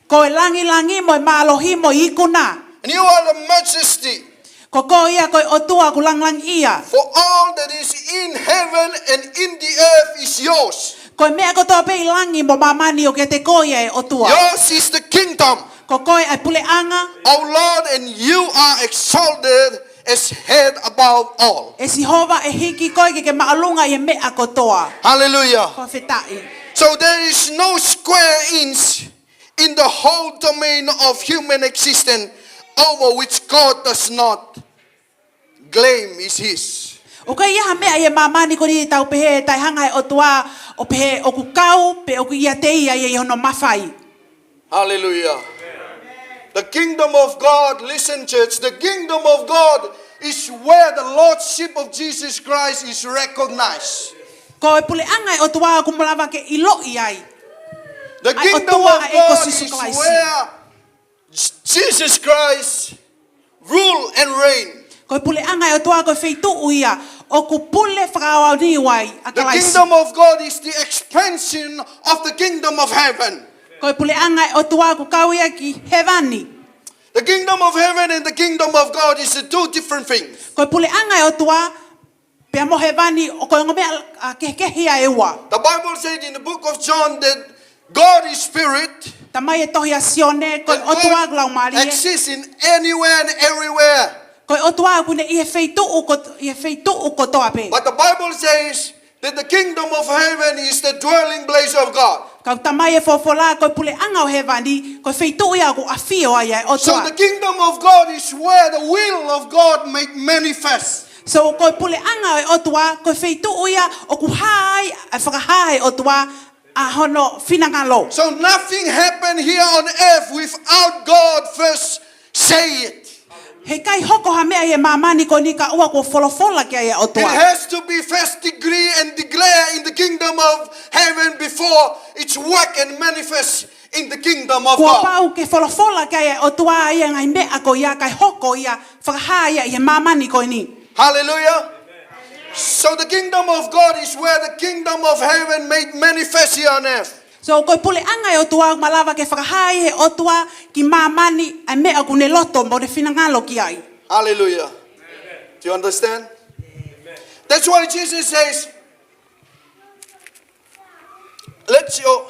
Ko e langilangi mo e mālohi mo e ikuna. "And you are the majesty." Ko koe ia ko e ʻOtua ʻoku langilangiʻia. "For all that is in heaven and in the earth is yours." Ko e meʻa kotoa pē ʻi langi mo māmani ʻoku ʻiate koe ia ʻe ʻOtua. "Yours is the kingdom." Ko koe ʻa e puleʻanga. "O Lord, and you are exalted as head above all." ʻE Sihova ʻe hiki koe ke ke māʻolunga ʻi he meʻa kotoa. Hallelujah. Fakafetaʻi. So there is no square inch in the whole domain of human existence over which God does not claim is his. ʻOku ʻikai ʻi ai ha meʻa ʻi he māmani ko eni te tau pehē ʻe taʻehanga ʻe he ʻOtua ʻo pehē ʻoku kau pe ʻoku ʻiate ia ia ʻi hono mafai. Hallelujah. The kingdom of God, listen, church, the kingdom of God is where the lordship of Jesus Christ is recognized. Ko e puleʻanga ʻo e ʻOtua ʻoku malava ke ʻiloʻi ai. The kingdom of God is where Jesus Christ rule and reign. Ko e puleʻanga ʻo e ʻOtua ko e feituʻu ia ʻoku pule fakaʻaongaʻi ai ʻa Kalaisi. The kingdom of God is the expansion of the kingdom of heaven. Ko e puleʻanga ʻo e ʻOtua ʻoku kau ia ki hēvani. The kingdom of heaven and the kingdom of God is the two different things. Ko e puleʻanga ʻo e ʻOtua Pea mo hēvani ʻoku ʻi ai e ngaahi meʻa, ʻa, kehekehe ia ʻe ua. The Bible said in the book of John that God is spirit Talamai ʻe he tohi ʻa Sione, ko e ʻOtua ʻoku laumālie. Exists in anywhere and everywhere. Ko e ʻOtua ʻoku ne ʻi he feituʻu ko-, ʻi he feituʻu kotoa pē. But the Bible says that the kingdom of heaven is the dwelling place of God. Ka ʻoku talamai ʻe he folofola ko e puleʻanga ʻo hēvani, ko e feituʻu ia ʻoku ʻafio ai ʻa e ʻOtua. So the kingdom of God is where the will of God make manifest. So ko e puleʻanga ʻo e ʻOtua, ko e feituʻu ia ʻoku hā ai, ʻa e fakahā ʻe he ʻOtua, ʻa hono finangalo. So nothing happened here on earth without God first say it. Heʻikai hoko ha meʻa ʻi he māmani ko eni kae ʻoua kuo folofola ki ai ʻa e ʻOtua. It has to be first decree and declare in the kingdom of heaven before it's work and manifest in the kingdom of God. Kuo pau ke folofola ki ai ʻa e ʻOtua ʻa e ngaahi meʻa ko ia kae hoko ia, fakahā ia ʻi he māmani ko eni. Hallelujah. So the kingdom of God is where the kingdom of heaven made manifest here on earth. So ko e puleʻanga ʻo e ʻOtua ʻoku malava ke fakahā ai ʻe he ʻOtua ki māmani ʻa e meʻa ʻoku ne loto mo ne finangalo ki ai. Hallelujah. Do you understand? That's why Jesus says, let your,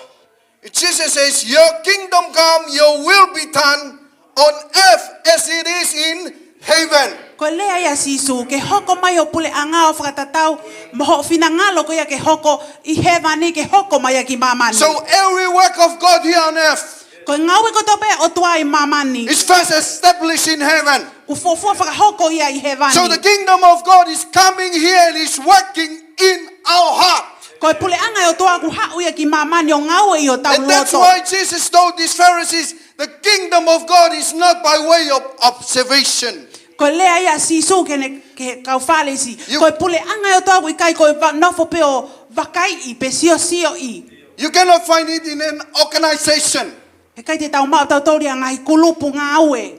Jesus says, your kingdom come, your will be done on earth as it is in heaven. Ko e lea ia ʻa Sīsū, ke hoko mai ho puleʻanga ʻo fakatatau mo hoʻo finangalo ko ia ke hoko ʻi hēvani ke hoko mai ia ki māmani. So every work of God here on earth Ko e ngāue kotoa pē ʻa e ʻOtua ʻi māmani. is first established in heaven. Kuo fuofua fakahoko ia ʻi hēvani. So the kingdom of God is coming here and is working in our heart. Ko e puleʻanga ʻo e ʻOtua ʻoku haʻu ia ki māmani ʻo ngāue ʻi hotau loto. And that's why Jesus told these Pharisees, the kingdom of God is not by way of observation. Ko e lea ia ʻa Sīsū ki heʻene, ki he kau Fālesi. You Ko e puleʻanga ʻo e ʻOtua ʻoku ʻikai ko e va-, nofo pē ʻo vakaiʻi pe siosioʻi. You cannot find it in an organization. Heʻikai te tau maʻu ʻe tautolu ia ʻi ha ngaahi kulupu ngāue.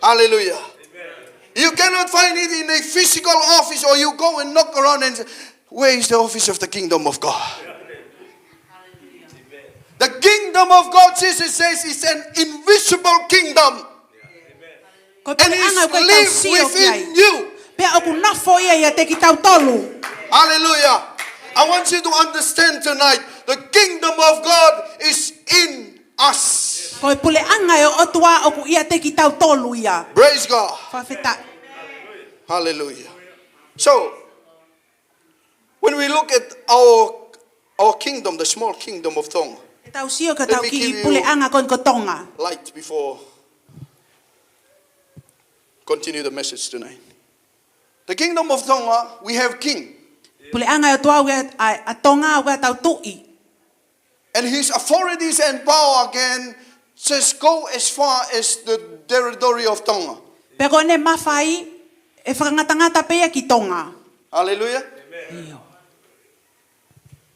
Hallelujah. You cannot find it in a physical office or you go and knock around and say, where is the office of the kingdom of God? The kingdom of God, Jesus says, is an invisible kingdom. Ko e And puleʻanga it's ko e tau live sio ki ai. within you. Pea ʻoku nofo ia ʻiate kitautolu. Hallelujah. I want you to understand tonight, the kingdom of God is in us. Ko e puleʻanga ʻo e ʻOtua ʻoku ʻiate kitautolu ia. Praise God. Fakafetaʻi. Hallelujah. So, when we look at our, our kingdom, the small kingdom of Tonga, Te tau sio ki Let hotau me kiʻi give you puleʻanga ko eni ko Tonga. light before continue the message tonight. The kingdom of Tonga, we have king. Puleʻanga ʻo e ʻOtua ʻoku ʻi ai ʻa, ʻa Tonga ʻoku ʻi ai hotau tuʻi. And his authorities and power can just go as far as the territory of Tonga. Pea ko ʻene mafai ʻe fakangatangata pē ia ki Tonga. Hallelujah. ʻIo.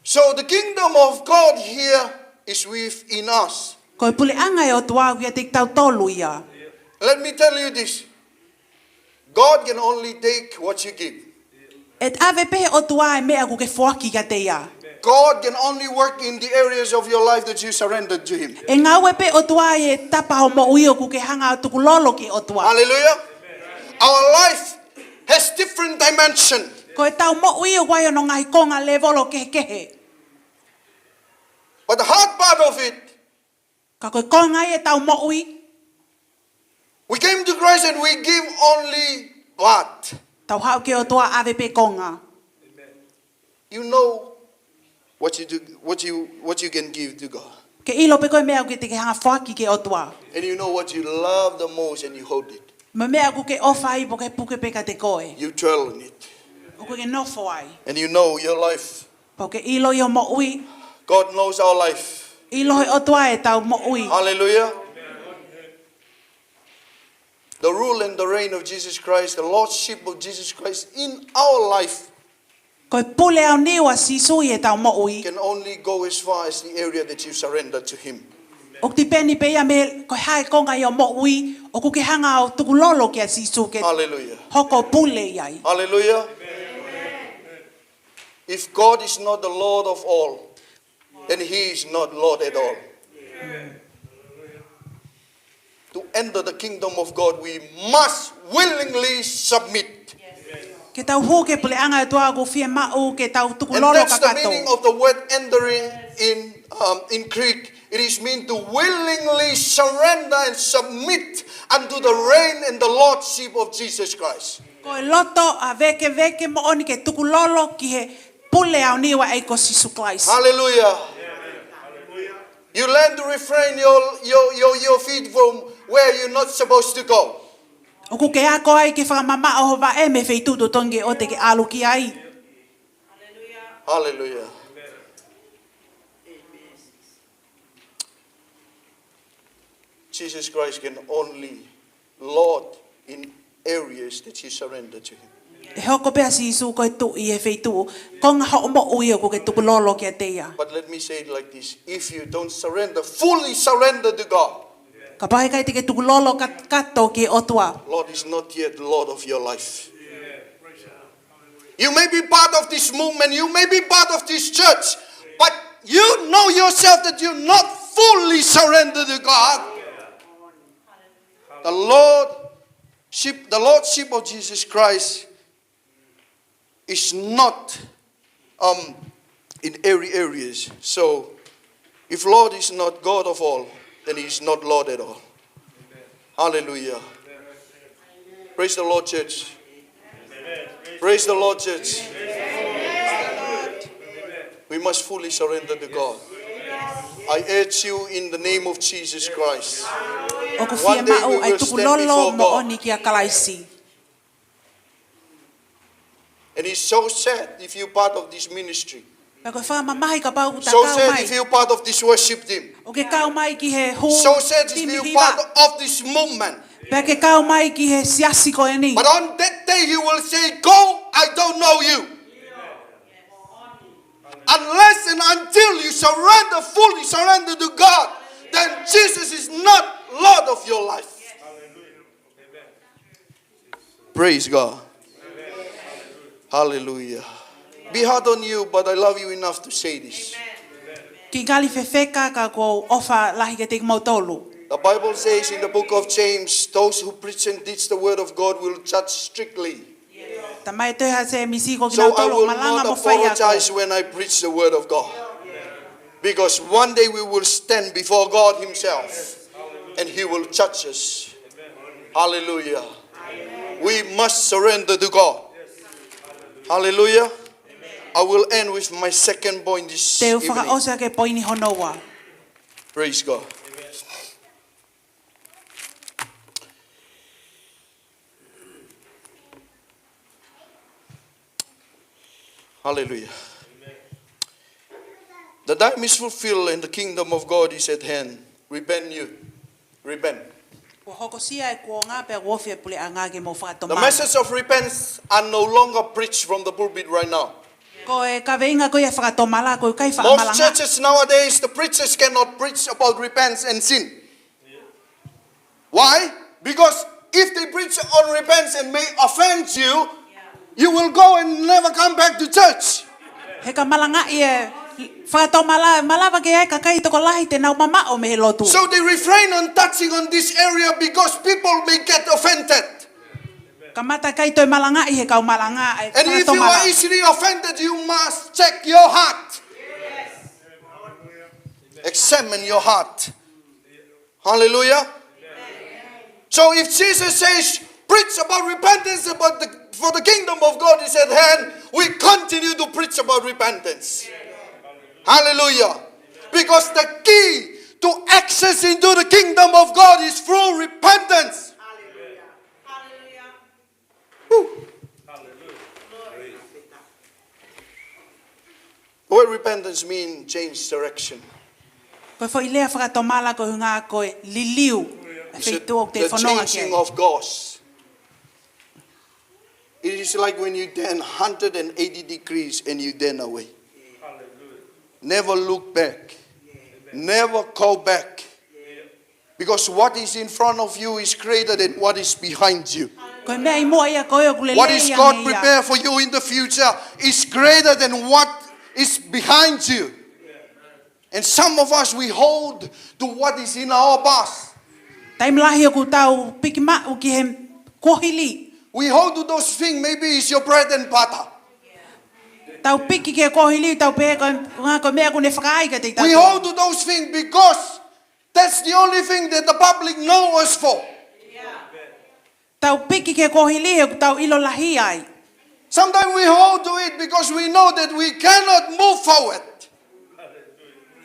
So the kingdom of God here is within us. Ko e puleʻanga ʻo e ʻOtua ʻoku ʻiate kitautolu ia. Let me tell you this. God can only take what you give. ʻE ʻave pē ʻe he ʻOtua e meʻa ʻoku ke foaki kiate ia. God can only work in the areas of your life that you surrendered to him. ʻE ngāue pē ʻOtua ʻi he tapa ʻo e moʻui ʻoku ke hanga ʻo tukulolo ki he ʻOtua. Hallelujah. Our life has different dimension. Ko ʻetau moʻui ʻoku ʻi ai hono ngaahi konga lēvolo kehekehe. But the hard part of it, Ka ko e konga ia ʻetau moʻui, we came to Christ and we give only part. Tau haʻu ki he ʻOtua ʻave pē konga. You know what you do, what you, what you can give to God. Ke ʻilo pē ko e meʻa ʻoku te ke hanga foaki ki he ʻOtua. And you know what you love the most and you hold it. Mo e meʻa ʻoku ke ʻofa ai pea ke puke pē kiate koe. You dwell on it. ʻOku ke nofo ai. And you know your life. Pea ʻoku ke ʻilo ʻi hoʻo moʻui. God knows our life. ʻIlo ʻe he ʻOtua ʻetau moʻui. Hallelujah. The rule and the reign of Jesus Christ, the lordship of Jesus Christ in our life Ko e pule aoniu ʻa Sīsū ʻi heʻetau moʻui. can only go as far as the area that you surrender to him. ʻOku tipeni pē ia mei he ko e hā e konga ʻi hoʻo moʻui ʻoku ke hanga ʻo tukulolo kia Sīsū ke Hallelujah. hoko pule ai. Hallelujah. If God is not the Lord of all, then he is not Lord at all. To enter the kingdom of God, we must willingly submit. Ke tau hū ki he puleʻanga ʻo e ʻOtua, ʻoku fiemaʻu ke tau tukulolo kakato. And that's the meaning of the word entering in, um, in Greek. It is mean to willingly surrender and submit unto the reign and the lordship of Jesus Christ. Ko e loto ʻa e vēkeveke moʻoni ke tukulolo ki he pule aoniu ʻa e ʻEiki ko Sīsū Kalaisi. Hallelujah. You learn to refrain your, your, your, your feet from where you're not supposed to go. ʻOku ke ako ai ke fakamamaʻo ho vaʻe mei he feituʻu totonu ke ʻoua te ke ʻalu ki ai. Hallelujah. Jesus Christ can only Lord in areas that you surrender to him. ʻE hoko pē ʻa Sīsū ko e tuʻi he feituʻu ko e ngaahi moʻui ʻoku ke tukulolo kiate ia. But let me say it like this. If you don't surrender, fully surrender to God, Kapau he ʻikai te ke tukulolo kakato ki he ʻOtua, Lord is not yet Lord of your life. You may be part of this movement, you may be part of this church, but you know yourself that you're not fully surrendered to God. The Lordship, the Lordship of Jesus Christ is not, um, in every areas. So, if Lord is not God of all, then he is not Lord at all. Hallelujah. Praise the Lord, church. Praise the Lord, church. We must fully surrender to God. I urge you in the name of Jesus Christ. ʻOku fiemaʻu ʻa e tukulolo moʻoni kia Kalaisi. And it's so sad if you're part of this ministry. Pea ko e fakamamahi kapau ʻoku ke kau mai. So sad if you're part of this worship team. ʻOku ke kau mai ki he hū timi hiva. So sad if you're part of this movement. Pea ke kau mai ki he siasi ko eni. But on that day he will say, "Go, I don't know you." Unless and until you surrender, fully surrender to God, then Jesus is not Lord of your life. Praise God. Hallelujah. Be hard on you, but I love you enough to say this. Kiʻi ngali fefeka ka ʻoku ou ʻofa lahi kiate kimoutolu. The Bible says in the book of James, "Those who preach and teach the word of God will judge strictly." Talamai ʻe he tohi ʻa Sēmisi ko kinautolu ʻoku malanga mo faiako. So I will not apologize when I preach the word of God. Because one day we will stand before God himself and he will judge us. Hallelujah. We must surrender to God. Hallelujah. I will end with my second point this evening. Te u fakaʻosi ʻaki e poini hono ua. Praise God. Hallelujah. The time is fulfilled and the kingdom of God is at hand. Repent you. Repent. Kuo hokosia e kuonga pea kuo ofi e puleʻanga ke mou fakatomala. The message of repentance are no longer preached from the pulpit right now. Ko e kaveinga ko ia fakatomala ʻoku ʻikai fakamalanga. Most churches nowadays, the preachers cannot preach about repentance and sin. Why? Because if they preach on repentance and may offend you, you will go and never come back to church. He ka malangaʻi e fakatomala, malava ke ʻi ai e kakai tokolahi te nau mamaʻo mei he lotu. So they refrain on touching on this area because people may get offended. Kamata ʻikai toe malangaʻi he kau malanga e fakatomala. And if you are easily offended, you must check your heart. Examine your heart. Hallelujah. So if Jesus says, "Preach about repentance about the, for the kingdom of God is at hand," we continue to preach about repentance. Hallelujah. Because the key to access into the kingdom of God is through repentance. Hallelujah. Hallelujah. Whew. Hallelujah. Praise. The word repentance means change direction. Ko e foʻi lea fakatomala ko e ʻuhinga ko e liliu e feituʻu ʻoku te fononga ki ai. It's a, the changing of course. It is like when you turn hundred and eighty degrees and you turn away. Hallelujah. Never look back. Amen. Never go back. Because what is in front of you is greater than what is behind you. Ko e meʻa ʻi muʻa ia ko ē ʻoku lelei ange ia. What is God prepare for you in the future is greater than what is behind you. And some of us, we hold to what is in our past. Taimi lahi ʻoku tau piki maʻu ki he kuohili. We hold to those things, maybe it's your bread and butter. Tau piki ki he kuohili, tau pehē ko e, ko e meʻa ʻoku ne fakaai kiate kitautolu. We hold to those things because that's the only thing that the public know us for. Tau piki ki he kuohili he ʻoku tau ʻilo lahi ai. Sometimes we hold to it because we know that we cannot move forward.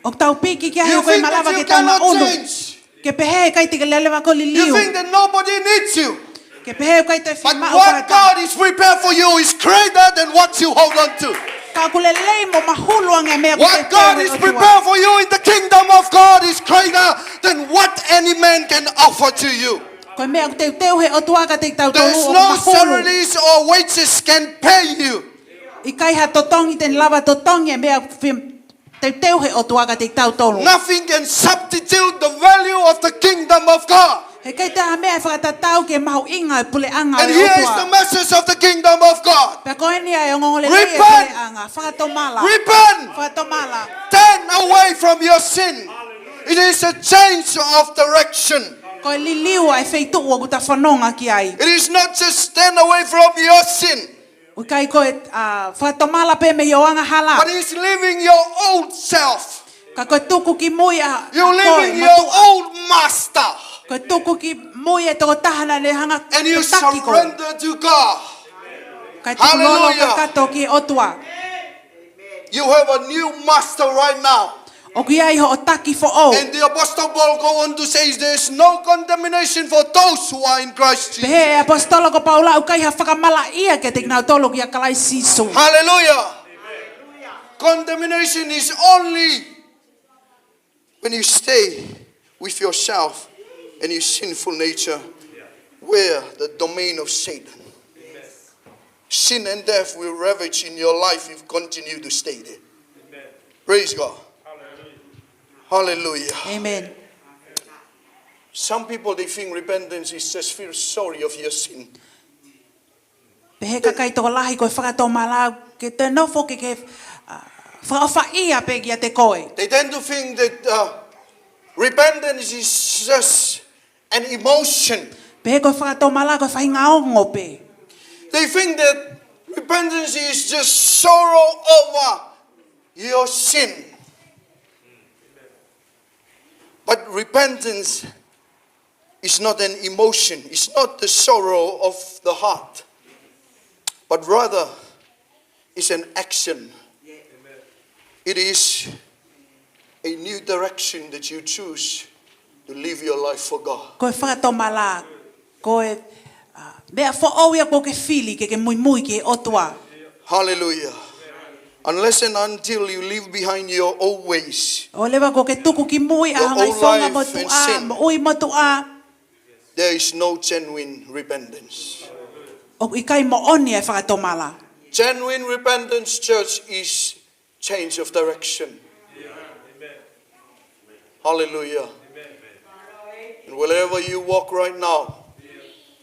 ʻOku tau piki ki ai he ʻoku ʻikai malava ke tau maʻulu. You think that you cannot change. Ke pehē ʻikai te ke leleva ke liliu. You think that nobody needs you. Ke pehē ʻikai te fiemaʻu. But what God is prepared for you is greater than what you hold on to. Ka ʻoku lelei mo mahulu ange meʻa ʻoku te teu he ʻOtua. What God is prepared for you in the kingdom of God is greater than what any man can offer to you. Ko e meʻa ʻoku teuteu he ʻOtua kiate kitautolu ʻoku mahulu. There's no salaries or wages can pay you. ʻIkai ha totongi te ne lava totongi e meʻa ʻoku teuteu he ʻOtua kiate kitautolu. Nothing can substitute the value of the kingdom of God. He ʻikai ha meʻa ʻe fakatatau ki he mahuʻinga e puleʻanga ʻo e ʻOtua. And here is the message of the kingdom of God. Pea ko eni ʻa e ongoongolelei e puleʻanga. Repent. Fakatomala. Repent. Fakatomala. Turn away from your sin. It is a change of direction. Ko e liliu ʻa e feituʻu ʻoku ta fononga ki ai. It is not just turn away from your sin. ʻIkai ko e, ʻa, fakatomala pē mei hoʻo angahala. But he's leaving your old self. Ka ko e tuku ki mui ʻa, ʻa koe motuʻa. You're leaving your old master. Ko e tuku ki mui e tokotaha naʻa ne hanga ʻo taki koe. And you surrender to God. Kae tukulolo kakato ki he ʻOtua. Hallelujah. You have a new master right now. ʻOku ʻi ai hoʻo taki foʻou. And the Apostle Paul go on to say, "There is no condemnation for those who are in Christ Jesus." Pehē ʻe he ʻaposetolo ko Paula ʻoku ʻikai ha fakamalaʻia kiate kinautolu ʻoku ʻia Kalaisi Sīsū. Hallelujah. Condemnation is only when you stay with yourself and your sinful nature, where the domain of Satan. Sin and death will ravage in your life if you continue to stay there. Praise God. Hallelujah. Amen. Some people, they think repentance is just feel sorry of your sin. Pehē ʻe he kakai tokolahi ko e fakatomala ke te nofo ke, ke, ʻa, fakaʻofaʻia pē kiate koe. They tend to think that, uh, repentance is just an emotion. Pehē ko e fakatomala ko e faʻahinga ongo pē. They think that repentance is just sorrow over your sin. But repentance is not an emotion. It's not the sorrow of the heart. But rather, it's an action. It is a new direction that you choose to live your life for God. Ko e fakatomala, ko e, ʻa, meʻa foʻou ia ʻoku ke fili ke ke muimui ki he ʻOtua. Hallelujah. Unless and until you leave behind your old ways, ʻo leva ʻoku ke tuku ki mui ʻa ho ngaahi founga motuʻa, moʻui motuʻa, your old life and sin, there is no genuine repentance. ʻOku ʻikai moʻoni e fakatomala. Genuine repentance, church, is change of direction. Hallelujah. And wherever you walk right now,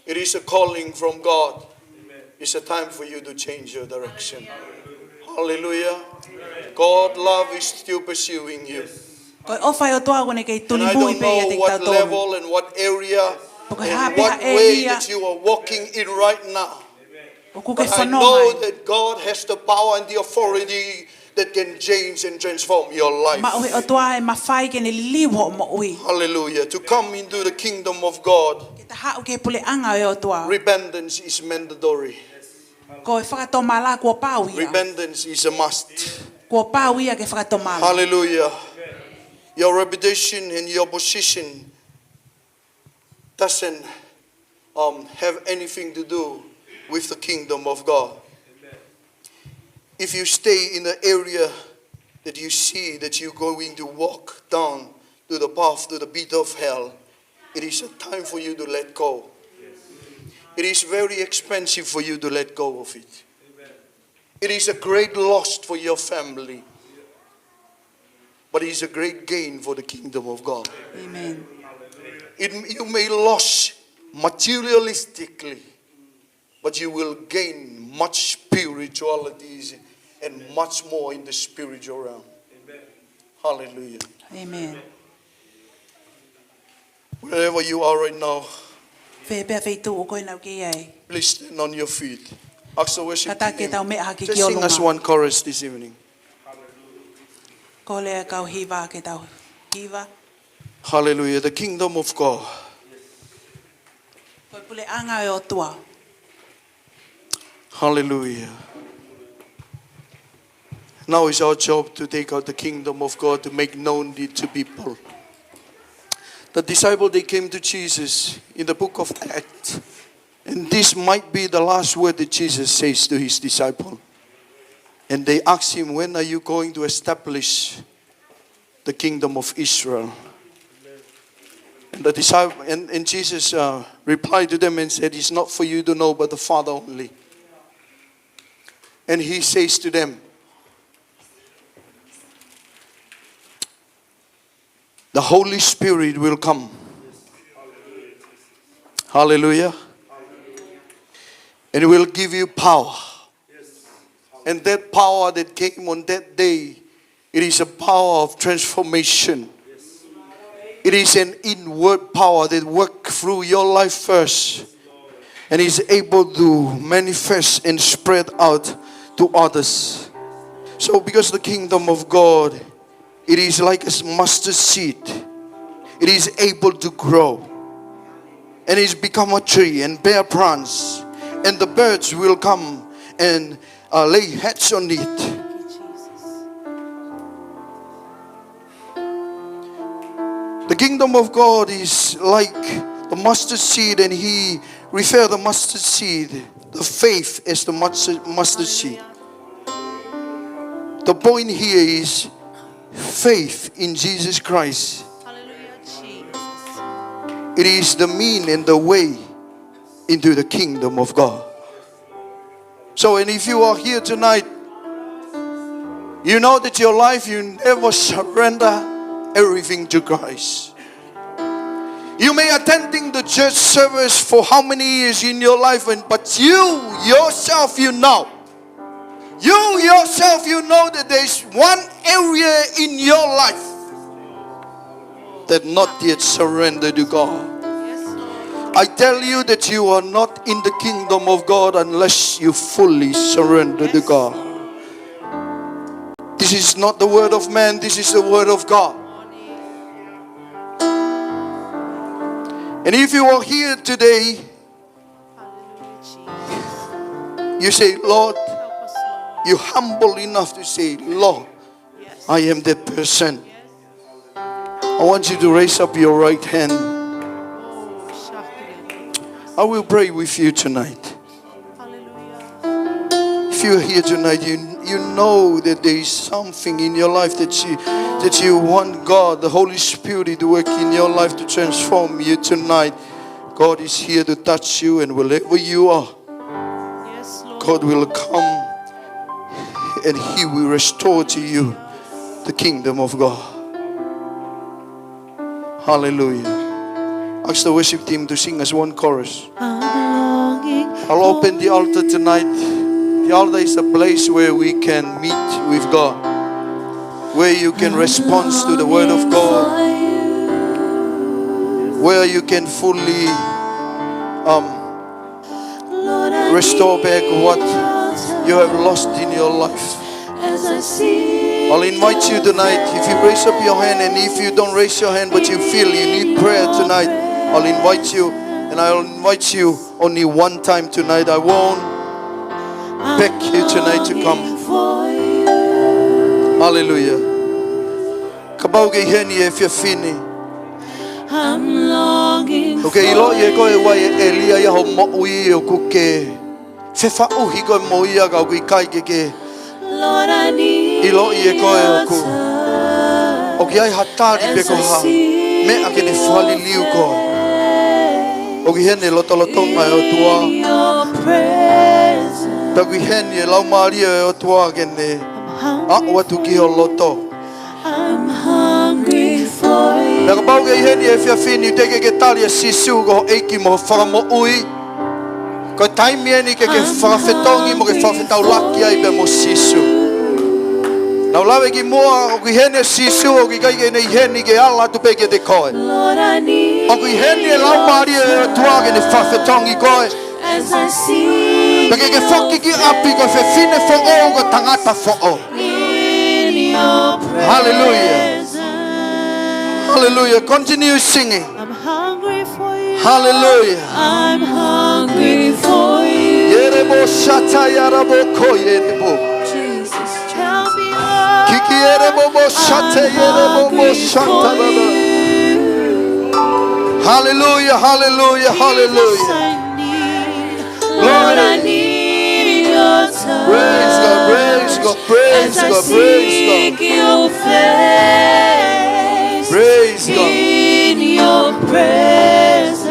it is a calling from God. It's a time for you to change your direction. Hallelujah. God love is still pursuing you. Ko e ʻofa ʻa e ʻOtua ʻoku ne kei tulimui pē ʻiate kitautolu. And I don't know what level and what area and what way that you are walking in right now. But I know that God has the power and the authority that can change and transform your life. Maʻu ʻe he ʻOtua e mafai ke ne liliu hoʻo moʻui. Hallelujah. To come into the kingdom of God, ke ta haʻu ki he puleʻanga ʻo e ʻOtua, repentance is mandatory. Ko e fakatomala kuo pau ia. Repentance is a must. Kuo pau ia ke fakatomala. Hallelujah. Your reputation and your position doesn't, um, have anything to do with the kingdom of God. If you stay in the area that you see that you're going to walk down to the path, to the pit of hell, it is a time for you to let go. It is very expensive for you to let go of it. It is a great loss for your family, but it is a great gain for the kingdom of God. Amen. It, you may lose materialistically, but you will gain much spiritualities and much more in the spiritual realm. Hallelujah. Amen. Wherever you are right now, Fē pea feituʻu ko ē ʻoku nau kei ai. Please stand on your feet. Ask the worship team. Kātaki ke tau meʻa hake ki ʻolunga. Just sing us one chorus this evening. Kole ʻa e kau hiva ke tau hiva. Hallelujah. The kingdom of God. Ko e puleʻanga ʻo e ʻOtua. Hallelujah. Now it's our job to take out the kingdom of God to make known it to people. The disciple, they came to Jesus in the book of Acts. And this might be the last word that Jesus says to his disciple. And they asked him, "When are you going to establish the kingdom of Israel?" And the disciple, and, and Jesus, uh, replied to them and said, "It's not for you to know, but the Father only." And he says to them, "The Holy Spirit will come." Hallelujah. "And will give you power." And that power that came on that day, it is a power of transformation. It is an inward power that works through your life first and is able to manifest and spread out to others. So, because the kingdom of God, it is like a mustard seed. It is able to grow and it's become a tree and bear plants, and the birds will come and, uh, lay heads on it. The kingdom of God is like the mustard seed, and he referred the mustard seed, the faith, as the mustard, mustard seed. The point here is faith in Jesus Christ. Hallelujah, Jesus. It is the mean and the way into the kingdom of God. So, and if you are here tonight, you know that your life, you never surrender everything to Christ. You may attending the church service for how many years in your life, and, but you yourself, you know, you yourself, you know that there is one area in your life that not yet surrender to God. I tell you that you are not in the kingdom of God unless you fully surrender to God. This is not the word of man, this is the word of God. And if you are here today, you say, "Lord," you're humble enough to say, "Lord, I am that person." I want you to raise up your right hand. I will pray with you tonight. If you're here tonight, you, you know that there is something in your life that you, that you want God, the Holy Spirit, to work in your life to transform you tonight. God is here to touch you, and wherever you are, God will come and he will restore to you the kingdom of God. Hallelujah. Ask the worship team to sing us one chorus. I'll open the altar tonight. The altar is a place where we can meet with God, where you can respond to the word of God, where you can fully, um, restore back what you have lost in your life. I'll invite you tonight, if you raise up your hand, and if you don't raise your hand but you feel you need prayer tonight, I'll invite you, and I'll invite you only one time tonight. I won't beg you tonight to come. Hallelujah. Kapau ʻoku ke ʻi heni he efiafi ni, ʻoku ke ʻiloʻi ʻe koe ʻoku ʻi ai ʻa e ʻēlia ʻi hoʻo moʻui ʻoku ke fefaʻuhi koe mo ia ka ʻoku ʻikai ke ke ʻiloʻi ʻe koe ʻoku, ʻoku ʻi ai ha tali pe ko ha meʻa ke ne fakaliliu koe. ʻOku ʻi heni e lotolotonga ʻo e ʻOtua. Pea ʻoku ʻi heni e Laumālie ʻo e ʻOtua ke ne aʻu atu ki ho loto. Pea kapau ʻoku ke ʻi heni he efiafi ni teʻeki ke ke tali ʻa Sīsū ko ho ʻEiki mo ho Fakamoʻui, ko e taimi eni ke ke fakafetongi mo ke fakafetaulaki ai pea mo Sīsū. Tau lave ki muʻa, ʻoku ʻi heni ʻa Sīsū, ʻoku ʻikai ke ne ʻi heni ke ala atu pē kiate koe. ʻOku ʻi heni e Laumālie ʻo e ʻOtua ke ne fakafetongi koe. Pea ke ke foki ki ʻapi ko e fefine foʻou, ko e tangata foʻou. Hallelujah. Hallelujah. Continue singing. Hallelujah. Yerebo shata yarabo ko yerebo. Kiki yerebo bo shata yerebo bo shata baba. Hallelujah, hallelujah, hallelujah. Glory. Praise God, praise God, praise God, praise God. Praise God.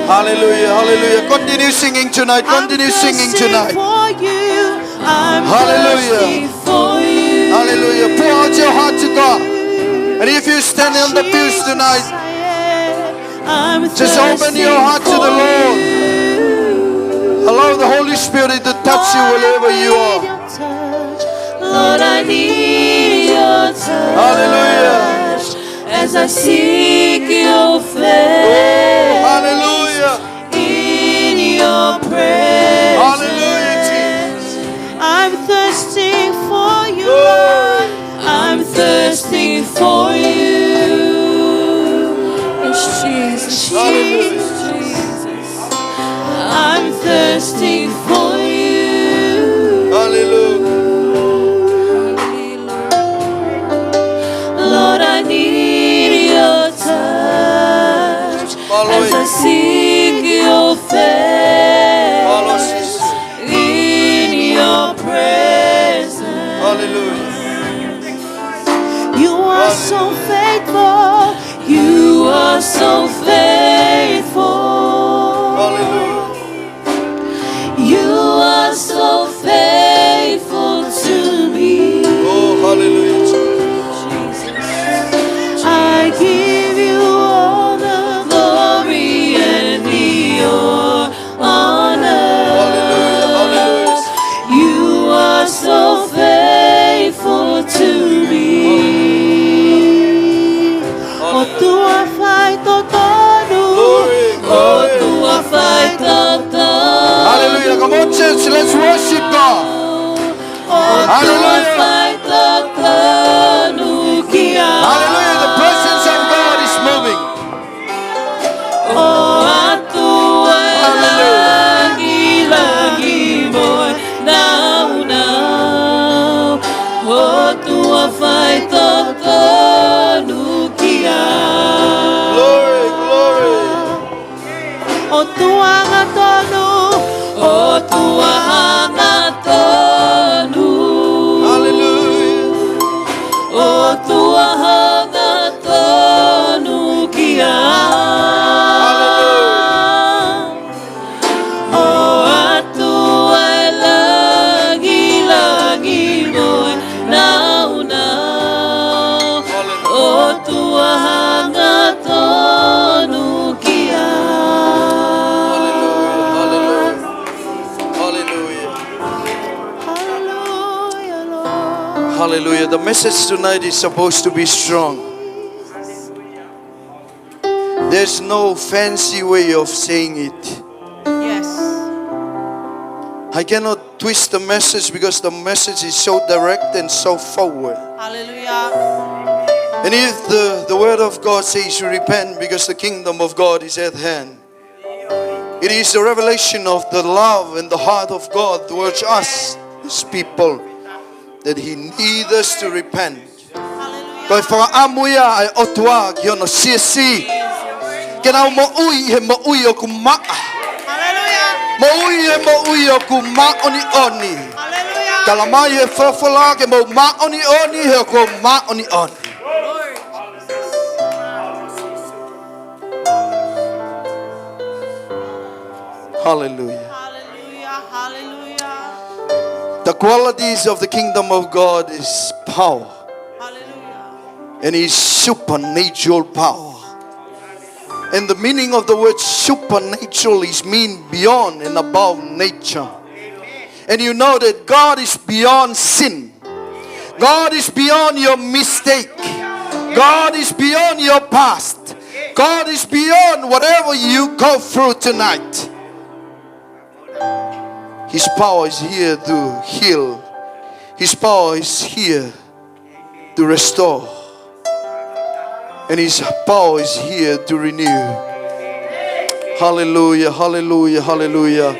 Hallelujah, hallelujah. Continue singing tonight, continue singing tonight. Hallelujah. Hallelujah. Pour out your heart to God. And if you're standing on the pews tonight, just open your heart to the Lord. Allow the Holy Spirit to touch you wherever you are. Lord, I need your touch. Hallelujah. As I seek your face. Oh, hallelujah. In your presence. Hallelujah, Jesus. I'm thirsting for you, Lord. I'm thirsting for you. Yes, Jesus. Hallelujah. Jesus. I'm thirsting for you. Hallelujah. Lord, I need your touch. As I seek your face. In your presence. Hallelujah. You are so faithful. You are so faithful. Hallelujah. You are so faithful to me. Oh, hallelujah, Jesus. I give you all the glory and the honor. Hallelujah, hallelujah. You are so faithful to me. Hallelujah. ʻOtua faitotonu. Glory, glory. ʻOtua faitotonu. Hallelujah. Come on, church, let's worship God. Hallelujah. ʻOtua faitotonu kia. Hallelujah. The presence of God is moving. ʻOtua ʻi he langilangi mo e nāunau. ʻOtua faitotonu kia. Glory, glory. ʻOtua hangatonu. ʻOtua hangatonu. Hallelujah. ʻOtua hangatonu kia. Hallelujah. ʻOtua ʻi he langilangi mo e nāunau. Hallelujah. ʻOtua hangatonu kia. Hallelujah, hallelujah. Hallelujah. Hallelujah, Lord. Hallelujah. The message tonight is supposed to be strong. There's no fancy way of saying it. Yes. I cannot twist the message because the message is so direct and so forward. Hallelujah. And if the, the word of God says, "Repent because the kingdom of God is at hand," it is the revelation of the love and the heart of God towards us, his people, that he needs us to repent. Hallelujah. Ko e fakaʻamu ia ʻa e ʻOtua ki hono siasi. Ke nau moʻui he moʻui ʻoku maʻa. Hallelujah. Moʻui he moʻui ʻoku māʻoniʻoni. Hallelujah. Talamai he folofola ke mou māʻoniʻoni he ʻoku ou māʻoniʻoni. Hallelujah. Hallelujah, hallelujah. The qualities of the kingdom of God is power. Hallelujah. And is supernatural power. And the meaning of the word supernatural is mean beyond and above nature. And you know that God is beyond sin. God is beyond your mistake. God is beyond your past. God is beyond whatever you go through tonight. His power is here to heal. His power is here to restore. And his power is here to renew. Hallelujah, hallelujah, hallelujah.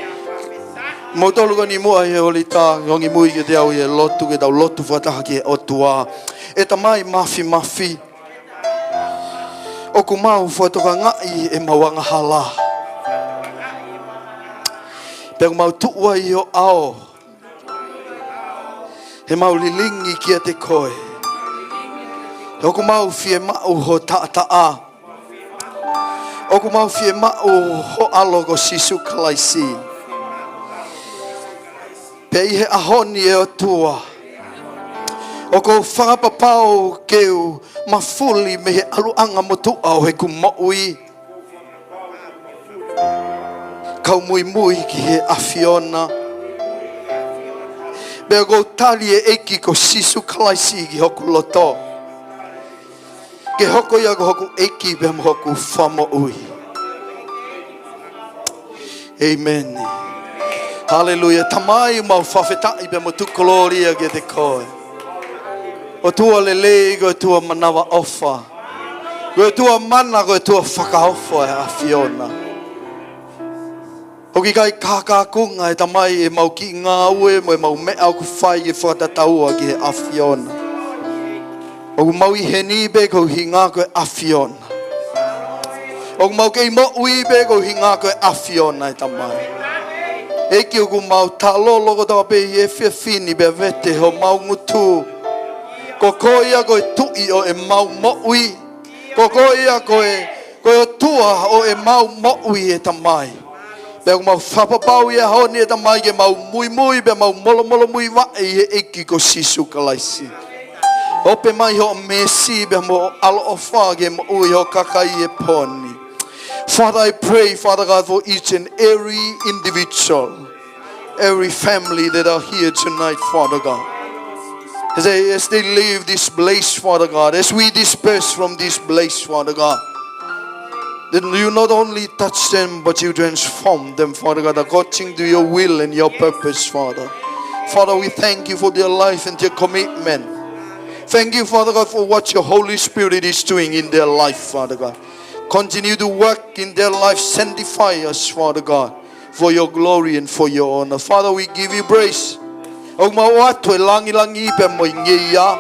Mo tolu ko eni muʻa he holita, ongi mui ke te au he lotu, ke tau lotu fakataha ki he ʻOtua. ʻE Tamai Mafimafi, ʻoku mau fakatokangaʻi ʻemau angahala. Pea ʻoku mau tuʻu ai ʻi ho ʻao, he mau lilingi kiate koe. He ʻoku mau fiemaʻu ho taʻataʻa. ʻOku mau fiemaʻu ho ʻAlo ko Sīsū Kalaisi. Pea ʻi he ʻaho ni ʻe ʻOtua, ʻoku ou fakapapau ke u mafuli mei he ʻaluʻanga motuʻa ʻo heʻeku moʻui, kau muimui ki he ʻAfiona. Pea ʻoku ou tali e ʻEiki ko Sīsū Kalaisi ki hoku loto, ke hoko ia ko hoku ʻEiki pea mo hoku Fakamoʻui. ʻĒmeni. Haleluia. Tamai, mau fakafetaʻi pea mau tuku kolōlia kiate koe. ʻOtua lelei, ko e ʻOtua manavaʻofa. Ko e ʻOtua mana, ko e ʻOtua fakaofo ʻa e ʻAfiona. ʻOku ʻikai kākākunga, ʻe Tamai, ʻemau kiʻi ngāue mo ʻemau meʻa ʻoku fai ke fakatataua ki he ʻAfiona. ʻOku mau ʻi heni pē ko e ʻuhinga ko e ʻAfiona. ʻOku mau kei moʻui pē ko e ʻuhinga ko e ʻAfiona, ʻe Tamai. ʻEiki, ʻoku mau talolo kotoa pē ʻi he efiafi ni pea vete homau ngutu. Ko koe ia ko e Tuʻi ʻo ʻemau moʻui. Ko koe ia ko e, ko e ʻOtua ʻo ʻemau moʻui, ʻe Tamai. Pea ʻoku mau fakapapau ʻi he ʻaho ni, ʻe Tamai, ke mau muimui pea mau molomolomuivaʻe ʻi he ʻEiki ko Sīsū Kalaisi. Ope mai hoʻo meesi pea mo hoʻo ʻaloʻofa ke moʻui ho kakai he pō ni. Father, I pray, Father God, for each and every individual, every family that are here tonight, Father God. As they, as they leave this place, Father God, as we disperse from this place, Father God, then you not only touch them, but you transform them, Father God, according to your will and your purpose, Father. Father, we thank you for their life and their commitment. Thank you, Father God, for what your Holy Spirit is doing in their life, Father God. Continue to work in their life. Sanctify us, Father God, for your glory and for your honor. Father, we give you praise. ʻOku mau ʻoatu e langilangi pea mo e ngeia.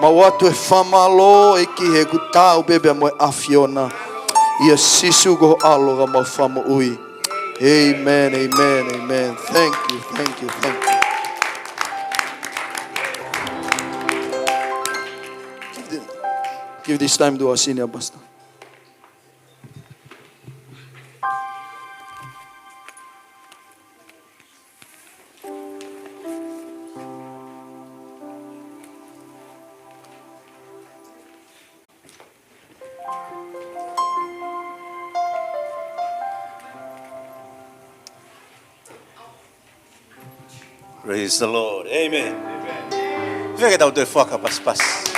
Mau ʻoatu e fakamālō, ʻEiki, he ʻoku taau pē pea mo e ʻAfiona. ʻIa Sīsū ko ho ʻAlo ko homau Fakamoʻui. ʻĒmeni, ʻēmeni, ʻēmeni. Thank you, thank you, thank you. Give this time to our senior pastor. Praise the Lord. Amen. Fē ke tau toe fakapasipasi.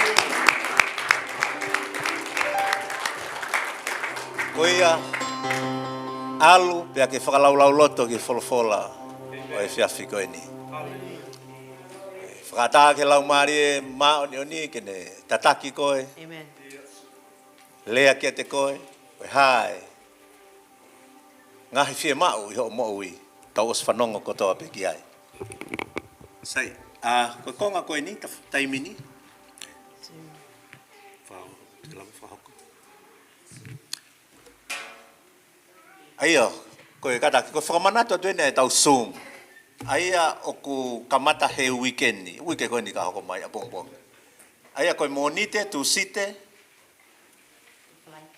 Ko ia, ʻalu pea ke fakalaulauloto ki he folofola ʻo e efiafi ko eni. Fakaʻatā ki he Laumālie Māʻoniʻoni ke ne tataki koe. Amen. Lea kiate koe, ko e hā e ngaahi fiemaʻu ʻi hoʻo moʻui, tau ʻosi fanongo kotoa pē ki ai. Sai, ʻa, ko e konga ko eni, ta-, taimi ni. Fau, te lava fakahoko. ʻA ia, ko e kātaki, ko e fakamanatu atu eni ʻetau Zoom. ʻA ia ʻoku kamata he uike ni, uike ko eni ka hoko mai ʻapongipongi. ʻA ia ko e Mōnite, Tūsite,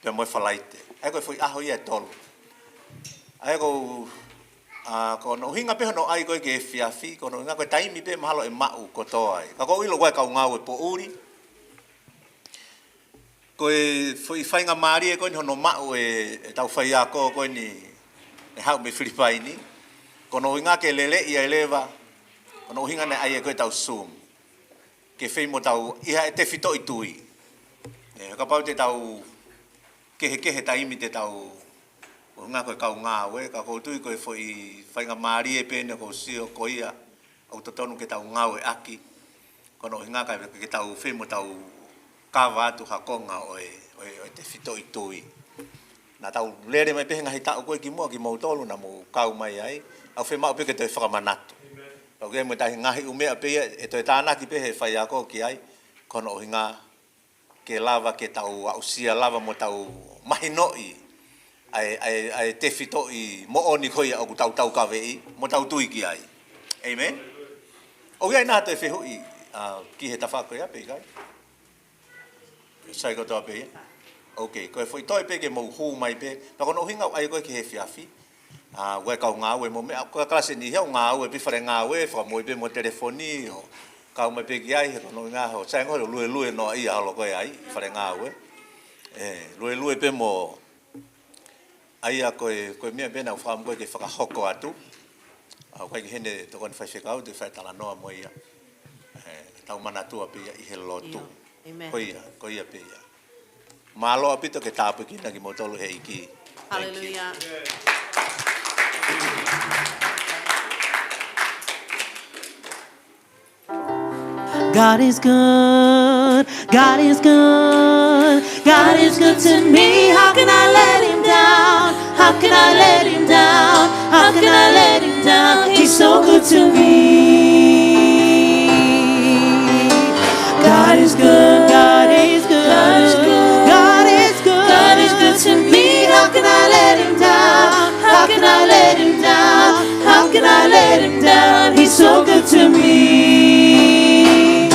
pea mo e Falaite. ʻA ia ko e foʻi ʻaho ia ʻe tolu. ʻA ia ko, ʻa, ko hono ʻuhinga pē hono ʻai ko ē ki he efiafi, ko hono ʻuhinga ko e taimi pē mahalo ʻe maʻu kotoa ai. Ka ʻoku ou ʻilo ko e kau ngāue poʻuli. Ko e foʻi faingamālie ko eni hono maʻu ʻe, ʻetau faiako ko eni, ʻe haʻu mei Filipaini. Ko hono ʻuhinga ke leleʻi ai leva, ko hono ʻuhinga naʻe ʻai ko ē ʻetau Zoom. ke fei mo tau ʻi ha tefitoʻi tui. ʻE, kapau te tau kehekehe taimi te tau, ʻo ngā ko e kau ngāue, ka ʻoku ou tui ko e foʻi faingamālie pē ʻeni ʻoku ou sio ko ia ʻoku totonu ke tau ngāueʻaki. Ko hono ʻuhinga ka ke tau fei mo tau kava atu ha konga ʻo e, ʻo e, ʻo e tefitoʻi tui. Naʻa tau lele mai pē he ngaahi taʻu ko ē kimuʻa kimoutolu naʻa mou kau mai ai, ʻoku fiemaʻu pē ke toe fakamanatu. Pea ʻoku ʻi ai mo e ngaahi ʻū meʻa pē ia, ʻe toe tānaki pē he faiako ki ai, ko hono ʻuhinga ke lava ke tau aʻusia lava mo tau mahinoʻi ʻa e, ʻa e, ʻa e tefitoʻi moʻoni ko ia ʻoku tau taukaveʻi, mo tau tui ki ai. ʻĒmeni? ʻOku ʻi ai nai ha toe fehuʻi, ʻa, ki he tafaʻaki ko ia pe ʻikai? Sai kotoa pē ia. OK, ko e foʻi toe pē ke mou hū mai pē. Pea ko hono ʻuhinga ʻoku ʻai ko ē ki he efiafi. ʻA, ʻoku ʻi ai kau ngāue mo e meʻa, ko e kalasi ni he ʻoku ngāue pē fale ngāue, fakamoʻui pē mo e telefoni, ʻo kau mai pē ki ai, he ko hono ʻuhinga ʻoku sai ange ʻo luelue noa ia holo ko ē ai, fale ngāue. ʻE, luelue pē mo, ʻa ia ko e, ko e meʻa pē naʻa ku fakaʻamu ko ē ke fakahoko atu. ʻA, ʻoku ʻikai ke hene tokoni faifekau, te fai talanoa mo ia. ʻE, tau manatua pē ia ʻi he lotu. ʻIo. ʻĒmeni. Ko ia, ko ia pē ia. Mālō ʻaupito ke tāpuekina kimoutolu he ʻEiki. Thank you. Hallelujah. God is good, God is good, God is good to me. How can I let him down? How can I let him down? How can I let him down? He's so good to me. God is good, God is good, God is good, God is good, God is good to me. How can I let him down? How can I let him down? How can I let him down? He's so good to me.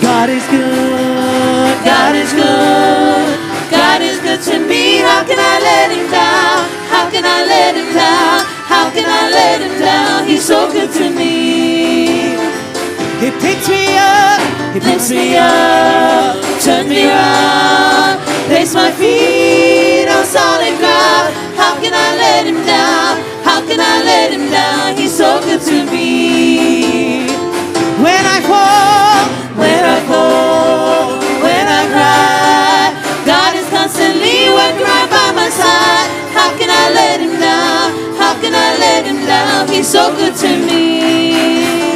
God is good, God is good, God is good to me. How can I let him down? How can I let him down? How can I let him down? He's so good to me. He picks me up, he picks me up, turns me around, placed my feet on solid ground. How can I let him down? How can I let him down? He's so good to me. When I fall, when I fall, when I cry, God is constantly working right by my side. How can I let him down? How can I let him down? He's so good to me.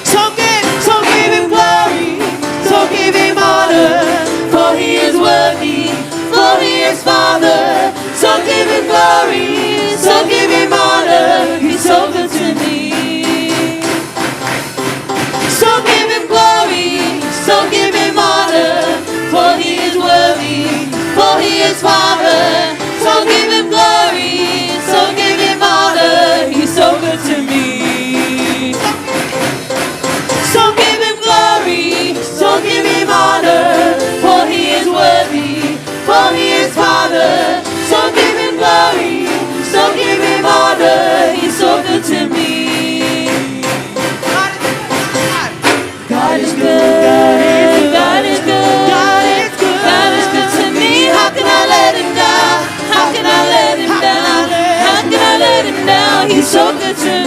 So give, so give him glory, so give him honor, for he is worthy, for he is Father. So give him glory, so give him honor, he's so good to me. So give him glory, so give him honor, for he is worthy, for he is Father. So give him glory, so give him honor, he's so good to me. So give him glory, so give him honor, for he is worthy, for he is Father. So give him glory, so give him honor, he's so good to me. God is good, God is good, God is good, God is good to me. How can I let him down? How can I let him down? How can I let him down? He's so good to